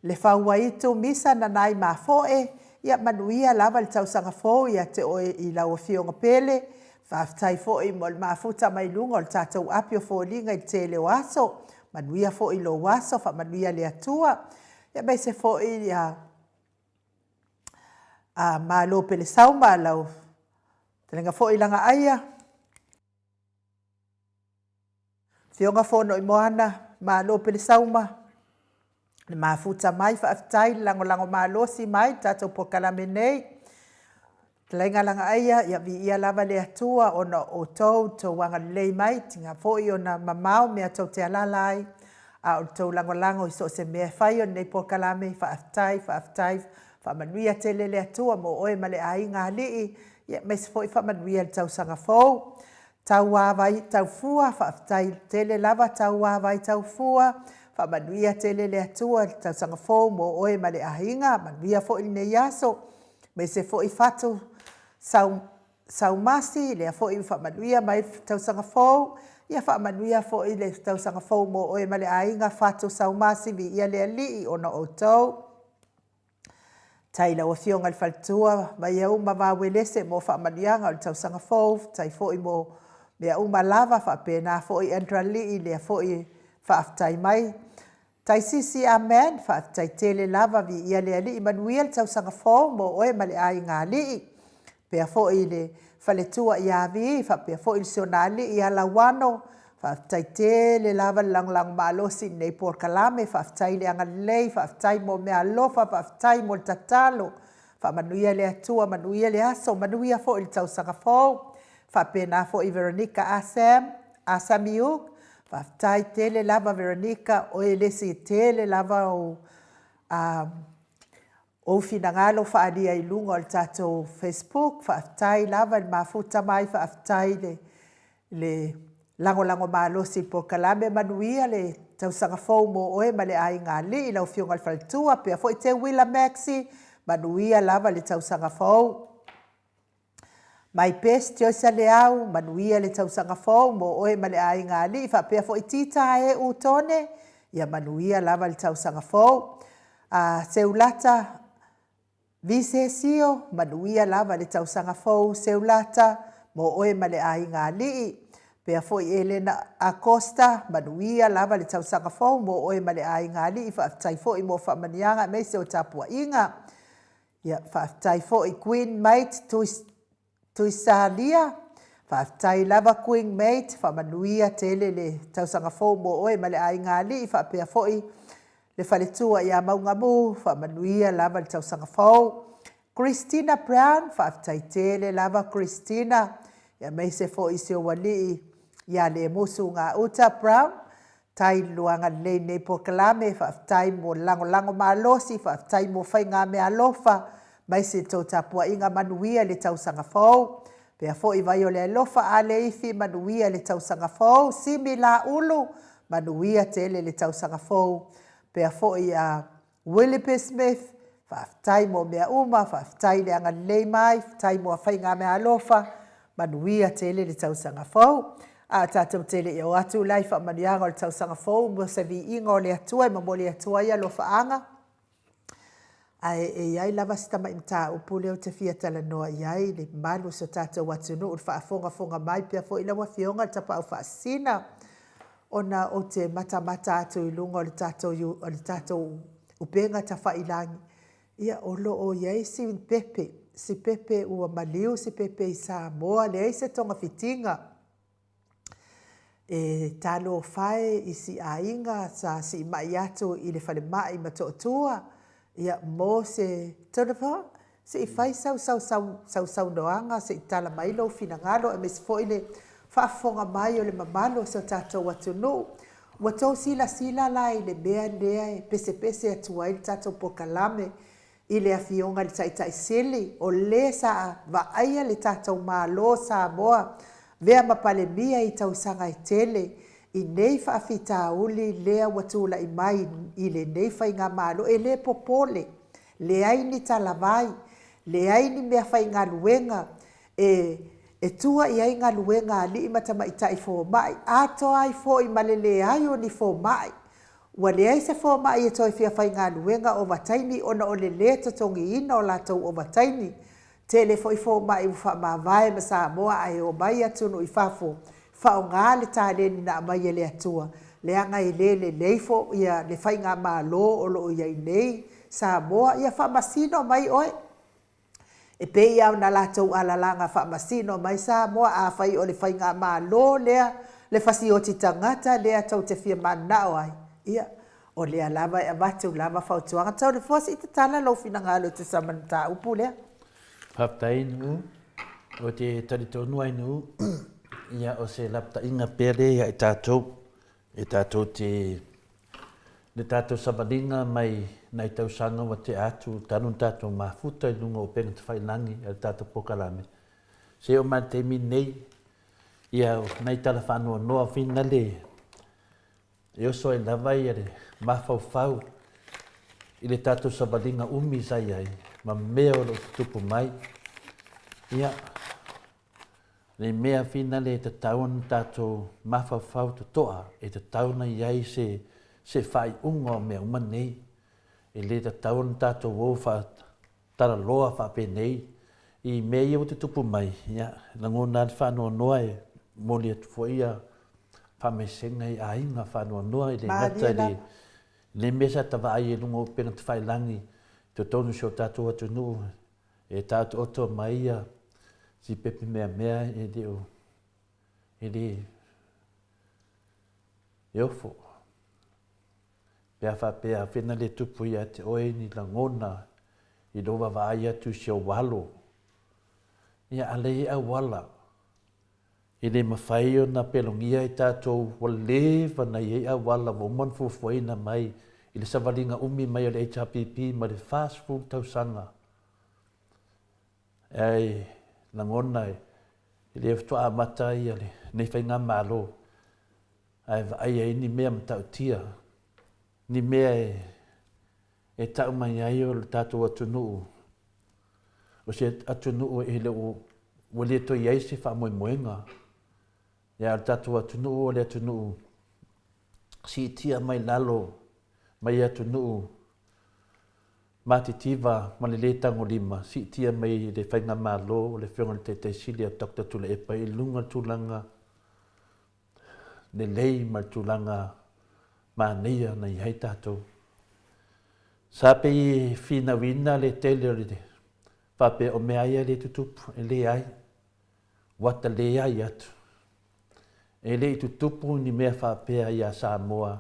Lefauaitu Misa Nanaimafoe, ia manuia lava le tausaga fou ia te oe i lau Afioga Pele. Faafetai foi mo le mafuta mai luga o le tatou api o foliga i le tele o aso. Manuia foi lou aso, faamanuia le Atua. Ia aemaise foi ia a Malo Pelesauma, lau Fetalaiga foi Lagaaia, Afioga Fonoimoana Malo Pelesauma, le mafuta mai, faafetai le lagolago malosi mai i le tatou polokalame nei. Fetalaiga Lagaaia, ia viia lava le Atua ona o outou i le tou agalelei mai, tiga foi ona mamao mea tou te alaala ai, a o le tou lagolago i so o se mea e fai o lenei polokalame, faafetai, faafetai. Faamanuia tele le Atua mo oe ma le aiga alii, aemaise foi faamanuia i le tausaga fou. Tauavai Taufua, faafetai tele lava Tauavai Taufua, faamanuia tele le Atua i le tausaga fou mo oe ma le aiga, manuia foi lenei aso. Aemaise foi Fatu Saumasi, lea foi ua faamanuia mai le tausaga fou, ia faamanuia foi le tausaga fou mo oe ma le aiga Fatu Saumasi, viia le Alii ona o outou. Faafetai i lau Afioga i le Faletua Vaiauma Vauelese mo faamanuiaga o le tausaga fou, faafetai foi mo mea uma lava, faapena foi Andra Lii, lea foi e faafetai mai. Taisisi Amen, faafetai tele lava, viia le Alii, manuia le tausaga fou mo oe ma le aiga alii. Faapea foi i le faletua ia Vi, faapea foi le sionalii ia Lauano, faafetai tele lava le lagolago malosi i lenei polokalame, faafetai le agalelei, faafetai mo meaalofa, faafetai mo le tatalo. Faamanuia le Atua, manuia le aso, manuia foi le tausaga fou. Faapena foi Veronica Asam, Asamiuk, faafetai tele lava Veronica, o oe le isi e tele lava ou a ou finagalo faaalia i luga o le tatou Facebook, faafetai lava i le mafuta mai, faafetai le le lagolago malosi i le polokalame, manuia le tausaga fou mo oe ma le aiga alii, lau Afioga i le Faletua, faapea foi Teuila Maxie, manuia lava le tausaga fou. My best Joyce Leau, manuia le tausaga fou mo oe ma le aiga alii, faapea foi Tita Aeu Tone, ia manuia lava le tausaga fou. Seulata Visesio, manuia lava le tausaga fou Seulata mo oe ma le aiga alii. Faapea foi Elena Acosta, manuia lava le tausaga fou mo oe ma le aiga alii, faafetai foi mo faamanuiaga aemaise o tapuaiga. Ia, faafetai foi Queen Mate Tuisalia, faafetai lava Queen Mate, faamanuia tele le tausaga fou mo oe ma le aiga alii, faapea foi le faletua ia Maugamu, faamanuia lava le tausaga fou. Christina Brown, faafetai tele lava Christina, aemaise foi si ou alii ia Lemusu Gauta Brown, Tai luaga lelei nei polokalame, faafetai mo le lagolago malosi, faafetai mo faigameaalofa, aemaise tou tapuaiga manuia i le tausaga fou. Faapea foi Vai o le Alofa Aleifi, manuia le tausaga fou. Simi Laulu, manuia tele le tausaga fou. Faapea foi a Willoughby Smith, faafetai mo mea uma, faafetai le agalelei mai, faafetai mo faigameaalofa, manuia tele le tausaga fou. A o tatou te le i o atu la i faamanuiaga o le tausaga fou mo se viiga o le Atua e momoli atu ai alofaaga, ae e i ai lava si tamai mataupu lea ou te fia talanoa i ai i le mamalu o si o tatou atunuu i le faafogafoga mai pea foi lau Afioga i le Tapaau Faasisina, ona ou te matamata atu i luga o le tatou, o le tatou upega tafailagi, ia o lo o i ai si pepe, si pepe ua maliu si pepe i Samoa, leai se togafitiga. E talofa e i si aiga sa siimai atu i le falemai i Motootua, ia mo se talofa, se i fai sau saunoaga se i tala mai lou finagalo aemaise foi le faafofoga mai o le mamalu o si o tatou atunuu. Ua tou silasila la i le mea lea e pesepese atu ai le tatou polokalame. I le Afioga i le Taitai Sili, o le sa vaaia le tatou Malo o Samoa vea ma Palemia i tausaga e tele, i nei faafitauli lea ua tulai mai i lenei Faigamalo, e le popole, leai ni talavai, leai ni meafaigaluega e e tua i ai galuega a alii ma tamaitai fomai, atoa ai foi ma le leai o ni fomai. Ua leai se fomai e toe fia faigaluega ovataimi ona o le lē totogiina o latou ovataimi. Tele foi fomai ua faamavae ma Samoa ae omai atunuu i fafo faoga le taleni na aumai e le Atua leaga e le lelei fo ia le faigamalo o lo o i ai nei Samoa. Ia faamasino mai oe. E pei lava ona latou alalaga faamasino mai Samoa, afai o le Faigamalo lea, le fasioti tagata lea tou te fia mananao ai, ia, o lea lava e avatu lava fautuaga. Toleafoa, se i tatala lou finagalo e tusa ma le mataupu lea. Faafetai Nu'u. Ou te talitonu ai Nu'u, ia o se lapataiga pea lea ia i tatou, e tatou te le tatou savaliga mai nai tausaga ua tea atu talu ona tatou mafuta i luga o upega tafailagi a le tatou polokalame, se oo mai le taimi lenei, ia nai tala faanoanoa finale e oso ai lava ia le mafaufau i le tatou savaliga umi sa i ai ma mea o lo o tutupu mai. Ia, Le mea finale e tatau ona tatou mafaufau totoa, e tatau ona i ai se, se faaiuga o mea uma nei. E le tatau ona tatou o faatalaloa faapenei i mea ia ua tutupu mai, ia, lagona lava le faanoanoa e momoli atu foi ia faamaisega i aiga faanoanoa, e le gata i le, le mea sa ta vaai ai i luga o upega tafailagi i totonu o si o tatou atunuu, E taotooto mai ia si pepe meamea e le o, e le e ofo. Pe a faapea afena le tupu ia te oe ni lagona i lou vaavaai atu i si ou alo, ia a leai e auala. E le mafai ona pelogia i tatou ua leva ona i ai auala ua uma ona fuafuaina mai i le savaliga umi mai o le HRPP mai le 40 tausaga. Ae lagona e le faatoa amata ai lenei faigamalo ae vaai ai ni mea matautia, ni mea e tau mai ai o le tatou atunuu o se atunuu e le o, ua le toe i ai se faamoemoega. Ia, o le tatou atunuu o le atunuu siitia mai lalo mai atunuu matitiva ma le lē tagolima, siitia mai i le Faigamalo o le Afioga i le Taitai Sili a Doctor Tuilaepa i luga o le tulaga lelei ma le tulaga manaia na i ai tatou. Sa pei e finauina le tele o le faapea o mea ia le tutupu, e leai, ua ta leai atu. E le i tutupu ni mea faapea iā Samoa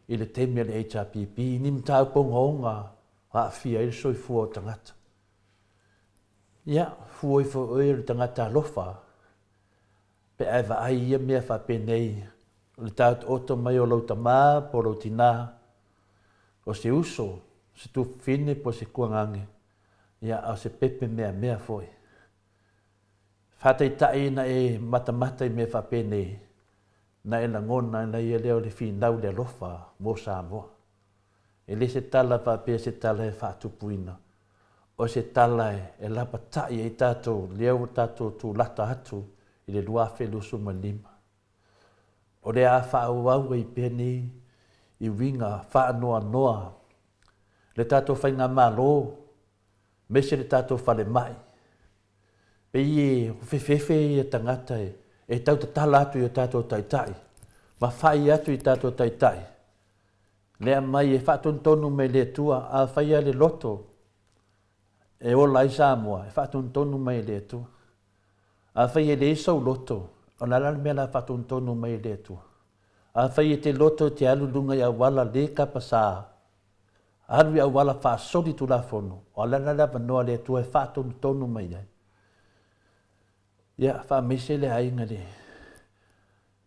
i le taimi o le HRPP, ni mataupu ogaoga aafia ai le soifua o tagata. Ia, fua ifo oe o le tagata alofa, Pe a e vaai i ia mea faapenei, o le taotooto mai o lou tama po o lou tinā, o se uso, o se tufafine po o se kuagage, ia, a o se pepe meamea foi. Faataitai ina e matamata i mea faapenei, na e lagona ai ia lea o le finau i le alofa mo Samoa. E le se tala faapea se tala e faatupuina, o se tala e lapatai ai tatou lea ua tatou tulata atu i le 2025. O le a faaauau ai pea nei i uiga faanoanoa le tatou Faigamalo aemaise le tatou falemai. Pei e fefefe ia tagata e tau tatala atu i o tatou taitai ma fai atu i tatou taitai Lea mai e faatonutonu mai le Atua, a faia le loto e ola ai Samoa, e faatonutonu mai e le Atua. Afai e leai sou loto, o le a la le mea la faatonutonu mai e le Atua? Afai e te loto e te alu i luga i auala le kapasā, alu i auala faasoli tulafono, o le a la le avanoa a le Atua e faatonutonu mai ai? Ia, faamaise le aiga le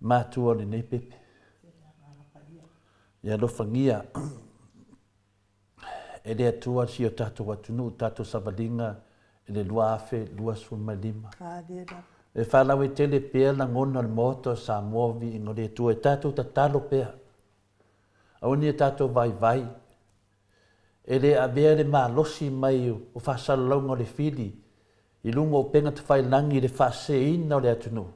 matua o lenei pepe. Ia alofagia. e le Atua si o tatou atunuu tatou savaliga i le 2025. E faalauaitele pea lagona o le Maota o Samoa viiga o le Atua e tatou tatalo pea. Aua ne i tatou vaivai. E le avea le malosi mai o faasalalauga o le fili i luga o upega tafailagi i le faaseseina o le atunuu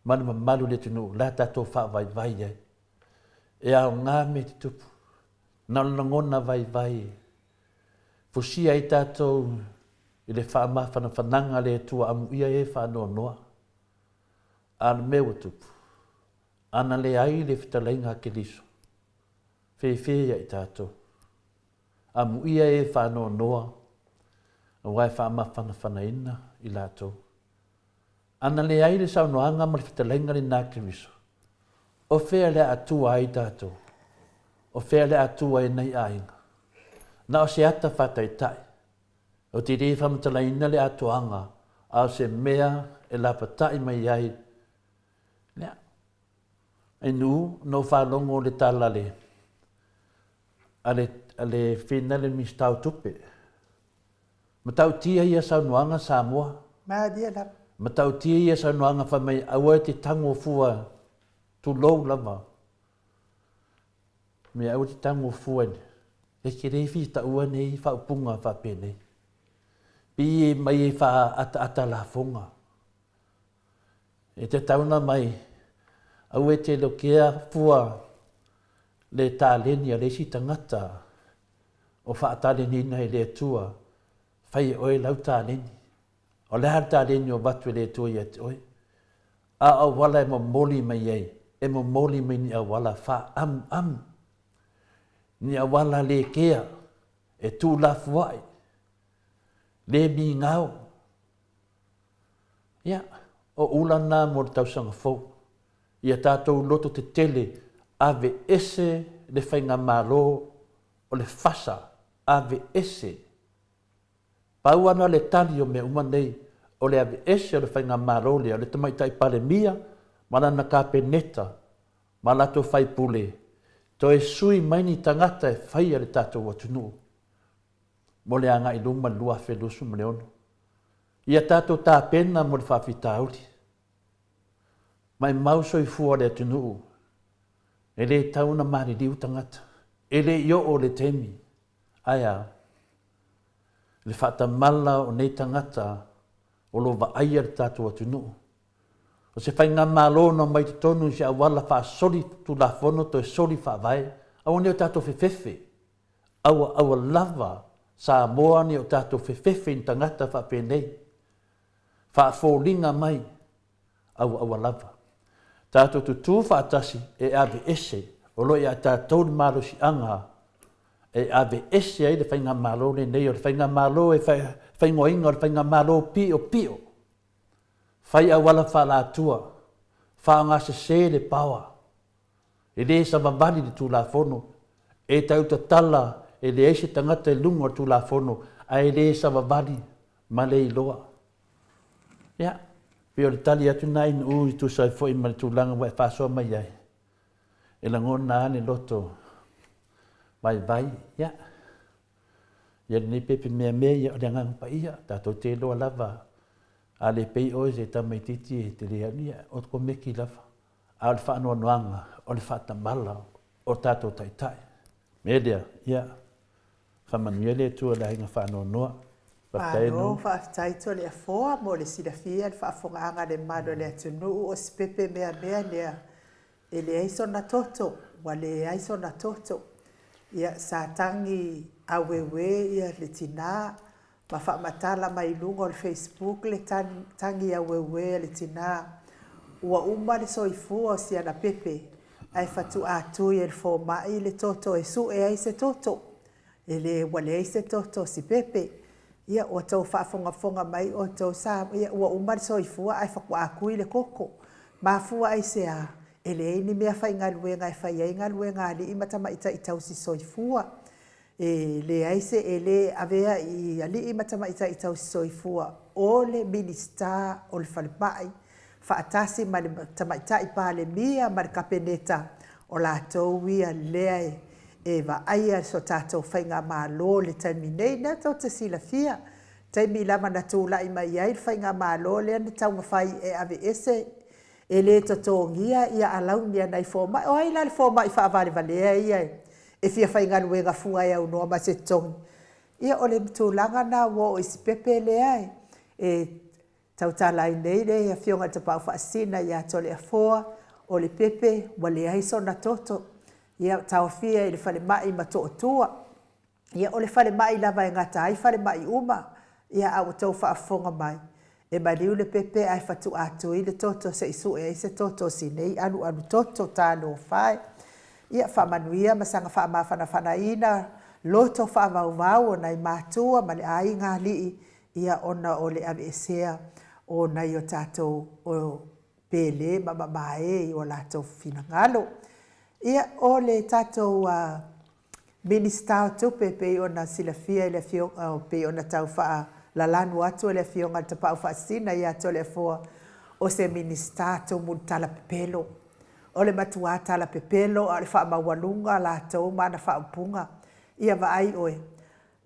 ma le mamalu o le atunuu la tatou faavaivai ai. E aoga mea tutupu. Na o le lagona vaivai e fusia ai tatou i le faamafanafanaga a le Atua amuia e faanoanoa. A o le mea ua tupu, ana leai le fetalaiga a Keriso, fefe ia i tatou. Amuia e faanoanoa, aua e faamafanafanaina i latou. Ana leai le saunoaga ma le fetalaiga lena a Keriso, o fea le a tua ai tatou? O fea le a tua ai nai aiga? Na o se ata faataitai. Ou te le faamatalaina le atoaga, a o se mea e lapatai mai ai lea. Ainu, na ou faalogo i le tala a le, a le, a le finale Minisita o Tupe. Matautia ia saunoaga Samoa. Malie lava. Matautia ia saunoaga fai mai aua e te tago fua, tulou lava. Mea aua te tago fua e te le fia taua nei faaupuga faapenei. Pei e mai e faaataata lafoga. E te tauna mai aua e te lokea fua le taleni a le isi tagata o faataleniina e le Atua, fai e oe lau taleni. O le a le taleni o avatu e le Atua ia te oe? A o auala e momoli mai ai, e momoli mai ni auala faaamuamu, ni auala le kea, e tuulafoai, le migao. Ia, o ula na mo le tausaga fou. Ia tatou loto tetele, ave ese le faigamalo o le fasa, ave ese. Pau ana le tali o mea uma nei, o le ave ese o le faigamalo lea o le Tamaitai Palemia ma lana Kapeneta ma latou faipule, toe sui mai ni tagata e faia le tatou atunuu mo le agai i luma i le 2026. Ia tatou tapena mo le faafitauli. Maimau soifua o le atunuu, e le tatau ona maliliu tagata. E le i oo le taimi. Ae a? Le faatamala o nei tagata o lo o vaaia le tatou atunuu. O se faigamalo na omai i totonu i se auala faasoli tulafono toe soli faavae, aua ne i o tatou fefefe. Aua aua lava Samoa ne i o tatou fefefe i ni tagata faapenei. Faafoliga mai aua aua lava. Tatou tutū faatasi e aveese, o lo o ia tatou le malosiaga e aveese ai le Faigamalo lenei, o le Faigamalo e faaigoaina o le Faigamalo piopio, fai auala faalatua, faaaogasese le power, E le savavali le Tulafono, e tautatala e leai se tagata i luga o le Tulafono, ae le savavali ma le iloa. Ia, pei o le tali atu lena i i tusa ai foi ma le tulaga ua e faasoa mai ai, e lagona lava le loto vaivai, ia, ia lenei pepe meamea, ia o le Agaga Paia, tatou te iloa lava, a le pei oe se tamaitiiti e te le alu, ia, o komeki lava. A o le faanoanoaga, o le faatamala o tatou taitai. O le mea lea, ia, faamanuia le Atua i le aiga faanoanoa. Faafetai Malo Anu. faafetai Toleafoa mo le silafia le faafofogaaga a le mamalu o le atunuu o si pepe meamea lea e leai sona toto ua leai sona toto ia sa tagi aueue ia le tina ma faamatala mai i luga o le Facebook le tagi aueue a le tina, Ua uma le soifua o si ana pepe, ae fatuaa tui e le fomai le toto e sue ai se toto. E le, ua leai se toto o si pepe. Ia, ua tou faafogafoga mai outou sa, ia, ua uma le soifua ae fatuaa tui le toto. Mafua aisea? E leai ni mea faigaluega e fai ai galuega a alii ma tamaitai tausi soifua. E leai se e le avea i alii ma tamaitai tausisoifua o le Minisita o le Falemai faatasi ma le Tamaitai Palemia ma le Kapeneta, o latou ia lea e vaaia so tatou faigamalo i le taimi nei. Lea tou te silafia, taimi lava na tulai mai ai le faigamalo lea na taumafai e aveese, e le totogia ia alauni a nai fomai. O ai la le fomai faavalevalea ia e fia faigaluega fua e aunoa ma se totogi? Ia o le tulaga lena ua oo i si pepe lea e tautala ai nei le Afioga i le Tapaau Faasisina ia Toleafoa, o le pepe ua leai sona toto, ia taofia i le falemai i Motootua. Ia o le falemai lava e gata ai falemai uma, ia a ua outou faafofoga mai, e maliu le pepe ae fatu'a tui le toto se i sue ai se toto o si nei alualu toto. Talofa e! Ia faamanuia ma saga faamafanafanaina loto faavauvau o nai matua ma le aiga alii, ia ona o le aveesea o nai o tatou o pele ma mamae i o latou finagalo. Ia o le tatou Minisita o Tupe e pei ona silafia e le Afioga, pei ona tau faalalanu atu e le Afioga i le Tapaau Faasisina ia Toleafoa, o se Minisita tumu i le tala pepelo. O le matuā tala pepelo a o le faamaualuga latou ma ana faaupuga. Ia vaai oe,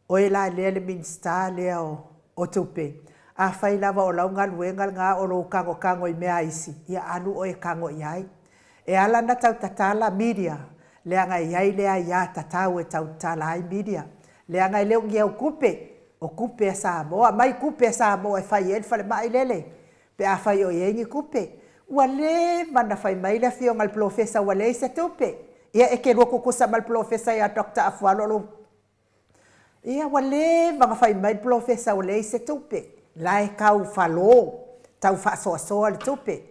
Oe la lea le Minisita lea o Tupe, afai lava o lau galuega lena o lou tagotago i mea a isi, ia alu oe e tago i ai. E ala ona tau tatala media, leaga e i ai le aia tatau e tau tatala ai media, leaga e le o ni au tupe, o tupe a Samoa. Aumai tupe a Samoa e fai ai le falemai lele, pe afai o i ai ni tupe. Ua leva ona fai mai le afioga i le polofesa ua leai se tupe. Ia e te lua tutusa ma le polofesa ia Doctor Afualo lou Ia ua leva ona fai mai le polofesa ua leai se tupe, la e tau falo, tau faasoasoa le tupe,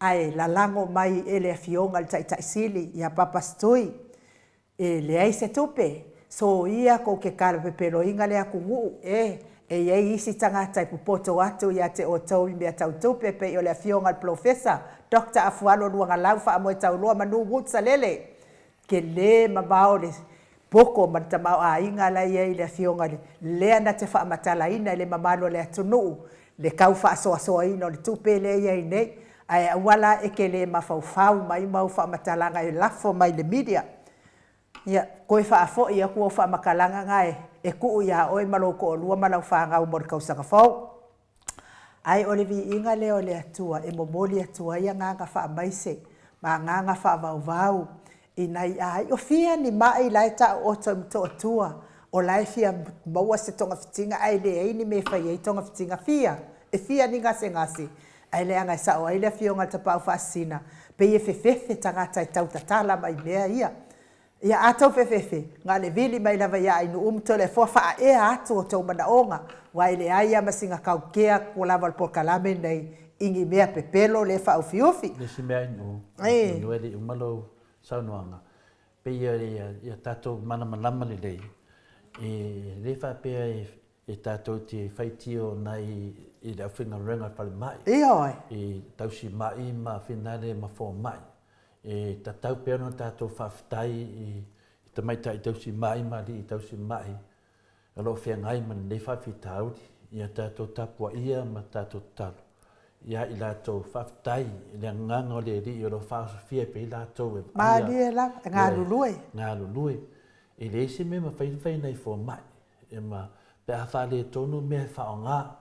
ae lalago mai e le Afioga i le Taitai Sili ia Papasitui, e leai se tupe, soia tou te talapepeloina le atunuu, e, e i ai isi tagata e popoto atu ia te outou i mea tau tupe, pei o le Afioga i le Polofesa Doctor Afualo Luagalau Faamoetauloa Manu Woods Salele, Tele mamao le poto ma le tamaoaiga la e i ai i le Afioga i le lea na te faamatalaina i le mamalu o le atunuu le tau faasoasoaina o le tupe lea e i ai nei. Ae aua la e te le mafaufau mai ma au faamatalaga e lafo mai i le media. Ia, toe faafoi atu au faamatalaga na e tuu ia oe ma lou toalua ma lau fanau mo le tausaga fou. Ae o le viiga lea o le Atua e momoli atu ai agaga faamaise ma agaga faavauvau i nai aiga. O fia ni maʻi la e taooto i Motootua, o la e fia maua se togafitiga ae leai ni mea e fai ai togafitiga. Fia, e fia ni gasegase, ae leaga e sao ai le Afioga i le Tapaau Faasisina, pei e fefefe tagata e tau tatala mai mea ia. Ia a tou fefefe, na o le vili mai lava ia Ainuʻu ma Toleafoa faaea atu o tou manaoga, aua e leai lava ma sina tautea ua lava o le polokalame lenei i ni mea pepelo le faaufiufi. Le isi mea Ainuʻu, manu e le i uma lou saunoaga, pei ia tatou malamalama lelei, e le faapea e tatou te faitio nai i le aufaigaluega a le falemai, Ioe. i tausi maʻi ma finale ma fomai. E tatau pea ona tatou faafetai i tamaitai tausi maʻi ma alii tausi maʻi o lo o feagai ma lenei faafitauli. Ia tatou tapuaia ma tatou tatalo ia i latou. Faafetai i le agaga o le Alii o lo o faaosofia pea i latou e vaaia. Malie lava, e galulue. Galulue. E leai se mea e mafai ona fai e nai fomai e ma, pe a faaletonu mea e faaaoga.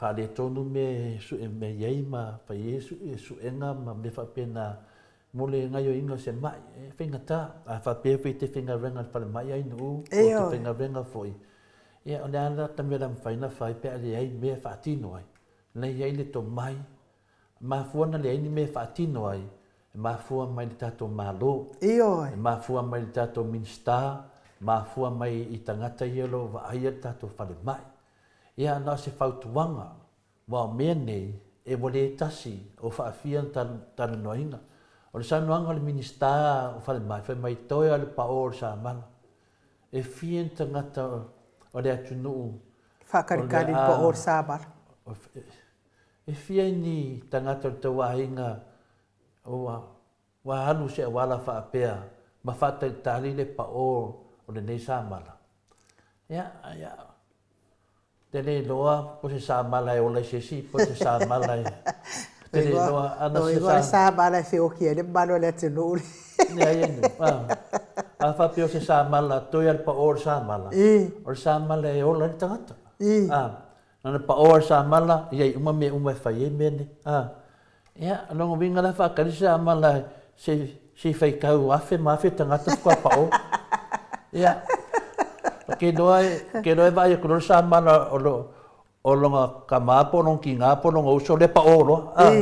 Faaletonu mea e sue mai ai ma fai ai suega ma mea faapena mo le gaoioiga o se mai, e faigata. A faapea foi e te faigaluega i le falemai ai nuu, po o te faigaluega foi, ia o le a la ta mea o le a mafai ona fai pe a leai mea e faatino ai. O la e i ai le tomai, e mafua ona leai ni mea e faatino ai, e mafua mai i le tatou Malo, e mafua mai i le tatou Minisita, mafua mai i tagata ia o lo o vaaia le tatou falemai. Ia, na o se fautuaga, aua o mea nei, e ua le tasi o faafia na talanoaina. O le saunoaga a le Minisita o Falemai, fai mai, toe lava le paō o le samala. E fia ni tagata o le atunuu Faakalikali le paō o le samala. E fia ni tagata o le tauaiga ua ua alu se auala faapea ma faatalitali le paō o lenei samala. Ia, ia, te le iloa po se samala e ola i se isi, po se samala e... Te le iloa, ana se samala. Lona uiga o le samala e feoki ai le mamalu o le atunuu. Leai, ai, ah. A faapea o se samala, toe a le paoa o le samala, o le samala e ola ai le tagata. A, na ona paoa le samala, i ai uma mea uma e fai ai mea nei. A, ia, o lona uiga la faatali se samala se i faitau afe ma afe tagata faatoa pao. Ia, ou te iloa, ou te iloa e vaai atu loa le samala o lo, o lona tama po o lona tina po o lona uso lea pao loa. A,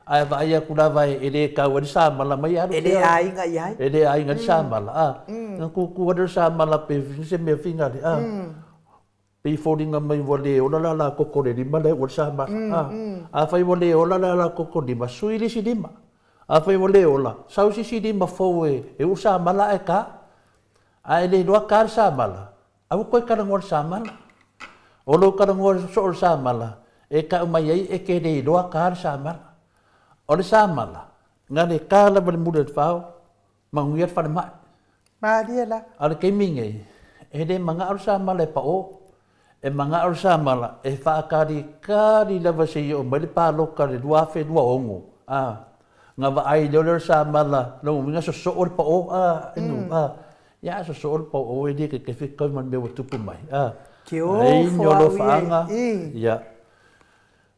ae vaai atu lava e le tau ai le samala mai alu pea. E le aiga i ai. E le aiga i le samala. A, ona tutu lava lea o le samala pe se mea finale. A, pei e foliga mai ua le ola le alakoko o le lima lea ua le samala. A, afai ua le ola le alakoko o le lima, sui le isi lima. Afai ua le ola, sau se isi lima fou e uu le samala ae ta. A e le iloa ta le samala, Aua koe talanoa i le samala. O lou talanoa soo i le samala, e tau mai ai e te le iloa ta le samala. O le samala, na le ta lava i le muli o le fao, manuia le falemai. Malie la. A o le taimi nei, e le manao le samala e pao, e manao le samala e faatalikali lava seia oo mai le palota i le 2026, a, na vaai loa lea o le samala, lona uiga sosoo le pao, a, inu, a. Ia a sosoo le pao e le kekefi kau ma le mea ua tupu mai. A, Ke ai ni alofaaga, ia,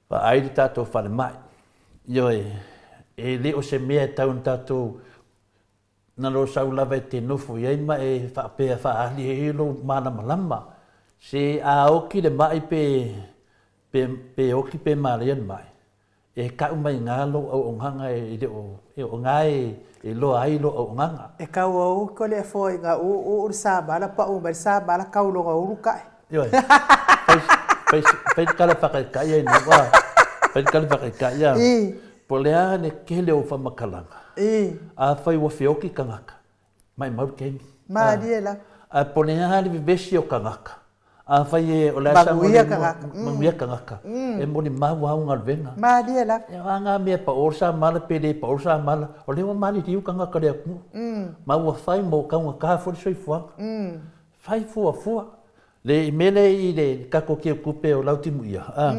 vaai le tatou falemai. Ioe, e le o se mea e tau ina tatou na lou sau lava e te nofo i ai ma e faapea faaali ai lou malamalama. Se a oki le mai pe, pe, pe oki pe malaia le mai, E kau mai ngā lou auaunaga e le o, e o ngā e iloa ai lou auaunaga. E kau au ko le foa i ngā u u le samala pa u mai le samala kau longa ulu kae. Ioe. Fai, fai, fai le tala whakaikai ai nuu a. Fai le tala whakaikai a. Po le a le kele o whamakalaga. A whai ua whioki kangaka. Maimau le taimi. Malie la. A po le a le vevesi o kangaka. Afai e o le a sa Manuia kangaka. Manuia kangaka. E molimau au galuega. Malie la. E a ngā mea pa o sa mala pe le pa o sa mala. O le ua maliliu kangaka le atunuu. Ma ua fai mo kaugata foi le soifuaga. Fai fuafua. Le i mea lea i le tatou tiutupe o Lautimuia, a,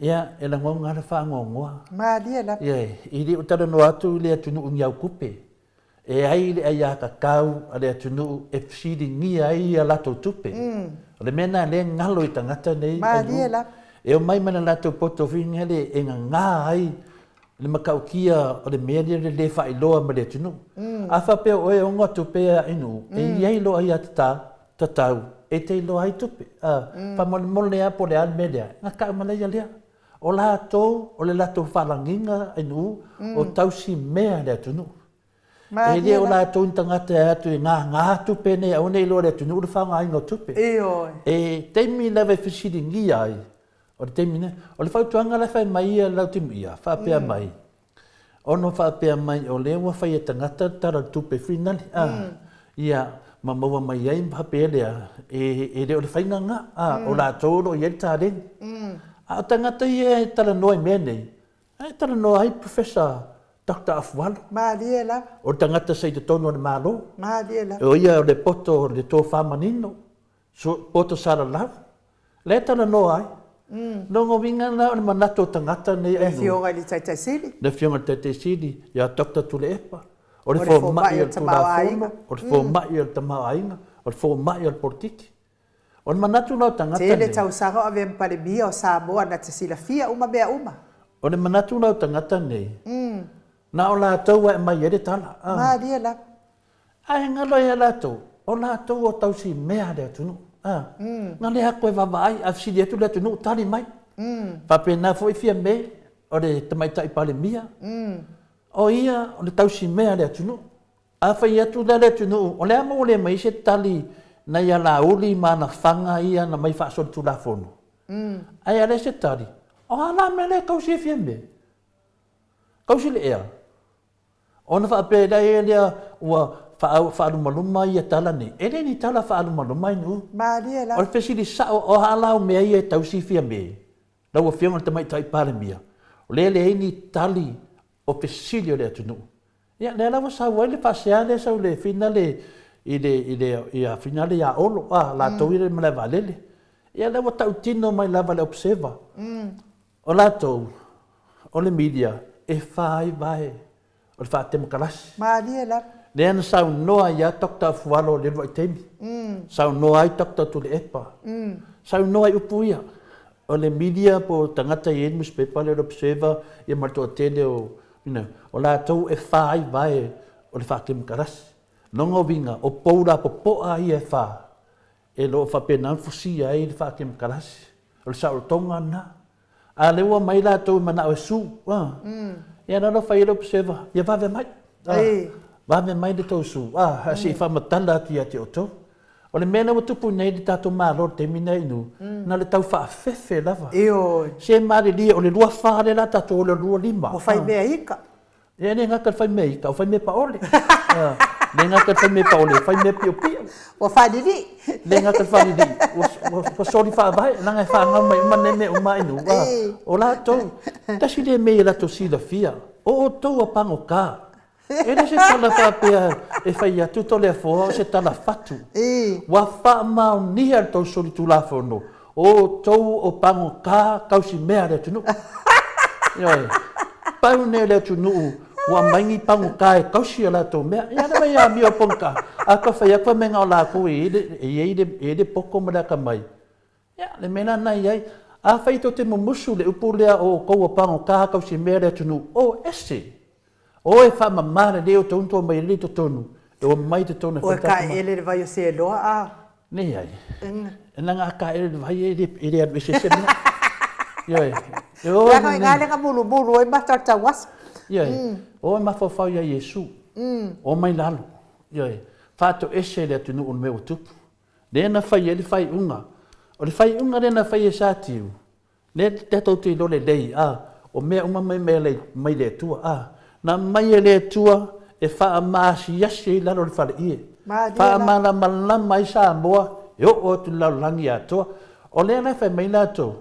ia, e lagona lava le faanoanoa. Malie lava. Ia, e le o talanoa atu i le atunuu i ni autupe. E ai le aiatatau a le atunuu e fesiligia ai a latou tupe. O le mea lena lea e galo i tagata nei. Malie lava. E omai ma le latou poto finagale e gagā ai le matautia o le mea lea o le le faailoa mai le atunuu. A faapea o oe e ono atu pea i nuu, e i ai lou aiatatau tatau e te iloa ai tupe. Faamolemole lava po o le a le mea lea, na tau ma laia lea. O latou, o le latou faalagiga i nuu, o tausi mea le atunuu. E le o latou ni tagata e atu e gagā tupe nei, aua ne i iloa e le atunuu le faaaogaina o tupe. E taimi lava e fesiligia ai, o le taimi lena. O le fautuaga la e fai mai ia Lautimuia, faapea mai, ona faapea mai o lea ua fai e tagata le Tala o le Tupe finale, a, ia, ma maua mai ai ma faapea lea, e le o le faiga lena, a, o latou o lo o i ai le taleni. A o tagata ia e talanoa i mea nei, e talanoa ai Professor Doctor Afualo. Malie lava. O le tagata sa i totonu o le Malo. Malie lava. O ia o le poto o le tofa manino, poto salalau. Lea e talanoa ai. Lona uiga la o le manatu o tagata nei. Le Afioga i le Taitai Sili. Le Afioga i le Taitai Sili ia Doctor Tuilaepa. O le fomai o le Tulafono, o le fomai o le tamaoaiga, o le fomai o le polokiki. O le manatu la o tagata nei. Tele tausaga o avea ma Palemia o Samoa na te silafia uma mea uma. O le manatu la o tagata nei, na o latou e aumai ai le tala. Malie lava. Ae galo ia latou, o latou o tausi mea le atunuu. Na le a koe vaavaai, a fesili atu le atunuu, tali mai. Faapena foi Fiame, o le Tamaitai Palemia, o ia o le tausi mea le atunuu. A fai atu la le atunuu, o le a mo ua le mai ai se tali nai a Laauli ma ana faga ia na mai faasolitulafono? Ae a leai se tali, o a la mea lea e tausi ai Fiame? Tausi le ea? Ona faapea ai lea ua faalumaluma ia tala nei. E le ni tala faalumaluma i nuu. Malie la. O le fesili sao, o a la au mea ia e tausi Fiame? Lau Afioga i le Tamaitai Palemia, o lea e leai ni tali o fesili o le atunuu. Ia, lea la ua sau ai le faasea lea sau i le finale i le, i le, ia finale ia Olo, a, latou ia i le malae vaalele. Ia, lea ua tautino mai lava le Observer. O latou, o le media, e fa ai vae o le faatemokarasi. Malie lava. Lea na saunoa ai lava Doctor Afualo i le uluai taimi. Saunoa ai Doctor Tuilaepa. Saunoa i upu ia, o le media po o tagata e i ai le nusipepa lea o le Observer ia ma le toatele o, you know, o latou e fa ai vae o le faakemokarasi. Lona uiga, o pou lapopoa ia e fa e lo o faapena ona fusia ai le faakemokarasi. O le saolotoga lena. A o lea ua omai latou e manao e sue, a, ia na ona fai ai le Observer, ia vave mai, a, vave mai le tou sue, a, ae se i faamatala atu ia te outou. O le mea lea ua tupu nei i le tatou Malo i le taimi lenei Inu, na o le tau faafefe lava. Ioe. Se malilie, o le 24 lea o le a tatou o i le 25. Ua fai mea ika. E le gata i le fai mea ika, o fai mea paole. E le gata i le fai mea paole, o fai mea piopio. Ua faalilii. Le gata i le faalilii, ua soli faavae, leaga e faagau mai uma nei mea uma i nuu. O latou, tasi lea mea ia latou silafia, o outou a pagota. E le o se tala faapea e fai atu Toleafoa o se tala fatu. Ua faamaonia le tou solitulafono O outou o pagota tausimea a le atunuu. Ioe. Pau nei o le atunuu ua aumai ni pagota e tausi a latou mea. Ia lava ia amio a pagota. A tau fai atu fai mai na o latou e i ai le, e i ai le poto ma le atamai. Ia, le mea la lena e i ai. Afai tou te mumusu i le upu lea o outou o pagota tausimea a le atunuu, o ese. O e faamama lelei outou na tua mai ai i totonu, e omai i totonu e fai tatou. Ua taeele le vai o Seloa a? Leai. Leaga a taeele le vai e le alu ese ai se mea. Ioe. E o Leaga o i ina lea na mulumulu ai mata o le tauaso. Ioe. O e mafaufau ia Iesu. Omai lalo. Ioe. Faatoese le atunuu i le mea ua tupu. Lea na fai ai le faaiuga. O le faaiuga lea na fai e Satiu, Lea tatou te iloa lelei, a, o mea uma mai mai le Atua, a, na aumai e le Atua e faamaasiasi ai lalo o le faleie, faamalamalama ai Samoa e oo atu i le lalolagi atoa. O lea la e fai mai latou,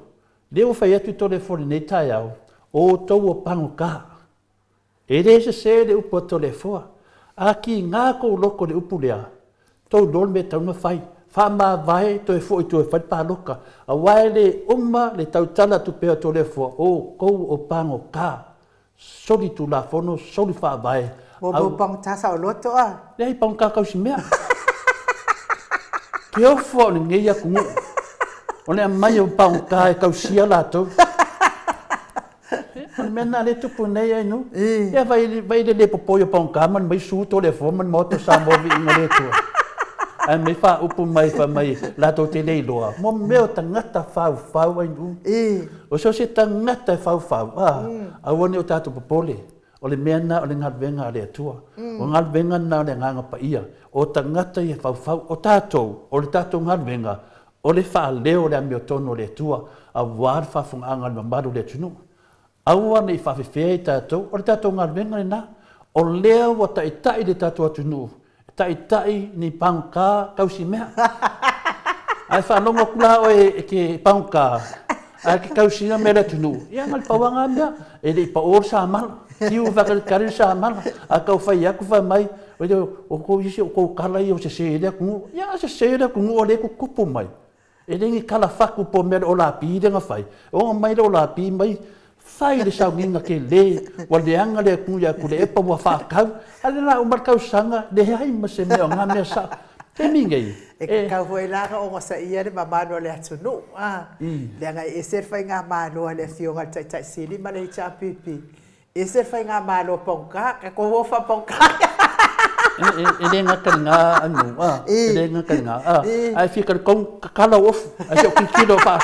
lea ua fai atu i Toleafoa i lenei taeao, o outou ua pagota. E le sese le upu a Toleafoa. A tiga kou loto i le upu lea, tou iloa le mea e tatau ona fai. Faamavae toe foi i tua e fai le paloka. Aua e le uma le tautala atu pea o Toleafoa, o outou o pagota, soli tulafono, soli faavae. Ua mau pagota saoloto a? Leai, pagota tausimea. Ke ofo o lenei atunuu, o le aumai o pagota e tausia latou. O le mea lena lea e tupu nei ai nuu. Ia vai vai le le popoi o pagota ma mai su Toleafoa ma le Maota o Samoa viiga le Atua. Ae mai faaupu mai fai mai latou te le iloa mo mea o tagata faufau ai nuu. O so o se tagata e faufau, a, aua ne i o tatou popole. O le mea lena o le galuega a le Atua. O le galuega lena o le Agaga Paia. O tagata ia e faufau. O tatou, o le tatou galuega, O le faaleo o le amiotonu o le Atua aua le faafofogaaga a le mamalu o le atunuu. Aua ne i faafefea i tatou, o le tatou galuega lena. O lea ua taitai le tatou atunuu, e taitai ni pagota tausimea. Ae faalogo atu la oe e te pagota, ae te tausia mea a le atunuu, ia na o le pau lava lena mea, e le i pao le samala, fiu e faatalitali le samala, a tau fai atu fai mai, O tou isi o tou tala ia ua sese ai le atunuu. Ia a sese le atunuu o lea e tutupu mai. E le ni tala fatu po o mea le olapi lea na fai. E ono mai le olapi mai fai le sauniga tele ua leaga le atunuu ia Tuilaepa ua faatau. A o lea la uma le tausaga leai ma se mea o na mea sao. Taimi nei, E tatau foi la ona onosaia le mamalu o le atunuu, a, leaga e ese le faigamalo a le Afioga i le Taitai Sili ma le HRPP, Ese le faigamalo pogā, tatou o faapogā. E le gata i lena anu, a, e le gata i lena, a, ae fia talitonu, tatala ou ofu, ae se i ou tilotilo faa,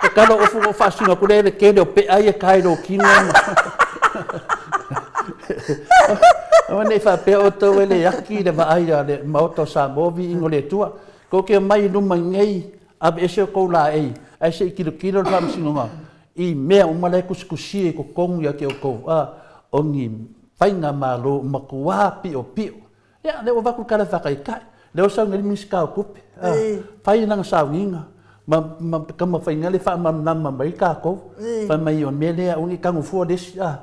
tatala ou ofu ona ou faasino atu lea i le tele o pea ia e ta i lou tino ma. Aua ne i faapea outou e le ati le vaai a le Maota o Samoa, viiga o le Atua. Tou te omai i luma nei, aveese outou laei, ae se i tilotilo le Faamasinoga I mea uma la e tusitusia i totonu ia te outou, a o ni faigamalo matua piopio. Ia, lea ua avatu le tala faataitai, lea ua sau nei le Minisita o Tupe, a, fai lana sauniga ma, ma taumafaiga lea e faamalamalama mai ai tatou, fai mai o le mea lea aua ne i tanu fua le isi, a.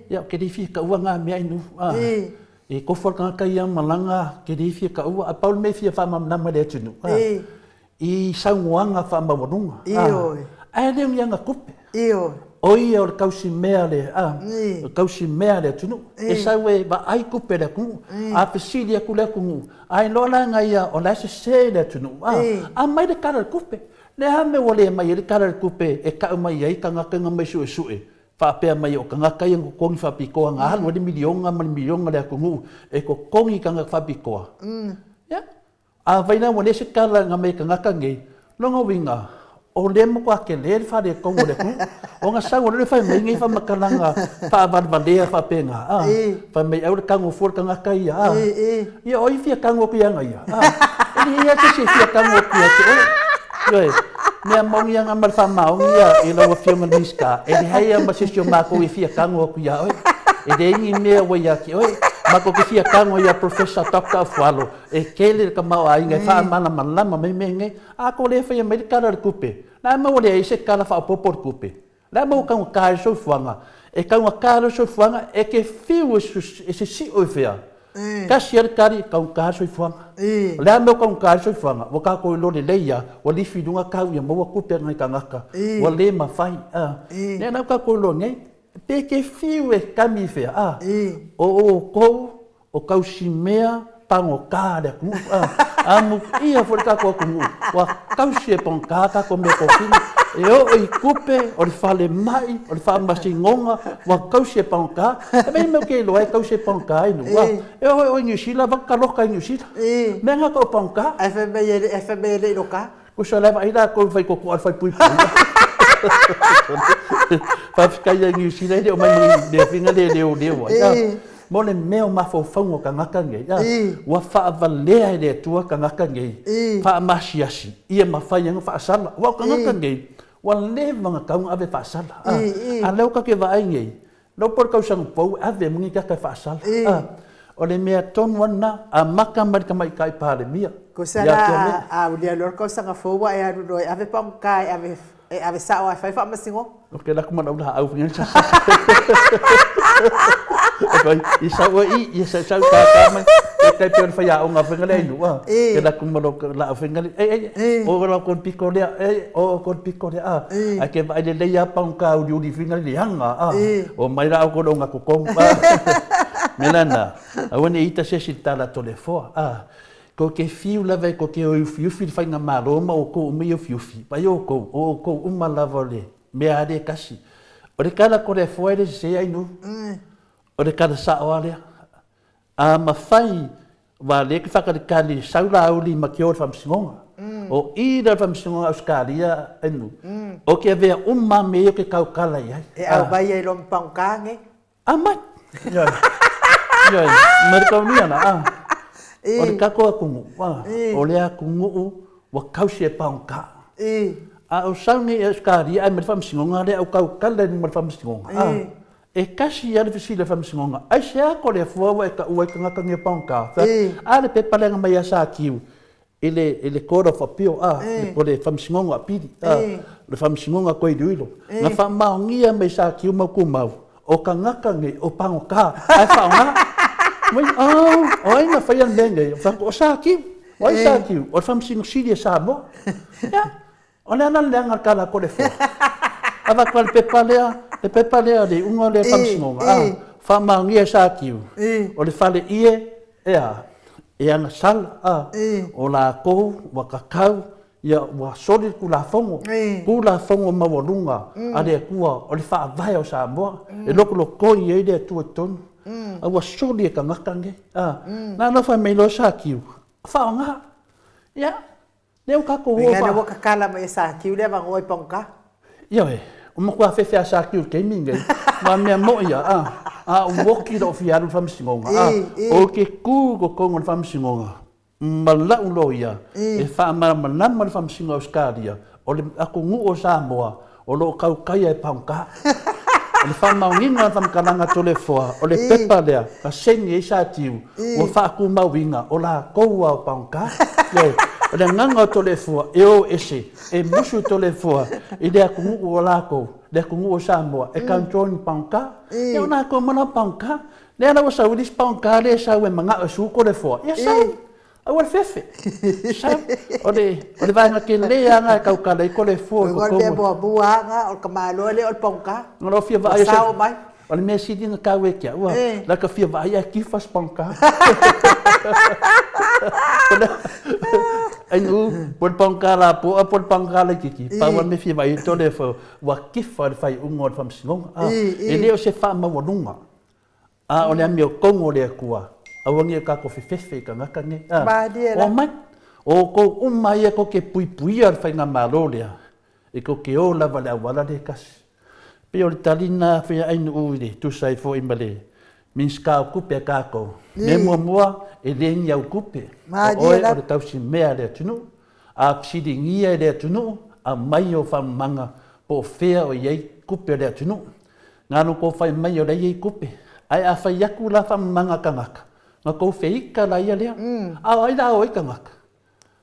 Ia, ou te le fia taua na mea inu, a. E tofu lava le tagata ia ma lana, ou te le fia taua, ae pau le mea e fia faamalamalama i le atunuu, a. I saunoaga faamaualuga. Ioe. Ae le o ni agatupe. Ioe. O ia o le tausimea a le, a, o le tausimea a le atunuu. E sau e vaai tupe a le atunuu. A fesili atu le atunuu, a iloa la na ia o la e sese le atunuu, a, aumai le Tala o le Tupe. Le a mea ua le aumai ai le Tala o le Tupe e tau mai ai tagata na omai suesue, faapea mai o tagata ia na totogi faapitoa na alu ai le miliona ma le miliona a le atunuu e totogi tagata faapitoa. Ia, Afai la ua leai se tala na mei tagata nei, lona uiga, o lea matua tele le faaletonu o le atunuu. Ona sau loa lea fai mai nei faamatalaga faavalevalea faapena, a, fai mai au le tago fua le tagata ia, a, ia o ai e fia tago atu ia ia, a, e leai lava se isi e fia tago atu ia te oe. Ioe, mea moni lava ma le faamaoni ia i lau Afioga i le Minisita, e leai lava ma se isi o matou e fia tago atu ia oe. E leai ni mea ua ia te oe. Matou te fia tago ia Professor Doctor Afualo, E tele le tamaoaiga e faamalamalama mai mea nei. A tou le faia mai le Tala o le Tupe, le a maua leai se tala faaopoopo o le tupe? Le a maua taugata ai le soifuaga? E taugata loa le soifuaga, e te fiu e sisio i fea? Tasi lava le tali, taugata le soifuaga. O le a le mea ua taugata ai le soifuaga? Ua tatou iloa lelei lava, ua lifi i luga tau ia maua tupe a nai tagata, ua le mafai. Lea la ua tatou iloa nei, pe te fiu e kami i fea, a, o outou O tausimea pagota le atunuu. Amuia foi le tatou atunuu ua tausi e pagota tatou meatosina. E oo i tupe, o le falemai, o le faamasinoga, ua tausi e pagota. E mea mea ou te iloa e tausi e pagota ai nuu. E oo oe i Niu Sila, avatu taloka i Niu Sila. Mea na o pagota. Ae fai mai e le i loka. Tusa la e vaai latou i le faitotoa i le falepuipui. Faafetai ia Niu Sila e le o mai ma ni mea foi na le leoleo ai. Mo le mea o mafaufauga o tagata nei, ua faavalea e le Atua tagata nei, faamasiasi ia mafai ai ona faasala. Aua o tagata nei, ua leva ona tatau ona ave faasala. A o lea ua tatou vaai nei, Lou po le tausaga fou e ave mai ni kaka e faasala. A, o le mea tonu lava lena, amata mai le Tamaitai Palemia. Tusa la a aulia loa le tausaga fou ua e alu loa e ave pagota e ave e ave sao lava e fai faamasinoga. Ou te alu atu ma lau laau foi lea I sau ai i, ia sau sau tata mai. E tai pei o le faiaoga foi lea i Nuu a. Te alu atu ma lou laau foi lea, ei ei, o lau piko lea, ei, o kou piko lea, a. Ae ke vaai lelei lava pagota uliuli foi lea leaga, a. Omai la outou i le ogatotonu, a. Mea la lena, aua ne i ita se isi i le tala a Toleafoa, a. Tou te fiu lava e tou te o e ufiufi le faigamalo ma outou uma ia ufiufi, vaai outou, o outou uma lava o le mea lava lea e tasi. O le tala a Toleafoa e le sese ai nuu. O le tala sao lava lea. A mafai, aua o lea e te faatalitali sau Laauli ma te o i le faamasinoga. O i la i le faamasinoga a Ausetalia Enu, ou te avea uma lava mea ia ou te tautala i ai. E aumai ai loa ma pagota nei. Aumai! Ioe. Ioe. Ma le kaunia la, a. O le tatou atunuu, a, o le atunuu ua tausi e pagota. A o sau nei i Ausetalia ae aumai le faamasinoga lea, ou tautala i luma o le faamasinoga, a. E tasi lava le fesili a le Faamasinoga, Aisea Toleafoa ua e taua ai tagata nei o pagota? A le pepa lea na aumai ia Satiu i le i le Court of Appeal, a, po o le Faamasinoga o Apili, a, le Faamasinoga toe iloilo, na faamaonia mai e Satiu ma Tumau, o tagata nei o pagota, ae faaaoga. Fai mai, oh, o ai na faia le mea nei? Ou fai atu, o Satiu. O ai Satiu? O le Faamasino Sili a Samoa. Ia. O le a la le leaga o le tala a Toleafoa? Avatu lava le pepa lea, le pepa lea, le iuga lea o le Faamasinoga, a, faamaonia e Satiu, o le fale ie, e a, e agasala, a, o latou ua tatau, ia, ua soli le Tulafono, Tulafono maualuga a le Atua, o le Faavae o Samoa, e lokolokoi ai le Atua i totonu, a ua soli e tagata nei, a. Na ona fai mai loa Satiu, faaaoga, ia, Lea ua tatou o fa... ua kakala mai e Satiu le avanoa i pagota. Ioe, ua matua fefe a Satiu i le taimi lenei, aua mea moi ia, a, a ua oti lou fia alu i le faamasinoga, a, ou te tu i totonu o le faamasinoga ma lau loia e faamalamalama le faamasinoga a Ausetalia, o le atunuu o Samoa O lo o tautaia e pagota. O le faamaoniga o le faamatalaga a Toleafoa, o le pepa lea na saini ai Satiu, ua faatumauina o latou lava o pagota. Ioe. O le agaga o Toleafoa, e o ese, e musu Toleafoa i le atunuu o latou, le atunuu o Samoa, e control ni pagota. Ia o latou uma la o pagota. Lea la ua sau ai le isi pagota lea e sau e manao e sue Toleafoa, ia sau. Aua le fefe. Sa, o le, o le vaega tele lava na e tautala ai Toleafoa i totonu. O le mea muamua lava na, o le tamaloa lea o le pogata. Na lou fia vaai. Ua sao mai. O le mea sili ona taua ia te au, la ta fia vaai ae tifa se pogata. Ai nu, po o le pogata lapoa po o le pogata laitiiti, pau lava le mea e fia vaai ai Toleafoa, ua tifa le faaiuga o le Faamasinoga. E le o se faamaualuga. A o le amiotonu o le Atua, aua ne i o tatou fefefe i tagata nei. A, Malie la. Omai, o outou uma ia tou te puipuia le faigamalo lea, e tou te o lava i le auala lea e tasi. E pei o le tali lena Feainuu i le tusa ai foi ma le Minisita o Tupe a tatou. Mea muamua, e le ni au tupe, o oe o le tausimea a le atunuu. A fesiligia e le atunuu, aumai ou faamamaga po o fea o i ai tupe a le atunuu. Na ona tou fai mai o lea e i ai tupe. Ae a fai atu la faamamaga a tagata, ona tou feita laia lea. A o ai la a o ai tagata?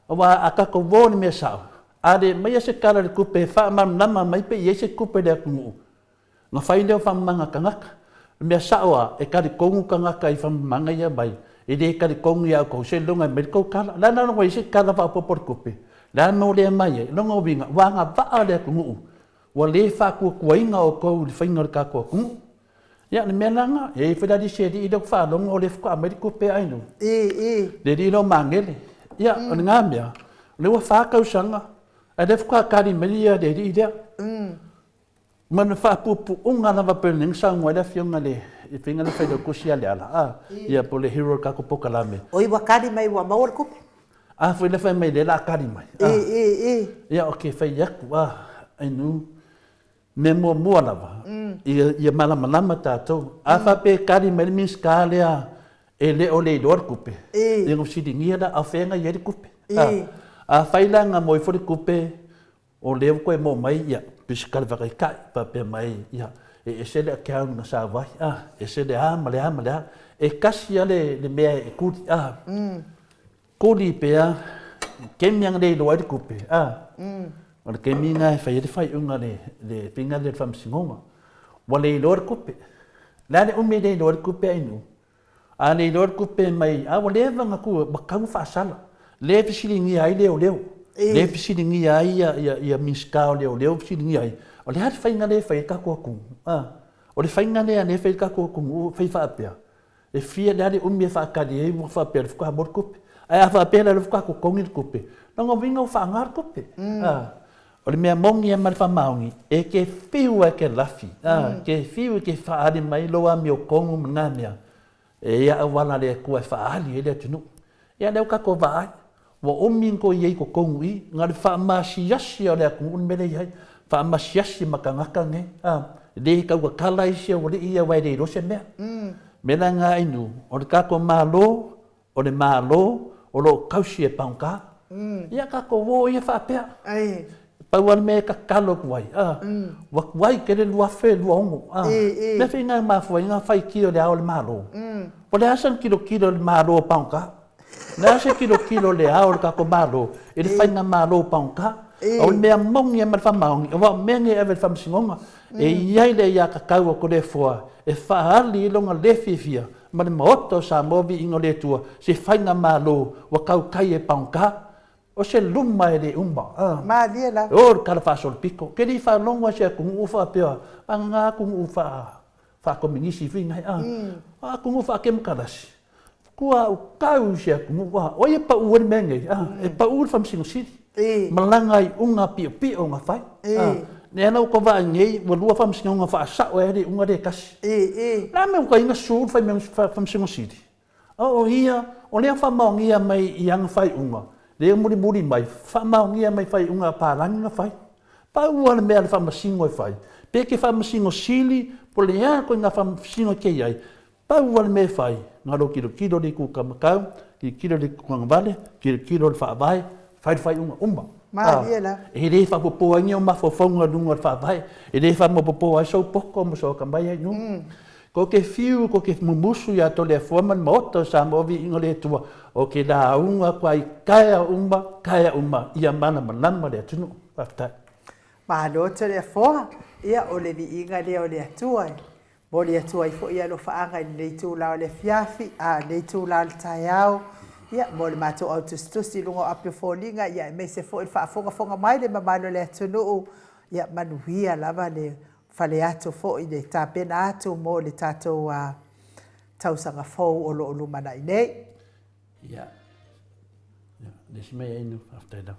Aua a tatou o i le mea sao, a le aumaia se tala i le tupe e faamalamalama mai pe i ai se tupe i le atunuu, Ona fai lea o faamamaga a tagata. O le mea sao lava, e talitonu tagata i faamamaga ia e aumai, e le talitonu ia outou seiloga e aumai le tou tala. O le a la ua i ai se tala faaopoopo o le tupe? O le a le mea ua le aumai ai? O lona uiga, ua agavaa le atunuu, ua le faatuatuaina outou i le faiga o le tatou atunuu. Ia, o le mea la lena, e i ai foi la le isi alii lea ou te faalogo o lea faatoa aumai le tupe a Ainuu, le alii lea o Magele. Ia, o lena mea, o lea ua fa tausaga, a o lea faatoa tali mai le alii lea. Ma le faapuupuuga lava pei ona saunoa ai le Afioga i le Afioga lea Failautusi ia Leala, a, ia po o le hero o le tatou polokalame. Oi ua tali mai ua maua le tupe? A foi lea fai mai lea o le a tali mai. I, i, i. Ia ou te fai atu, a, Ainuu, mea muamua lava, ia malamalama tatou. A faapea e tali mai le Minisita lea e le o le iloa le tupe, ia ona fesiligia lea, a o fea na i ai le tupe? A, afai la na maua ifo le tupe, O lea ua toe maua mai ia pisika le faataitai faapea mai ia e ese le account na sau ai a, ese le a ma le a ma le a. E tasi a le, le mea e kuli a. Kuli pea kemi ana le iloa ai le tupe a. O le kemi na e fai ai le faaiuga le, le faiga lea o le faamasinoga. Ua le iloa le tupe. Le a le umi e le iloa ai le tupe Ainuu? A le iloa le tupe mai, a ua leva ona tu, ua tatau ona faasala. Lea e fesiligia ai leoleo, lea e fesiligia ai ia, ia, ia Minisita o Leoleo fesiligia ai, o le a le faiga lea e fai ai le tatou atunuu? A, o le faiga lea lea e fai ai le tatou atunuu e fai faapea, e fia, le a le umi e faatali ai ua faapea o lea faatoa maua le tupe. Ae a faapea la o lea faatoa totogi le tupe, lona uiga ua faaaoga le tupe. A, o le mea moni lava ma le faamaoni, e te fiu lava e te lafi, a, e te fiu e te faaali mai lou amiotonu ma na mea, e i ai auala a le Atua e faaali ai le atunuu. Ia lea ua tatou vaai, ua umi ona toe i ai i totonu i i, na o le faamasiasi lava o le atunuu le mea lea e i ai, faamasiasi ma tagata nei, a, le tautatala isi aualii ia aua e le iloa se mea. O le mea la lena Ainuu, o le tatou Malo, O le Malo o lo o tausi e Paungka. Ia tatou o ia faapea. Pau lava le mea e tatalo atu ai, a, ua tuai tele 2026, a. Mea foi na e mafua ai na faitio i Le Ao o le Malo. O le a sana tilotilo i le Malo o Paungka? O le a se tilotilo o Le Ao o le tatou Malo i le faigamalo o Paungka? O le mea moni lava ma le faamaoni, aua o mea nei e ave i le Faamasinoga, e i ai le aiatatau a Toleafoa e faaali ai lona le fiafia ma le Maota o Samoa Viiga o le Atua, se faigamalo ua tautai e paogata, o se luma e le uma. A. Malie lava. O le tala faasolopito. Ke le i faalogo a se atunuu faapea, vagana atunuu faa, faakominisi foi nai, a. O atunuu faakemokarasi, tua u tau i se atunuu, a. O ai e pau ai le mea nei, a. E pau le Faamasino Sili. Ma lana iuga piopio na fai. A. Lea la ua tou vaai nei, ua lua faamasinoga faasao ai le iuga lea e tasi. O le a mea ua tai na sue le Faamasino Sili? A o ia, o lea faamaonia mai i ana faaiuga, lea mulimuli mai, faamaonia mai faaiuga a palagi na fai. Pau lava le mea a le Faamasino e fai, pe ke Faamasino Sili, po o le a ituaiga Faamasino e te i ai, Pau lava le mea e fai, na o lou tilotilo i le itu taumatau, tilotilo i le itu agavale, tilotilo i le Faavae, fai le faaiuga uma. Malie la. E le faaopoopo ai ni ou mafaufauga i luga o le Faavae, e le faamaopoopo ai sou poto ma sou atamai ai i luga. Kou te fiu, kou te mumusu ia Toleafoa ma le Maota o Samoa Viiga o le Atua, o ke lauga atu ai taeao uma, taeao uma, ia malamalama le atunuu. Faafetai. Malo Toleafoa, ia o le viiga lea o le Atua e Momoli atu ai foi alofaaga i lenei itula o le afiafi, a, lenei itula o le taeao. Ia, mo le matou au tusitusi i luga o api o foliga, ia aemaise foi le faafogafoga mai le mamalu o le atunuu, ia manuia lava le fale atu foi le tapena atu mo le tatou tausaga fou o lo o lumanai nei. Ia, le isi mea inu, faafetai lava.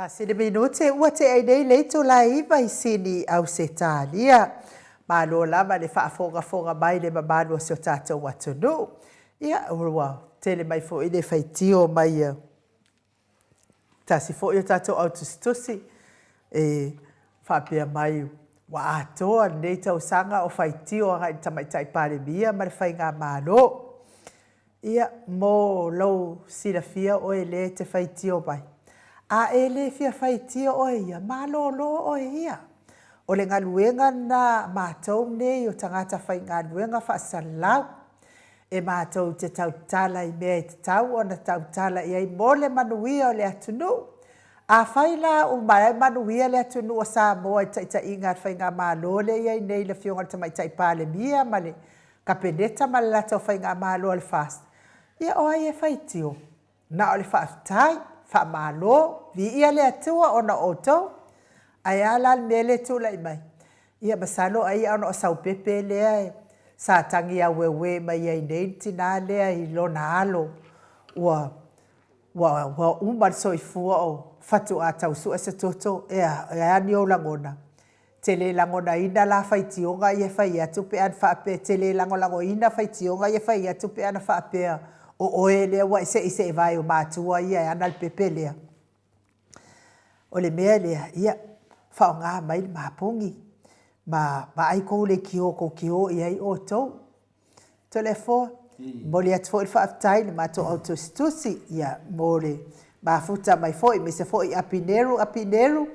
Tasi le minute ua tea ai nei le itula e 9 i Sini, Ausetalia. Malo lava le faafogafoga mai le mamalu o si o tatou atunuu. Ia, ua tele mai foi le faitio mai tasi foi o tatou au tusitusi e faapea mai ua atoa lenei tausaga o faitio agai i le Tamaitai Palemia ma le Faigamalo. Ia, mo lou silafia oe lea e te faitio mai, a e le fia faitio oe ia, malolo oe ia. O le galuega lena a matou nei o tagata faigaluega faasalau, e matou te tautala i mea e tatau ona tautala i ai mo le manuia o le atunuu. Afai la ua maea manuia le atunuu o Samoa i le taitaiga a le Faigamalo lea e i ai nei i le Afioga i le Tamaitai Palemia ma le Kapeneta ma le latou Faigamalo a le FAST, ia o ai e faitio? Na o le faafetai, faamalo, viia le Atua ona o outou. Ae a la le mea lea e tulai mai? Ia masalo ai ona o sau pepe lea sa tagi aueue mai ai nei le tina lea i lona alo ua ua ua uma le soifua o faatoa tau sue se toto. E a, e a ni ou lagona? Te le lagonaina la faitioga ia e fai atu pe ana faapea, te le lagolagoina faitioga ia e fai atu pe ana faapea O oe lea ua e seʻeseʻevae o matua ia e ana le pepe lea. O le mea lea, ia, faaaoga mai le mapuni, ma vaai kou leitio tou te o i ai outou. Toleafoa, momoli atu foi le faafetai i le matou au tusitusi, ia, mo le mafuta mai foi, aemaise foi Apineru, Apineru,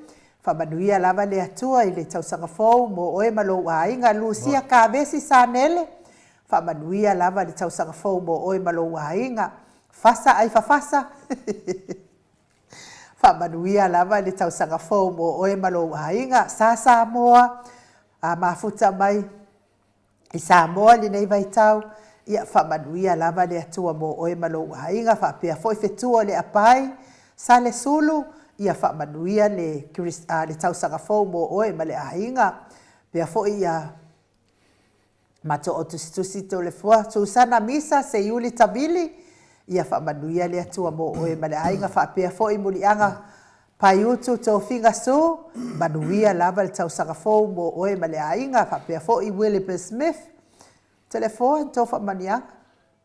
faamanuia lava le Atua i le tausaga fou mo oe ma lou aiga. Lusia Kavesi Sanele, faamanuia lava le tausaga fou mo oe ma lou aiga. Fasa ai fafasa. Faamanuia lava le tausaga fou mo oe ma lou aiga. Sa Samoa, a mafuta mai i Samoa i lenei vaitau, ia faamanuia lava le Atua mo oe ma lou aiga, faapea foi Fetua Leapai, Salesulu, ia faamanuia le le tausaga fou mo oe ma le aiga, faapea foi ia Matou tusitusi Toleafoa, Susana Misa, Seiuli Tavili, ia faamanuia le Atua mo oe ma le aiga, faapea foi Muliaga Paiutu Tofiga Su, manuia lava le tausaga fou mo oe ma le aiga, faapea foi Williber Smith, Toleafoa, ni tou faamanuiaga.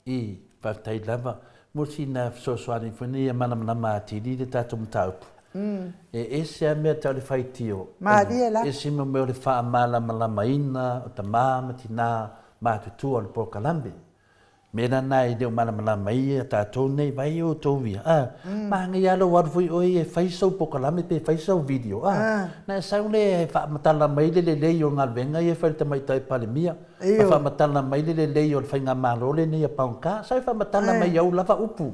I, faafetai lava mo sina fesoasoani foi nei ia malamalama atili le tatou mataupu. E ese a mea tau le faitio, Malie lava. ese ma mea o le faamalamalamaina o tama ma tina matutua o le polokalame. Mea la na e le o malamalama ai ia tatou nei, vai outou ia, a, manaia lava lou alu foi oe ia e fai sou polokalame pe fai sau video, a, na e sau lea e faamatala mai le lelei o galuega ia e fai e le Tamaitai Palemia. Ma faamatala mai le lelei o le faigamalo lenei a Paungkar. Sa e faamatala mai i au lava upu.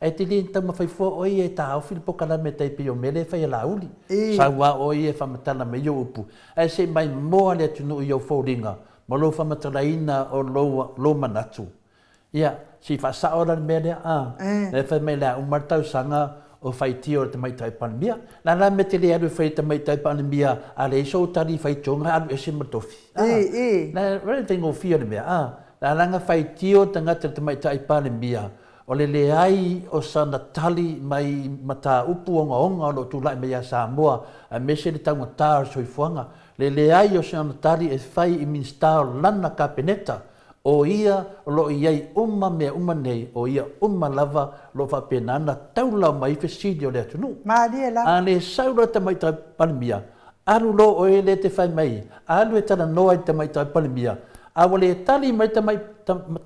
Ae te le taumafai fua oe ia e taofi le polokalame e tai pei o mea lea e fai a Laauli. Sau lava oe ia e faamatala mai ou upu, ae se i maimoa le atunuu i ou foliga ma lou faamatalaina o lou manatu. Ia, se i faasao la le mea lea, a. Lea e fai mai o le a uma le tausaga o faitio a le Tamaitai Palemia. O le a la le mea e te le alu e fai i le Tamaitai Palemia a leai sou tali i faitioga alu ese ma le tofi? A. O le faigofie o le mea, a. O le a la na faitio le tagata i le Tamaitai Palemia o le leai o sana tali mai i mataupu ogaoga o lo o tulai mai ia Samoa aemaise le taugata o le soifuaga, le leai o sana tali e fai i Minisita o lana Kapeneta O ia o lo o i ai uma mea uma nei, o ia uma lava o lo o faapena ona taula mai fesili o le atunuu. Malie lava. A le sau loa le Tamaitai Palemia, alu loa oe lea e te fai mai, alu e talanoa i le Tamaitai Palemia, a ua le tali mai le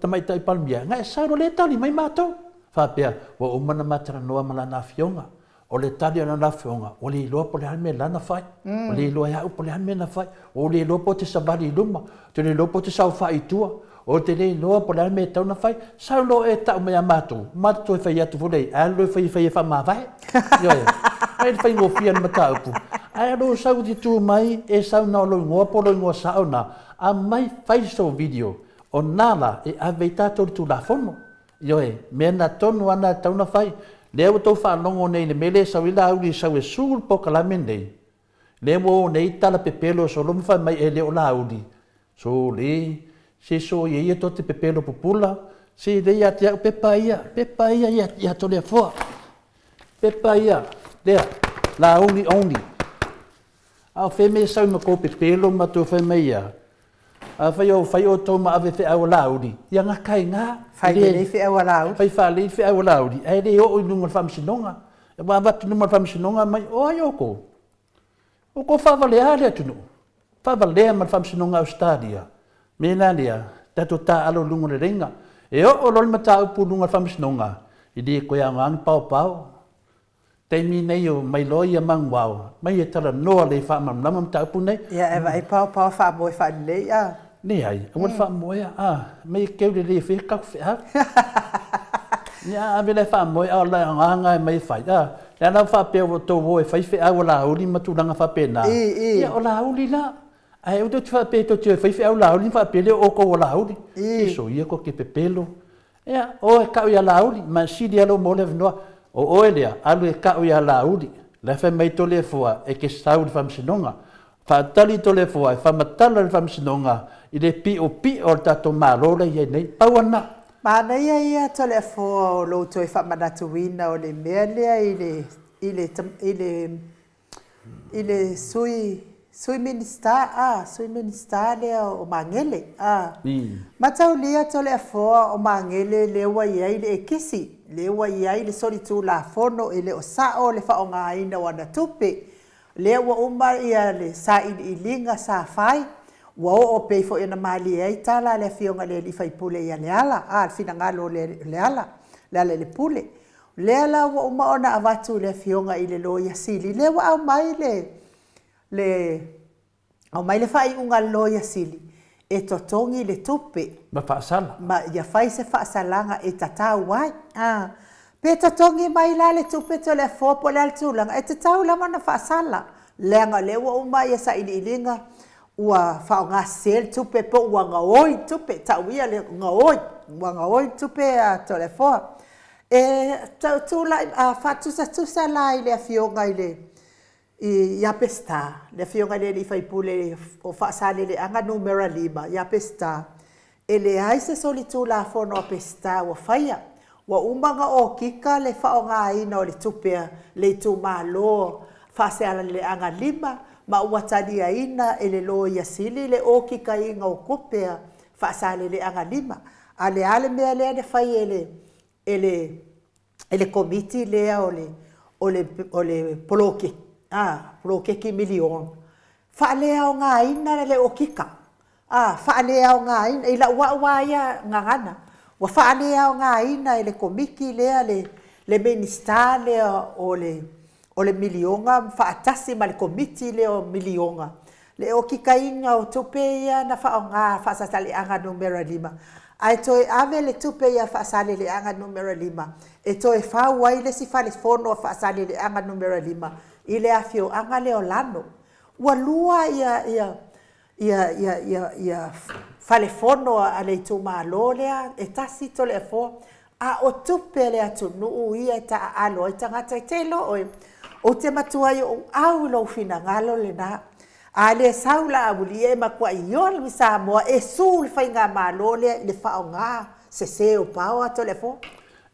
Tamaitai Palemia, na e sau loa le tali mai matou. Faapea, ua uma ona ma talanoa ma lana afioga, O le tali a lana afioga, ua le iloa po o le a le mea lana fai. Ua le iloa e au po o le a le mea na fai. Ua ou le iloa po o te savali i luma, ou te le iloa po o te saofai i tua, ou te le iloa po o le a le mea e tatau ona fai. Sau loa e tau mai ia matou, matou toe fai atu foi lea, alu loa e fai e fai e faamavae. Ioe. Fai le faigofie o le mataupu. Ae o lou sau e te tu mai e sau na o lou igoa po o lou igoa sao na, aumai fai sou video, o na la e ave ai tatou i le Tulafono. Ioe, mea na tonu ana e tatau ona fai. Lea ua tou faalogo nei i le mea lea e sau ai Laauli e sau e su le polokalame lenei, lea ua o nei tala pepelo solo ma fai mai e le o Laauli. Sole, se soia ia tou te pepelo pupula, se lea ia te au pepa ia, pepa ia ia Toleafoa. Pepa ia, lea, Laauli only. A o fea mea e sau i ma tou pepelo ma tou fai mai ia? Afai o fai outou ma ave feau a Laauli, ia gata ai na. Fai lelei feau a Laauli. Fai faalelei feau a Laauli, ae le oo i luga o le Faamasinoga. Ua avatu i luma o le Faamasinoga mai, o ai outou? Outou faavalea le atunuu. Faavalea ma le Faamasinoga a Ausetalia. Mea la lea, tatou taaalo i luga o le laina. E oo loa le mataupu i luga o le Faamasinoga, e le toe aoga ni paopao. Taimi nei o mai loa ia manuvao, mai e talanoa le faamalamalama mataupu nei. Ia e vaai paopao faamoe faalelei a. Leai, aua le faamoea a, mai e keu lelei e fai e kau feau. Ia a ave la e faamoe a o le agaga e mai e fai a, le a la ua faapea ua outou o e fai feau a Laauli ma tulaga faapena. Ia o Laauli la, ae aua tou te faapea tou te o e fai feau Laauli ona faapea lea o outou o Laauli. Se soia tou te pepelo. Ia, o e kau ia Laauli, ma e sili lava lou maua le avanoa. O oe lea, alu e kau ia Laauli. La e fai mai Toleafoa e te sau i le Faamasinoga. Faatali Toleafoa e faamatala le Faamasinoga i le piopio o le tatou Malo la e i ai nei. Pau lava lena. Manaia ia Toleafoa o lou toe faamanatuina o le mea lea i le, i le, i le, i le sui. Sui Minisita, a, Sui Minisita lea o Magele, a. Mataulia Toleafoa o Magele lea ua i ai le ekisi, lea ua i ai le solitulafono e le o sao le faaaogaina o ana tupe. Lea ua uma ia le sailiiliga sa fai, ua oo pei foi ona malie ai tala a le Afioga i le sui usufono ia Leala, a, le finagalo o Leala, Lealailepule. Lea la ua uma ona avatu i le Afioga i le Loia Sili, lea ua aumai le le aumai le faaiuga a le Loia Sili e totogi le tupe. Ma faasala. Ma ia fai se faasalaga e tatau ai. A, pe totogi mai la le tupe Toleafoa po o le a le tulaga, e tatau lava ona faasala, leaga o lea ua uma ia sailiiliga ua faaaoga sese le tupe po ua gaoi le tupe, tau ia le gaoi, ua gaoi le tupe a Toleafoa. E tulai, a faatusatusa la i le Afioga i le ia Peseta, le afioga i le sui usufono o Faasaleleaga Nu.5 ia Peseta, e leai se solitulafono a Peseta ua faia. Ua uma ona okika le faaaogaina o le tupe a le itumalo Faasaleleaga 5 ma ua taliaina e le Loia Sili le okikaina o tupe a Faasaleleaga 5. A o le a le mea lea na fai e le e le e le Komiti lea o le o le o le poloketi a poloketi miliona, faaleaogaina le okika, a faaleaogaina. I lau au lava ia gagana, ua faaleaogaina e le Komiti lea le le Minisita lea o le o le miliona faatasi ma le Komiti lea o miliona, le okikaina o tupe ia na faaaoga a Faasaleleaga Nu.5, ae toe ave le tupe ia Faasaleleaga Nu.5 e toe fau ai le isi fale fono a Faasaleleaga Nu.5 i le afioaga lea o Lano. Ua lua ia ia ia ia ia ia fale fono a le itumalo lea e tasi Toleafoa, a o tupe a le atunuu ia e taaalo ai tagata. E te iloa oe, ou te matuai ou au i lou finagalo lena. A le sau la auilii e matuai ola Samoa e su le faigamalo lea i le faaaoga sese o power Toleafoa.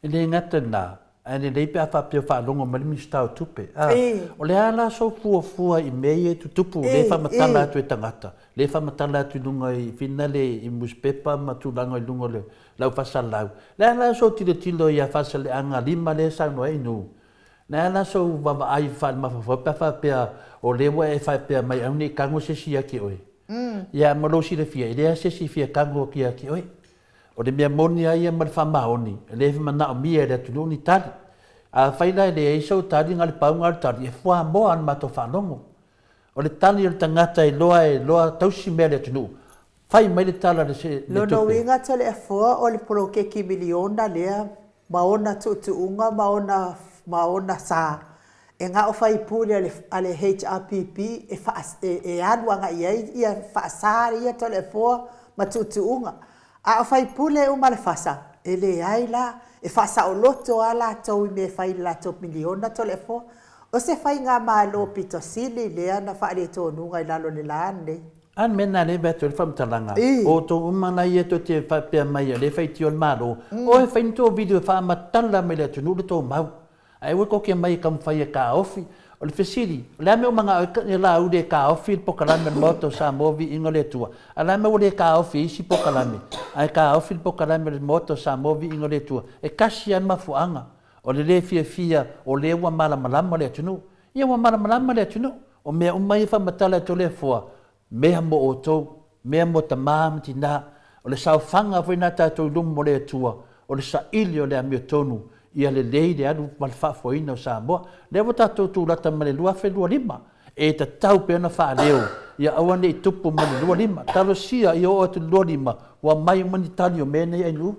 E le gata i lena, ae lelei pe a faapea o faalogo mai le Minisita o Tupe. A, o le a la sou fuafua i mea ia e tutupu, lea e faamatala atu e tagata, lea e faamatala atu i luga i finale i nusipepa ma tulaga i luga o le lau faasalalau. O le a la sou tilotilo ia Faasaleleaga 5 lea e saunoa ai Inu? O le a la sou vaavaai faalemafaua pe a faapea o lea ua e faapea mai au ne i tago se isi ia te oe? Ia ma lou silafia, e leai se isi e fia tago atu ia te oe. O le mea moni lava ia ma le faamaoni, e le manaomia e le atunuu ni tali. Afai la e leai sou tali, na o le pau lena o le tali, e fuamoa lava i le matou faalogo. O le tali o le tagata e iloa e iloa tausi mea a le atunuu, fai mai le tala le tupe. Lona uiga Toleafoa o le poloketi miliona lea ma ona tuutuuga ma ona ma ona sa e na o faipule a le a le HRPP e faa e alu agai i ai ia faasa ia Toleafoa ma tuutuuga. A o faipule uma a le FASA e leai la, e faasaoloto lava latou i mea e fai i le latou miliona Toleafoa. O se faigamalo pito sili lea na faaletonuga i lalo o le la lenei. A le mea lena lea e vaai atu ai le faamatalaga, o outou uma la ia tou te faapea mai o lea e faitio le Malo, o e fai ni tou video e faamatala mai i le atunuu le tou mau. Ae aua tou te omai e taumafai e taofi. O le fesili, o le a le mea ua manao ai Laauli e taofi le polokalame a le Maota o Samoa Viiga o le Atua? A o le a le mea ua le taofi ai isi polokalame, ae taofi le polokalame a le Maota o Samoa Viiga o le Atua? E tasi lava le mafuaaga, o le le fiafia o lea ua malamalama le atunuu. Ia ua malamalama le atunuu, o mea uma ia e faamatala e Toleafoa, mea mo outou, mea mo tama ma tina, o le saofaga foi lena tatou i luma o le Atua, o le saili o le amiotonu ia lelei le alu ma le faafoeina o Samoa. Lea ua tatou tulata ma le 2025, e tatau pea ona faaleo ia aua ne i tupu ma le 25. Talosia ia oo atu i le 25, ua aumai uma ni tali o mea nei ainuu.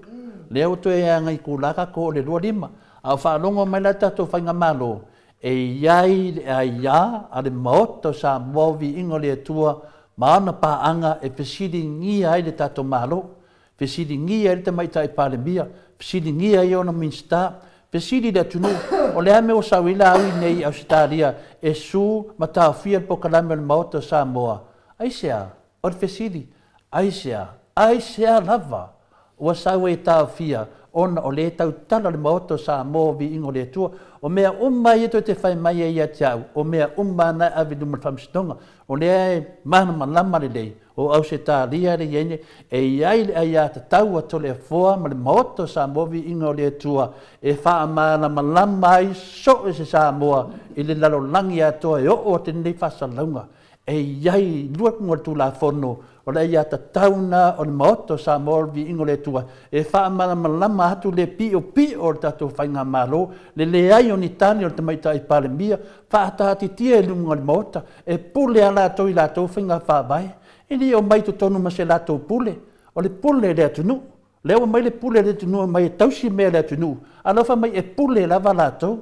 Lea ua toe agaitula tatou o le 25. A o faalogo mai la le tatou Faigamalo, E i ai le aia a le Maota o Samoa o Viiga o le Atua ma ana paaga e fesiligia ai le tatou Malo, fesiligia ai le Tamaitai Palemia, fesiligia ai ona Minisita, fesili le atunuu, o le a mea ua sau ai Laaui nei i Ausetalia e su ma taofia le polokalame o le Maota o Samoa? Aisea? O le fesili, aisea? Aisea lava ua sau ai e taofia? ona o lea e tautala le Maota o Samoa o Viiga o le Atua. O mea uma ia tou te fai mai ai ia te au, o mea uma lava na e ave i luma o le Faamasinoga. O lea e malamalama lelei, o Ausetalia lea e i ai nei, e i ai le aiatatau a Toleafoa ma le Maota o Samoa Viiga o le Atua e faamalamalama ai so o se Samoa i le lalolagi atoa e oo atu i lenei faasalalauga. E i ai lua luga o le Tulafono, o le aiatatau lena o le Maota o Samoa o le Viiga o le Atua e faamalamalama atu le piopio o le tatou Faigamalo, le leai o ni tali o le Tamaitai Palemia, faataatitia i luga o le Maota, e pule lava latou i latou faiga faavae. E le omai i totonu ma se latou pule, o le pule i le atunuu. Lea ua aumai le pule a le atunuu e aumai e tausi mea a le atunuu, a o la e fai mai e pule lava latou.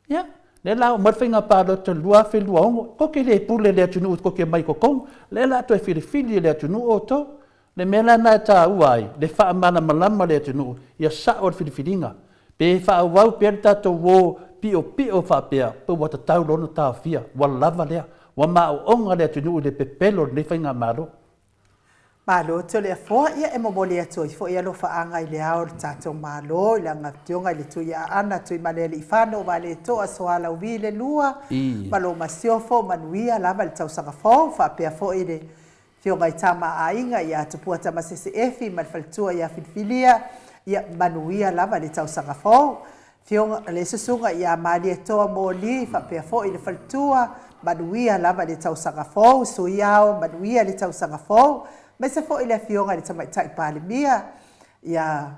Ia, lea la ua aumai le faiga palota i le 2026, tou te le pule i le atunuu tou te omai i totonu, lea o le a toe filifili e le atunuu outou. O le mea la lena e taua ai le faamalamalama o le atunuu ia sao le filifiliga. Pe faaauau pea le tatou o piopio faapea, pe ua tatau loa ona taofia, ua lava lea, ua maoaoga le atunuu i le pepelo o lenei faigamalo. Malo Toleafoa, ia e momoli atu ai foi alofaaga i le ao o le tatou Malo i lana afioga i le Tuiaana Tuimalealiifano Vaaletoa Sualauvi le lua ma lo masiofo, manuia lava le tausaga fou faapea foi le Afioga i Tama a Aiga ia Tupua Tamasese Efi ma le faletua ia Filifilia, ia manuia lava le tausaga fou. Afioga le Susuga ia Malietoa Moli faapea foi le faletua, manuia lava le tausaga fou. Suiao, manuia le tausaga fou. Aemaise foi le Afioga i le Tamaitai Palemia ia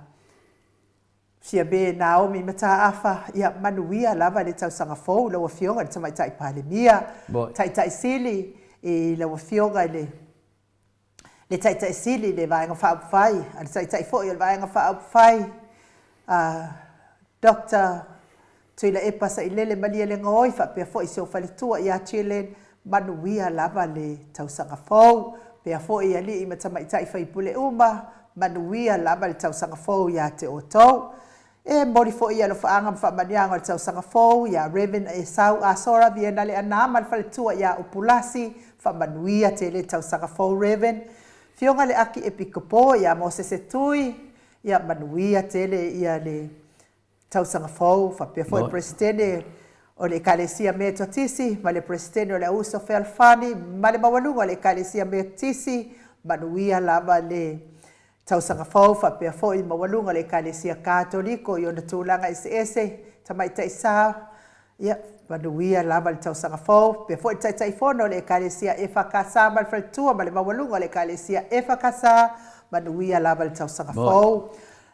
Fiame Naomi Mataafa, ia manuia lava le tausaga fou lau Afioga i le Tamaitai Palemia, Taitai Sili i lau Afioga i le le Taitai Sili i le Vaega Faaupufai, a le Taitai foi o le Vaega Faaupufai, a Doctor Tuilaepa Sailele Malielegaoi faapea foi si ou faletua ia Jillian, manuia lava le tausaga fou. Faapea foi alii ma tamaitai faipule uma, manuia lava le tausaga fou ia te outou. E momoli foi alofaaga ma faamanuiaga o le tausaga fou ia Rev. Esau Asora Viena Leaana ma le faletua ia Upulasi, faamanuia tele le tausaga fou Rev. Afioga le Aki Epikopo ia Mosese Tui, ia manuia tele ia le tausaga fou, faapea foi le Peresetene o le Ekalesia Metotisi ma le Peresetene o le Auuso Fealofani ma le maualuga o le Ekalesia Metotisi, manuia lava le tausaga fou, faapea foi le maualuga o le Ekalesia Katoliko i ona tulaga eseese, Tamaitai Sa, ia, manuia lava le tausaga fou, faapea foi le Taitaifono o le Ekalesia EFKS ma le Faletua ma le maualuga o le Ekalesia EFKS, manuia lava le tausaga fou.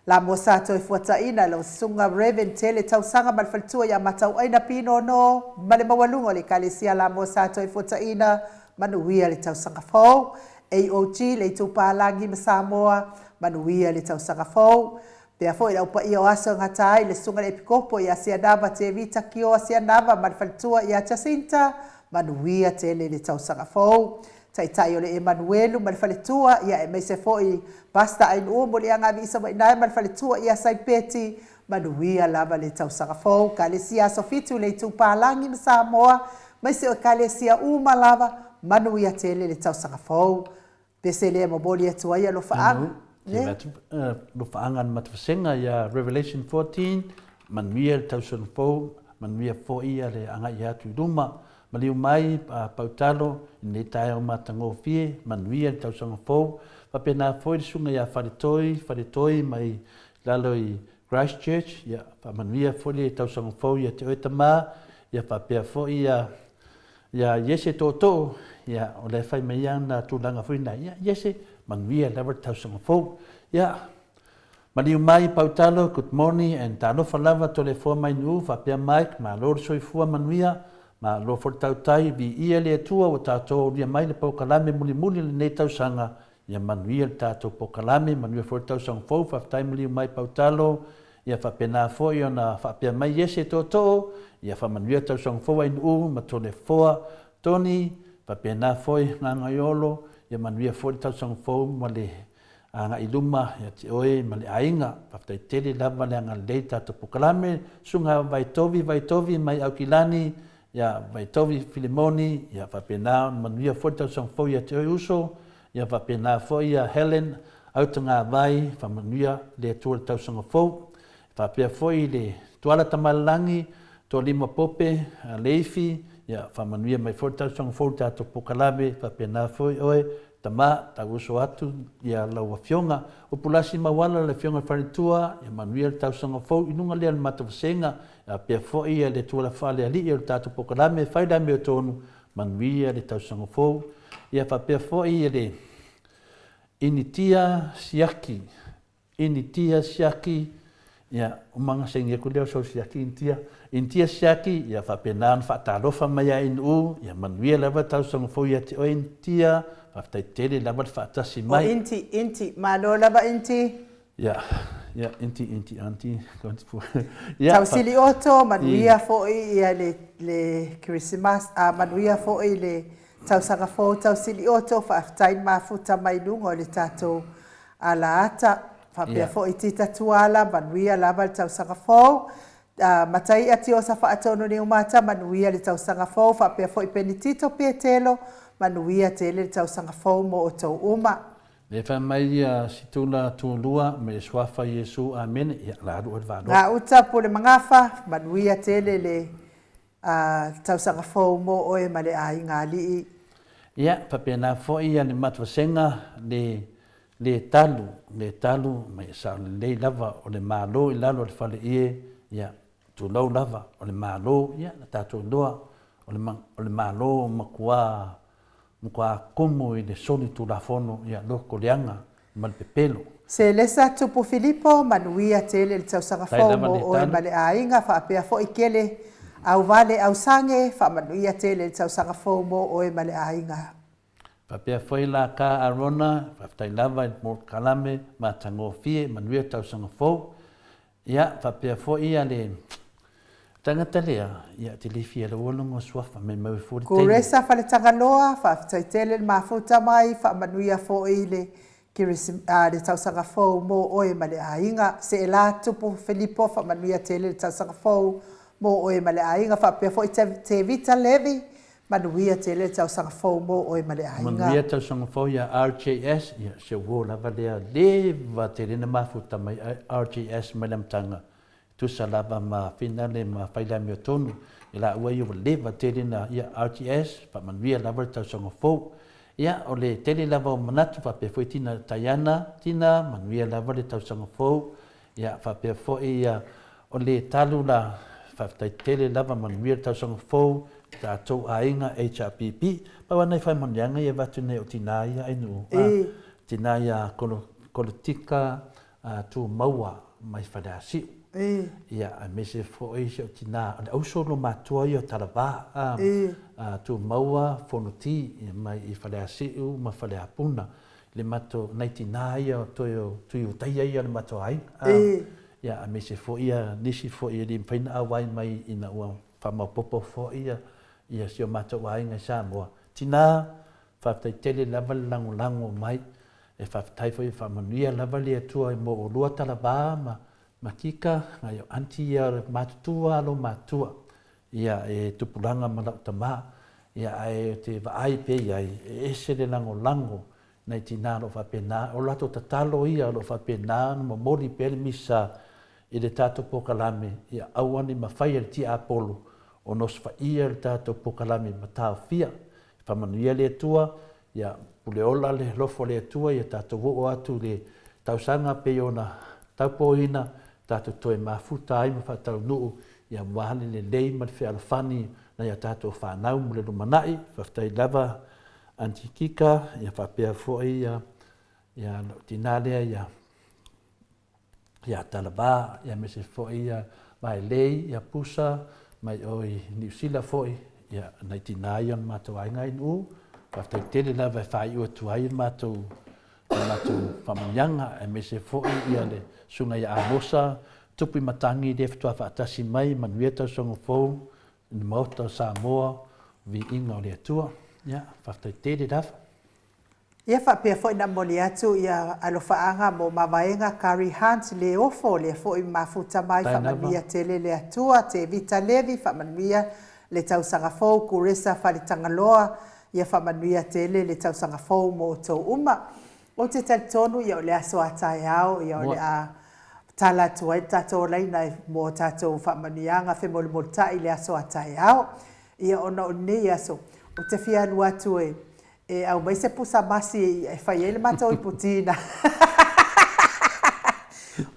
Lamua sa toe fuataina e lau Susuga Rev. Tele Tausaga ma le faletua ia Matauaina Pinono ma le maualuga o le Ekalesia Lamua sa toe fuataina, manuia le tausaga fou. AOG le Itupalagi ma Samoa, manuia le tausaga fou. Pea foi le au paia o aso e gata ai le Susuga i le Epikopo ia Sianava Tevita Kioa Sianava ma le faletua ia Jacinta, manuia tele le tausaga fou. Taitai o le Emanuelu ma le faletua, ia aemaise foi Pastor Ainuu Muliagavi Isawaiinae ma le faletua ia Saipeti, manuia lava le tausaga fou. Ekalesia Aso Fitu le Itupalagi ma Samoa, aemaise o Ekalesia uma lava, manuia tele le tausaga fou. Pese lea e momoli atu ai alofaaga. Alofaaga a le Matavasega ia Revelation 14, manuia le tausaga fou, manuia foi le agai atu i luma. Maliu mai Pautalo i lenei taeao matagofie, manuia le tausaga fou. Faapena foi le susuga ia Faletoi, Faletoi mai lalo i Christchurch, ia faamanuia foi le tausaga fou ia te oe tama, ia faapea foi ia ia Iese Tootoo, ia o lea e fai mai ana tulaga foi na, ia Iese, manuia lava le tausaga fou. Ia Maliu mai Pautalo, good morning and talofa lava Toleafoa mai Nu'u faapea Mike, malo le soifua manuia, malo foi le tautai, viia le Atua ua tatou aulia mai le polokalame mulimuli o lenei tausaga, ia manuia le tatou polokalame, manuia foi le tausaga fou, faafetai maliu mai Pautalo, ia faapena foi ona faapea mai Iese Tootoo, ia faamanuia le tausaga fou ai Nu'u ma Toleafoa, Tony, faapena foi Gagaiolo, ia manuia foi le tausaga fou ma le agai i luma ia te oe ma le aiga. Faafetai tele lava le agalelei i le tatou polokalame. Susuga Vaitovi Vaitovi mai Aukilani, ia Vaitovi Filimoni, ia faapena ona manuia foi le tausaga fou ia te oe uso, ia faapena foi ia Helen Autagavai, faamanuia le Atua i le tausaga fou. Faapea foi le Tuala Tamalelagi, Toalima Pope, Leifi, ia faamanuia mai foi le tausaga fou i le tatou polokalame, faapena foi oe Tama, tau uso atu ia lau Afioga. O Pulasi Mauala le Afioga i le Faletua, ia manuia le tausaga fou i luga lea o le matou vasega, faapea foi ia le Tuala Faalealii o le tatou polokalame, fai le amiotonu, manuia le tausaga fou. Ia faapea foi le Initia Siaki, Initia Siaki, ia, umaga saini atu lea o sau siaki Initia. Initia Siaki, ia faapena ona faatalofa mai ia Inuu, ia manuia lava tausaga fou ia te oe Initia, faafetai tele lava le faatasi mai. O Inti, Inti, malo lava Inti. Ia, ia, Inti, Inti, Aunty, ia, Tausili Oto, manuia foi ia le, le Kerisimasi, a manuia foi le tausaga fou Tausili Oto, faafetai le mafuta mai luga o le tatou Alaata, faapea foi Tita Tuala, manuia lava le tausaga fou. Matai'a Tiosa Faatonu Niumata, manuia le tausaga fou, faapea foi Penitito Pietelo, manuia tele le tausaga fou mo outou uma. Le fai mai ia Situla Tulua me le Suafa Iesu Amene ia la alu oe le vaalolo. Gauta Pule Magafa, manuia tele le tausaga fou mo oe ma le aiga alii. Ia, faapena foi ia le matvasega le le talu, le talu ma ia sao lelei lava o le Malo i lalo o le fale ie, ia, tulou lava o le Malo, ia, na tatou iloa o le o le Malo matua Matua kumu i le soli tulafono ia loko leaga ma le pepelo. Selesa Tupu Filipo, manuia tele le tausaga fou mo oe ma le aiga faapea foi Kele Auvale Ausage, faamanuia tele le tausaga fou mo oe ma le aiga. Faapea foi la ka Arona, faafetai lava i le polokalame matagofie, manuia tausaga fou. Ia, faapea foi ia le tagata lea, ia, te le fia laua lona suafa, mai mau e fua le taimi. Kuresa Faletagaloa, faafetai tele le mafuta mai, faamanuia foi le le tausaga fou mo oe ma le aiga. Seela Tupu Filipo, faamanuia tele le tausaga fou mo oe ma le aiga. Faapea foi Tevita Levi, Manuia tele le tausaga fou mo oe ma le aiga. Manuia tausaga fou ia RJS, ia se uo lava lea leva tele na mafuta mai RJS mai le amataga tusa lava ma finale ma fai le amiotonu i laua ia ua leva tele na ia RJS faamanuia lava le tausaga fou. Ia o le tele lava o manatu faapea foi Tina Taiana, Tina manuia lava le tausaga fou Ia, faapea foi ia, o le talu la, faafetai tele lava, manuia le tausaga fou, tatou aiga HRPP. Pau lava nai faamanuiaga ia e avatu nei o tina ia Ainuu, a, tina ia Kolotika Tumaua mai Faleasiu. Ia, aemaise foi si au tina, o le auso lo matua ia o Talavā, a, Tumaua Fonoti mai i Faleasiu ma Faleapuna. le matou, nai tinā ia o toe o Tui o Taia ia o le matou aiga, a, ia, aemaise foi ia nisi foi e le mafai ona auai mai ina ua faamaopoopo foi ia, ia si o matou aiga i Samoa. Tinā, faafetai tele lava le lagolago mai, e faafetai foi e faamanuia lava le Atua mo oulua talavā ma, ma Kika, nai o aunty ia o le matutua a lou matua, ia, e tupulaga ma lau tama, ia, ae ou te vaai pea i ai, e ese le lagolago nai tina o lo o faapena, o latou tatalo ia o lo o faapena ona momoli pea le misa i le tatou polokalame, ia aua ne i mafai e le tiapolo ona osofaia le tatou polokalame ma taofia. Faamanuia le Atua, ia pule ola le alofa o le Atua ia tatou oo atu i le tausaga pei ona taupoina, tatou toe mafuta ai ma faataunuu ia aua le lelei ma le fealofani nai a tatou fanau mo le lumanai. Faafetai lava Aunty Kika, ia faapea foi ia ia lou tina lea ia ia Talava, ia aemaise foi ia Vaelei, ia Pusa, mai o i Niu Sila foi, ia nai tina ia o le matou aiga i Nu'u. Faafetai tele lava e faaiu atu ai le matou le matou faamanuiaga, aemaise foi ia le Susuga ia Amosa Tupu i Matagi lea faatoa faatasi mai, manuia tausaga fou i le Maota o Samoa, viiga o le Atua. Ia, faafetai tele lava. Ia faapea foi na momoli atu ia alofaaga mo mavaega Kari Hunt le ofo lea foi mafuta mai faamanuia tele le Atua Tevita Levi faamanuia le tausaga fou Kuresa Faletagaloa ia faamanuia tele le tausaga fou mo outou uma. Ou te talitonu ia o le aso a taeao ia o le a. tala atu ai le tatou olaina mo a tatou faamanuiaga femolemolitai i le aso a taeao. Ia ona o lenei aso, ou te fia alu atu e e aumai se pusa masi e fai ai le matou iputina.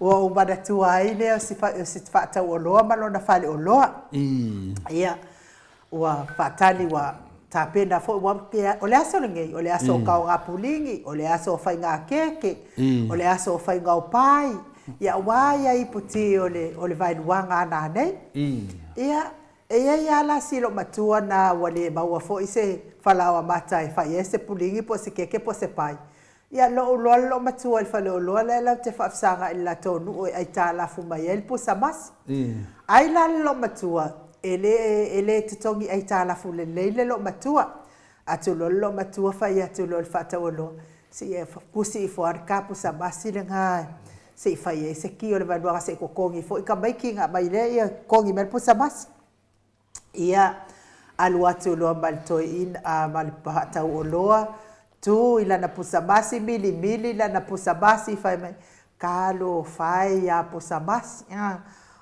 Ua ou manatua ai lea o si, o si faatauoloa ma lona faleoloa. Ia, ua faatali ua tapena foi ua o le aso lenei, o le aso o kaogapuligi, o le aso o faiga keke, o le aso o faiga o pai, ia aua ia iputi o le, o le vaeluaga a nanei. Ia, E i ai lava la si loomatua na ua le maua foi se falaoa mata e fai ai se puligi po o se keke po o se pai. Ia lou loa le loomatua i le faleoloa lea latou te faafesagai i le latou nuu e aitalafu mai ai le pusa masi. Ai la le loomatua e le e le totogi aitalafu lelei le loomatua. Atu loa le loomatua fai atu loa i le faatauoloa, se i kusi ifo lava le ta pusa masi lena se i fai ai se ki o le vaeluaga se i totogi foi tamaiti ona aumai lea totogi mai le pusa masi. Ia, alu atu loa ma le toeaina, ma le faatauoloa, tu i lana pusa masi, milimili lana pusa masi, fai mai, Talofa e ia Pusamasi.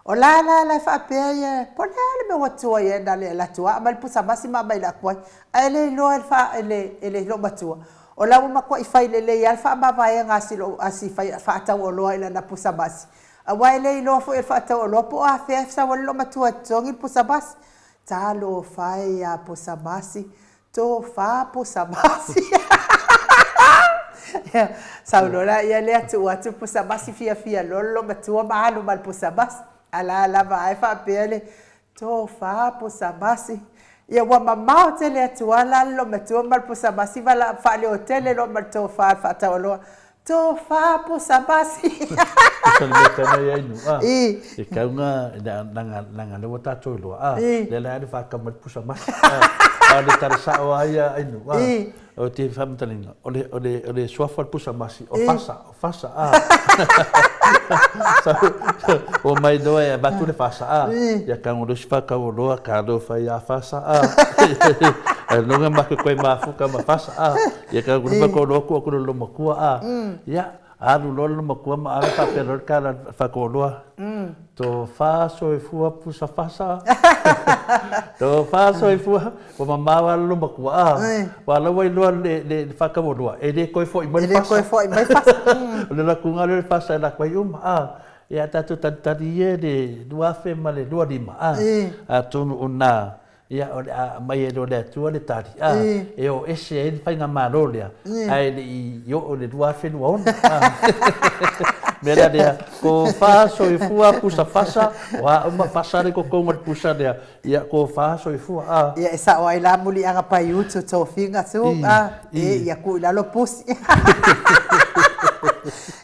O la la la e faapea ia, po o le a le mea ua tuai ai na le alu atu lava aumai le pusamasi ma aumai i le atuai. Ae le iloa e le fa, e le, e le loomatua, o la ua matuai fai lelei lava le faamavaega a si lou, a si fai, faatauoloa i lana pusamasi, aua e le iloa foi e le faatauoloa po o afea e sau ai le loomatua e totogi le pusamasi. Talofa e ia Pusamasi, Tofa pusa masi. Sau loa laia lea tuu atu pusa masi fiafia loa le loomatua ma alu ma le pusa masi. A la lava lava e faapea le tofa pusa masi. Ia ua mamao tele atu lava la le loomatua ma le pusa masi ma faaleo tele loa ma le tofa a le faataualoa. Tofa pusa masi. Pusa le mea tana ia inu a. E kau nga na nga lewa tatou iloa a. Le la le whaka mai pusa masi a. A le tara sao a ia inu a. O te whamatalinga o le o le o le suafa pusa masi o fasa o fasa a. O mai loa e avatu le fasa a. Ia kau lo si whakau o loa ka lo whai a fasa a. Ai longa ma koe mafuka ma fasa a. Ia ka kulu fa kolo aku aku lo makua a. Ia alu loa le makua ma ave faapea loa le kala faakoloa. To fa soifua pusa fasa. To fa soifua ua mamao lava le makua a. Ua la ua iloa le le faatauoloa e le toe foi mai le fasa. E le toe foi mai fasa. O le lakuga lea o le fasa e lako ai uma a. Ia tatou talitali ia le 2025 a. Atonu o na Ia, o le a aumai ai loa e le Atua le tali, a, e o ese ai le faigamalo lea, ae le i oo i le 2026. A. Mea la lea, tofa soifua pusa fasa, o a uma fasa le totoga o le pusa lea, ia tofa soifua, a. Ia, e sao ai la muliaga paiutu tofiga su, a, e, ia tuu i lalo pusi.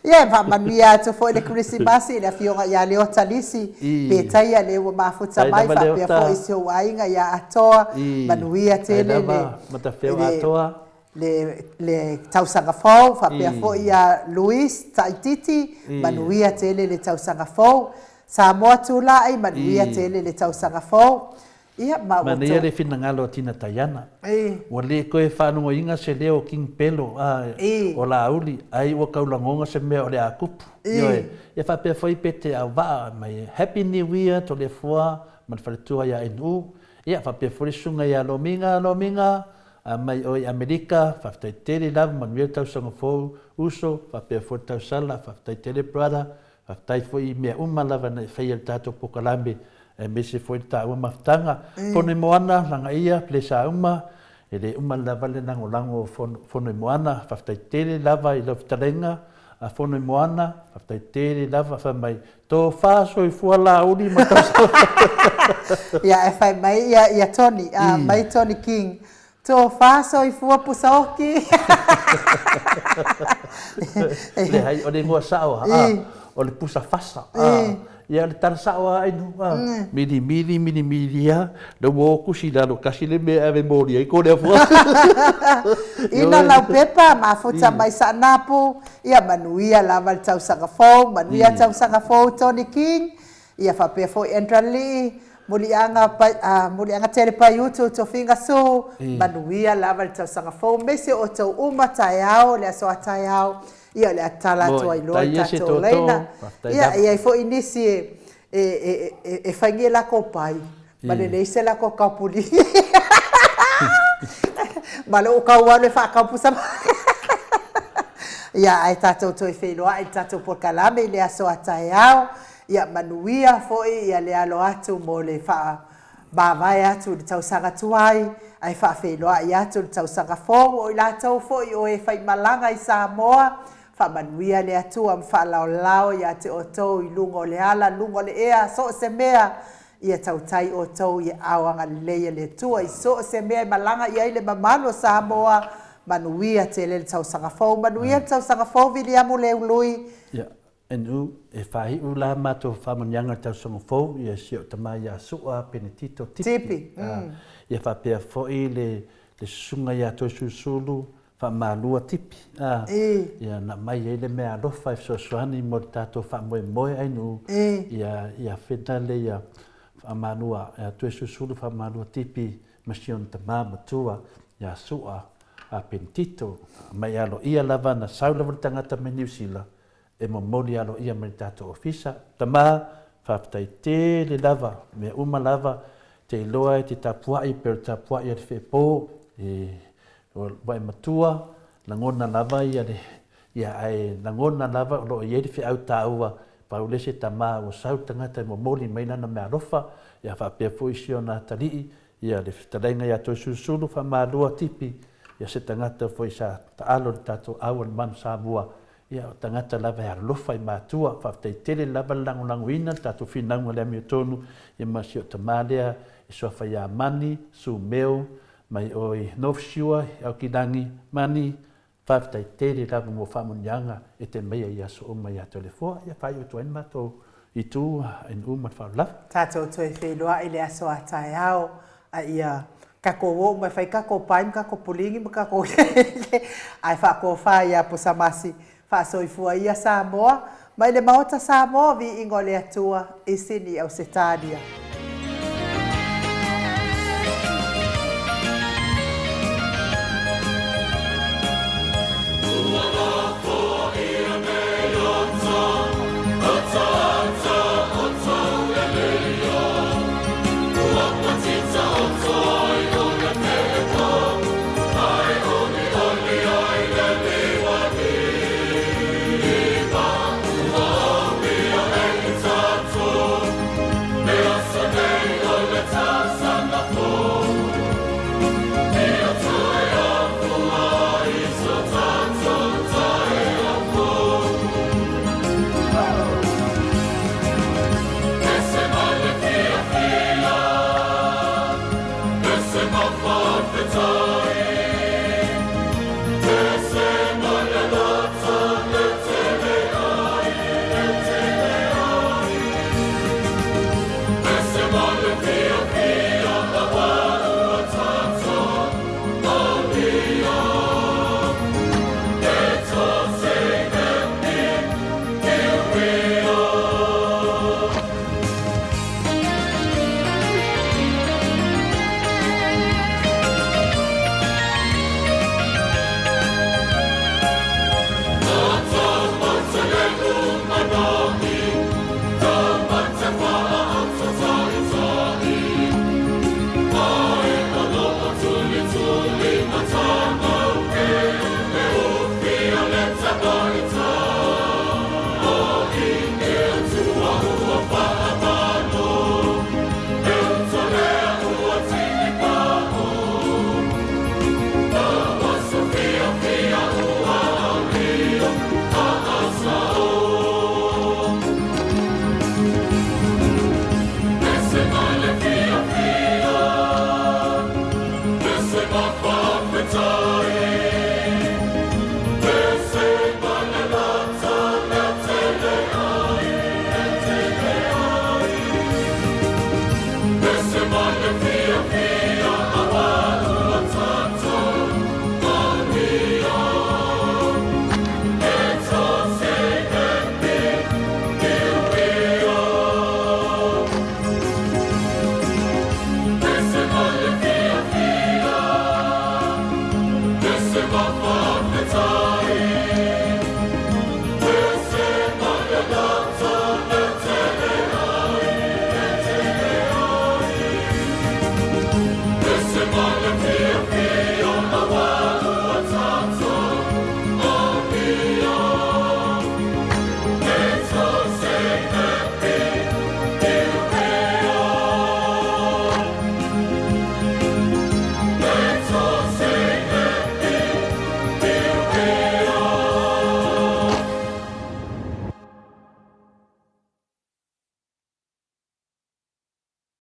Ia, e faamanuia atu foi le Kerisimasi i le Afioga ia Leota Lisi, Petaia le ua mafuta mai faapea foi si ou aiga ia Atoa, manuia tele le le tausaga fou, faapea foi ia Louis Taititi, manuia tele le tausaga fou, Samoa Tulai, manuia tele le tausaga fou. Ia, ma ua Manaia le finagalo a Tina Taiana. Ua le toe faalogoina se leo o King Pelo a o Laauli, ai ua tau lagoga se mea o le a tupu. Ioe. Ia faapea foi pe te auvaa mai Happy New Year Toleafoa ma le faletua ia NU. Ia faapea foi le susuga ia Lomiga, Lomiga, a mai oe i Amerika, faafetai tele lava, manuia le tausaga fou uso, faapea foi le tausala, faafetai tele brother, Faafetai foi i mea uma lava na e faia i le tatou polokalame aemaise foi le taua mafutaga. Fonoimoana, Lagaia, Pelesauma, e le uma lava le lagolago o Fonoimoana. Faafetai tele lava i lau fetalaiga a Fonoimoana, faafetai tele lava, fai mai, Tofa soifua Laauli ma tausaga. Ia, ae fai mai ia Tony, mai Tony King, Tofa soifua pusaoki. Leai, o le igoa sao a, o le pusa fasa. Ia, o le tala sao a inu. Mili mili mili mili a, le ua o kusi i lalo kasi le mea e ave moli ai ko le afua. Ina lau pepa, mafuta mai Saanapu, ia manuia lava le tausaga fou, manuia tausaga fou Tony King. Ia faapea foi Andra Lee, Muliaga Muliaga Tele Paiutu, Tofiga Su, manuia lava le tausaga fou, aemaise o outou uma taeao, le aso a taeao. Ia o le a tatala atu ai loa le tatou laina. Ia, e i ai foi nisi e fai ni a latou pai ma le leai se latou kamupuni. Ma lou tau alu e faatau pusa. Ia, ae tatou toe feiloai i le tatou polokalame i le aso a taeao. Ia manuia foi ia le alo atu mo le faa mavae atu i le tausaga tuai, ae faafeiloai atu i le tausaga fou o i latou foi o e faimalaga i Samoa. Faamanuia le Atua ma faalaolao ia te outou i luga o le ala, luga o le ea, so o se mea, ia tautai outou i aao agalelei a le Atua i so o se mea e malaga i ai le mamalu o Samoa. Manuia tele le tausaga fou, manuia le tausaga fou Viliamu Leului. Ia, NU, E faaiu la matou faamanuiaga i le tausaga fou ia si ou tama ia Su'a Penetito Tipi, ia faapea foi le susuga ia Toesulusulu Faamalua Tipi, ia na aumai ai le meaalofa e fesoasoani mo le tatou faamoemoe NU, ia fena le ia Faamalua, ia Toesulusulu Faamalua Tipi ma si ona tama matua ia Su'a Penetito. Aumai aloaia lava na sau lava le tagata mai Niu Sila e momoli aloaia mai le tatou ofisa. Tama, faafetai tele lava, mea uma lava, te iloa e te tapuai pei o le tapuai a le feepo, e ua e matua, lagona lava ia le, ia ae lagona lava o lo o i ai le feau taua, pau le se tama ua sau le tagata e momoli mai lana meaalofa, ia faapea foi si ona atalii, ia le fetalaiga ia Toesulusulu Faamalua Tipi, ia se tagata foi sa taalo i le tatou au o le Manu Samoa, Ia, o tagata lava e alofa i matua. Faafetai tele lava le lagolagoina le tatou finauga i le amiotonu, ia ma si ou tama lea e suafa ia Mani Sumeo mai o i North Shore i Aukilagi. Mani, faafetai tele lava mo faamanuiaga e te aumaia i aso uma ia Toleafoa. Ia faaiu atu ai le matou itu NU ma le faaaloalo lava. Tatou toe feiloai i le aso a taeao A ia tatou o uma e fai tatou pai ma tatou puligi ma tatou ae faatofa ia Pusamasi faasoifua ia Samoa mai le Maota Samoa viiga o le Atua i sini Ausetalia.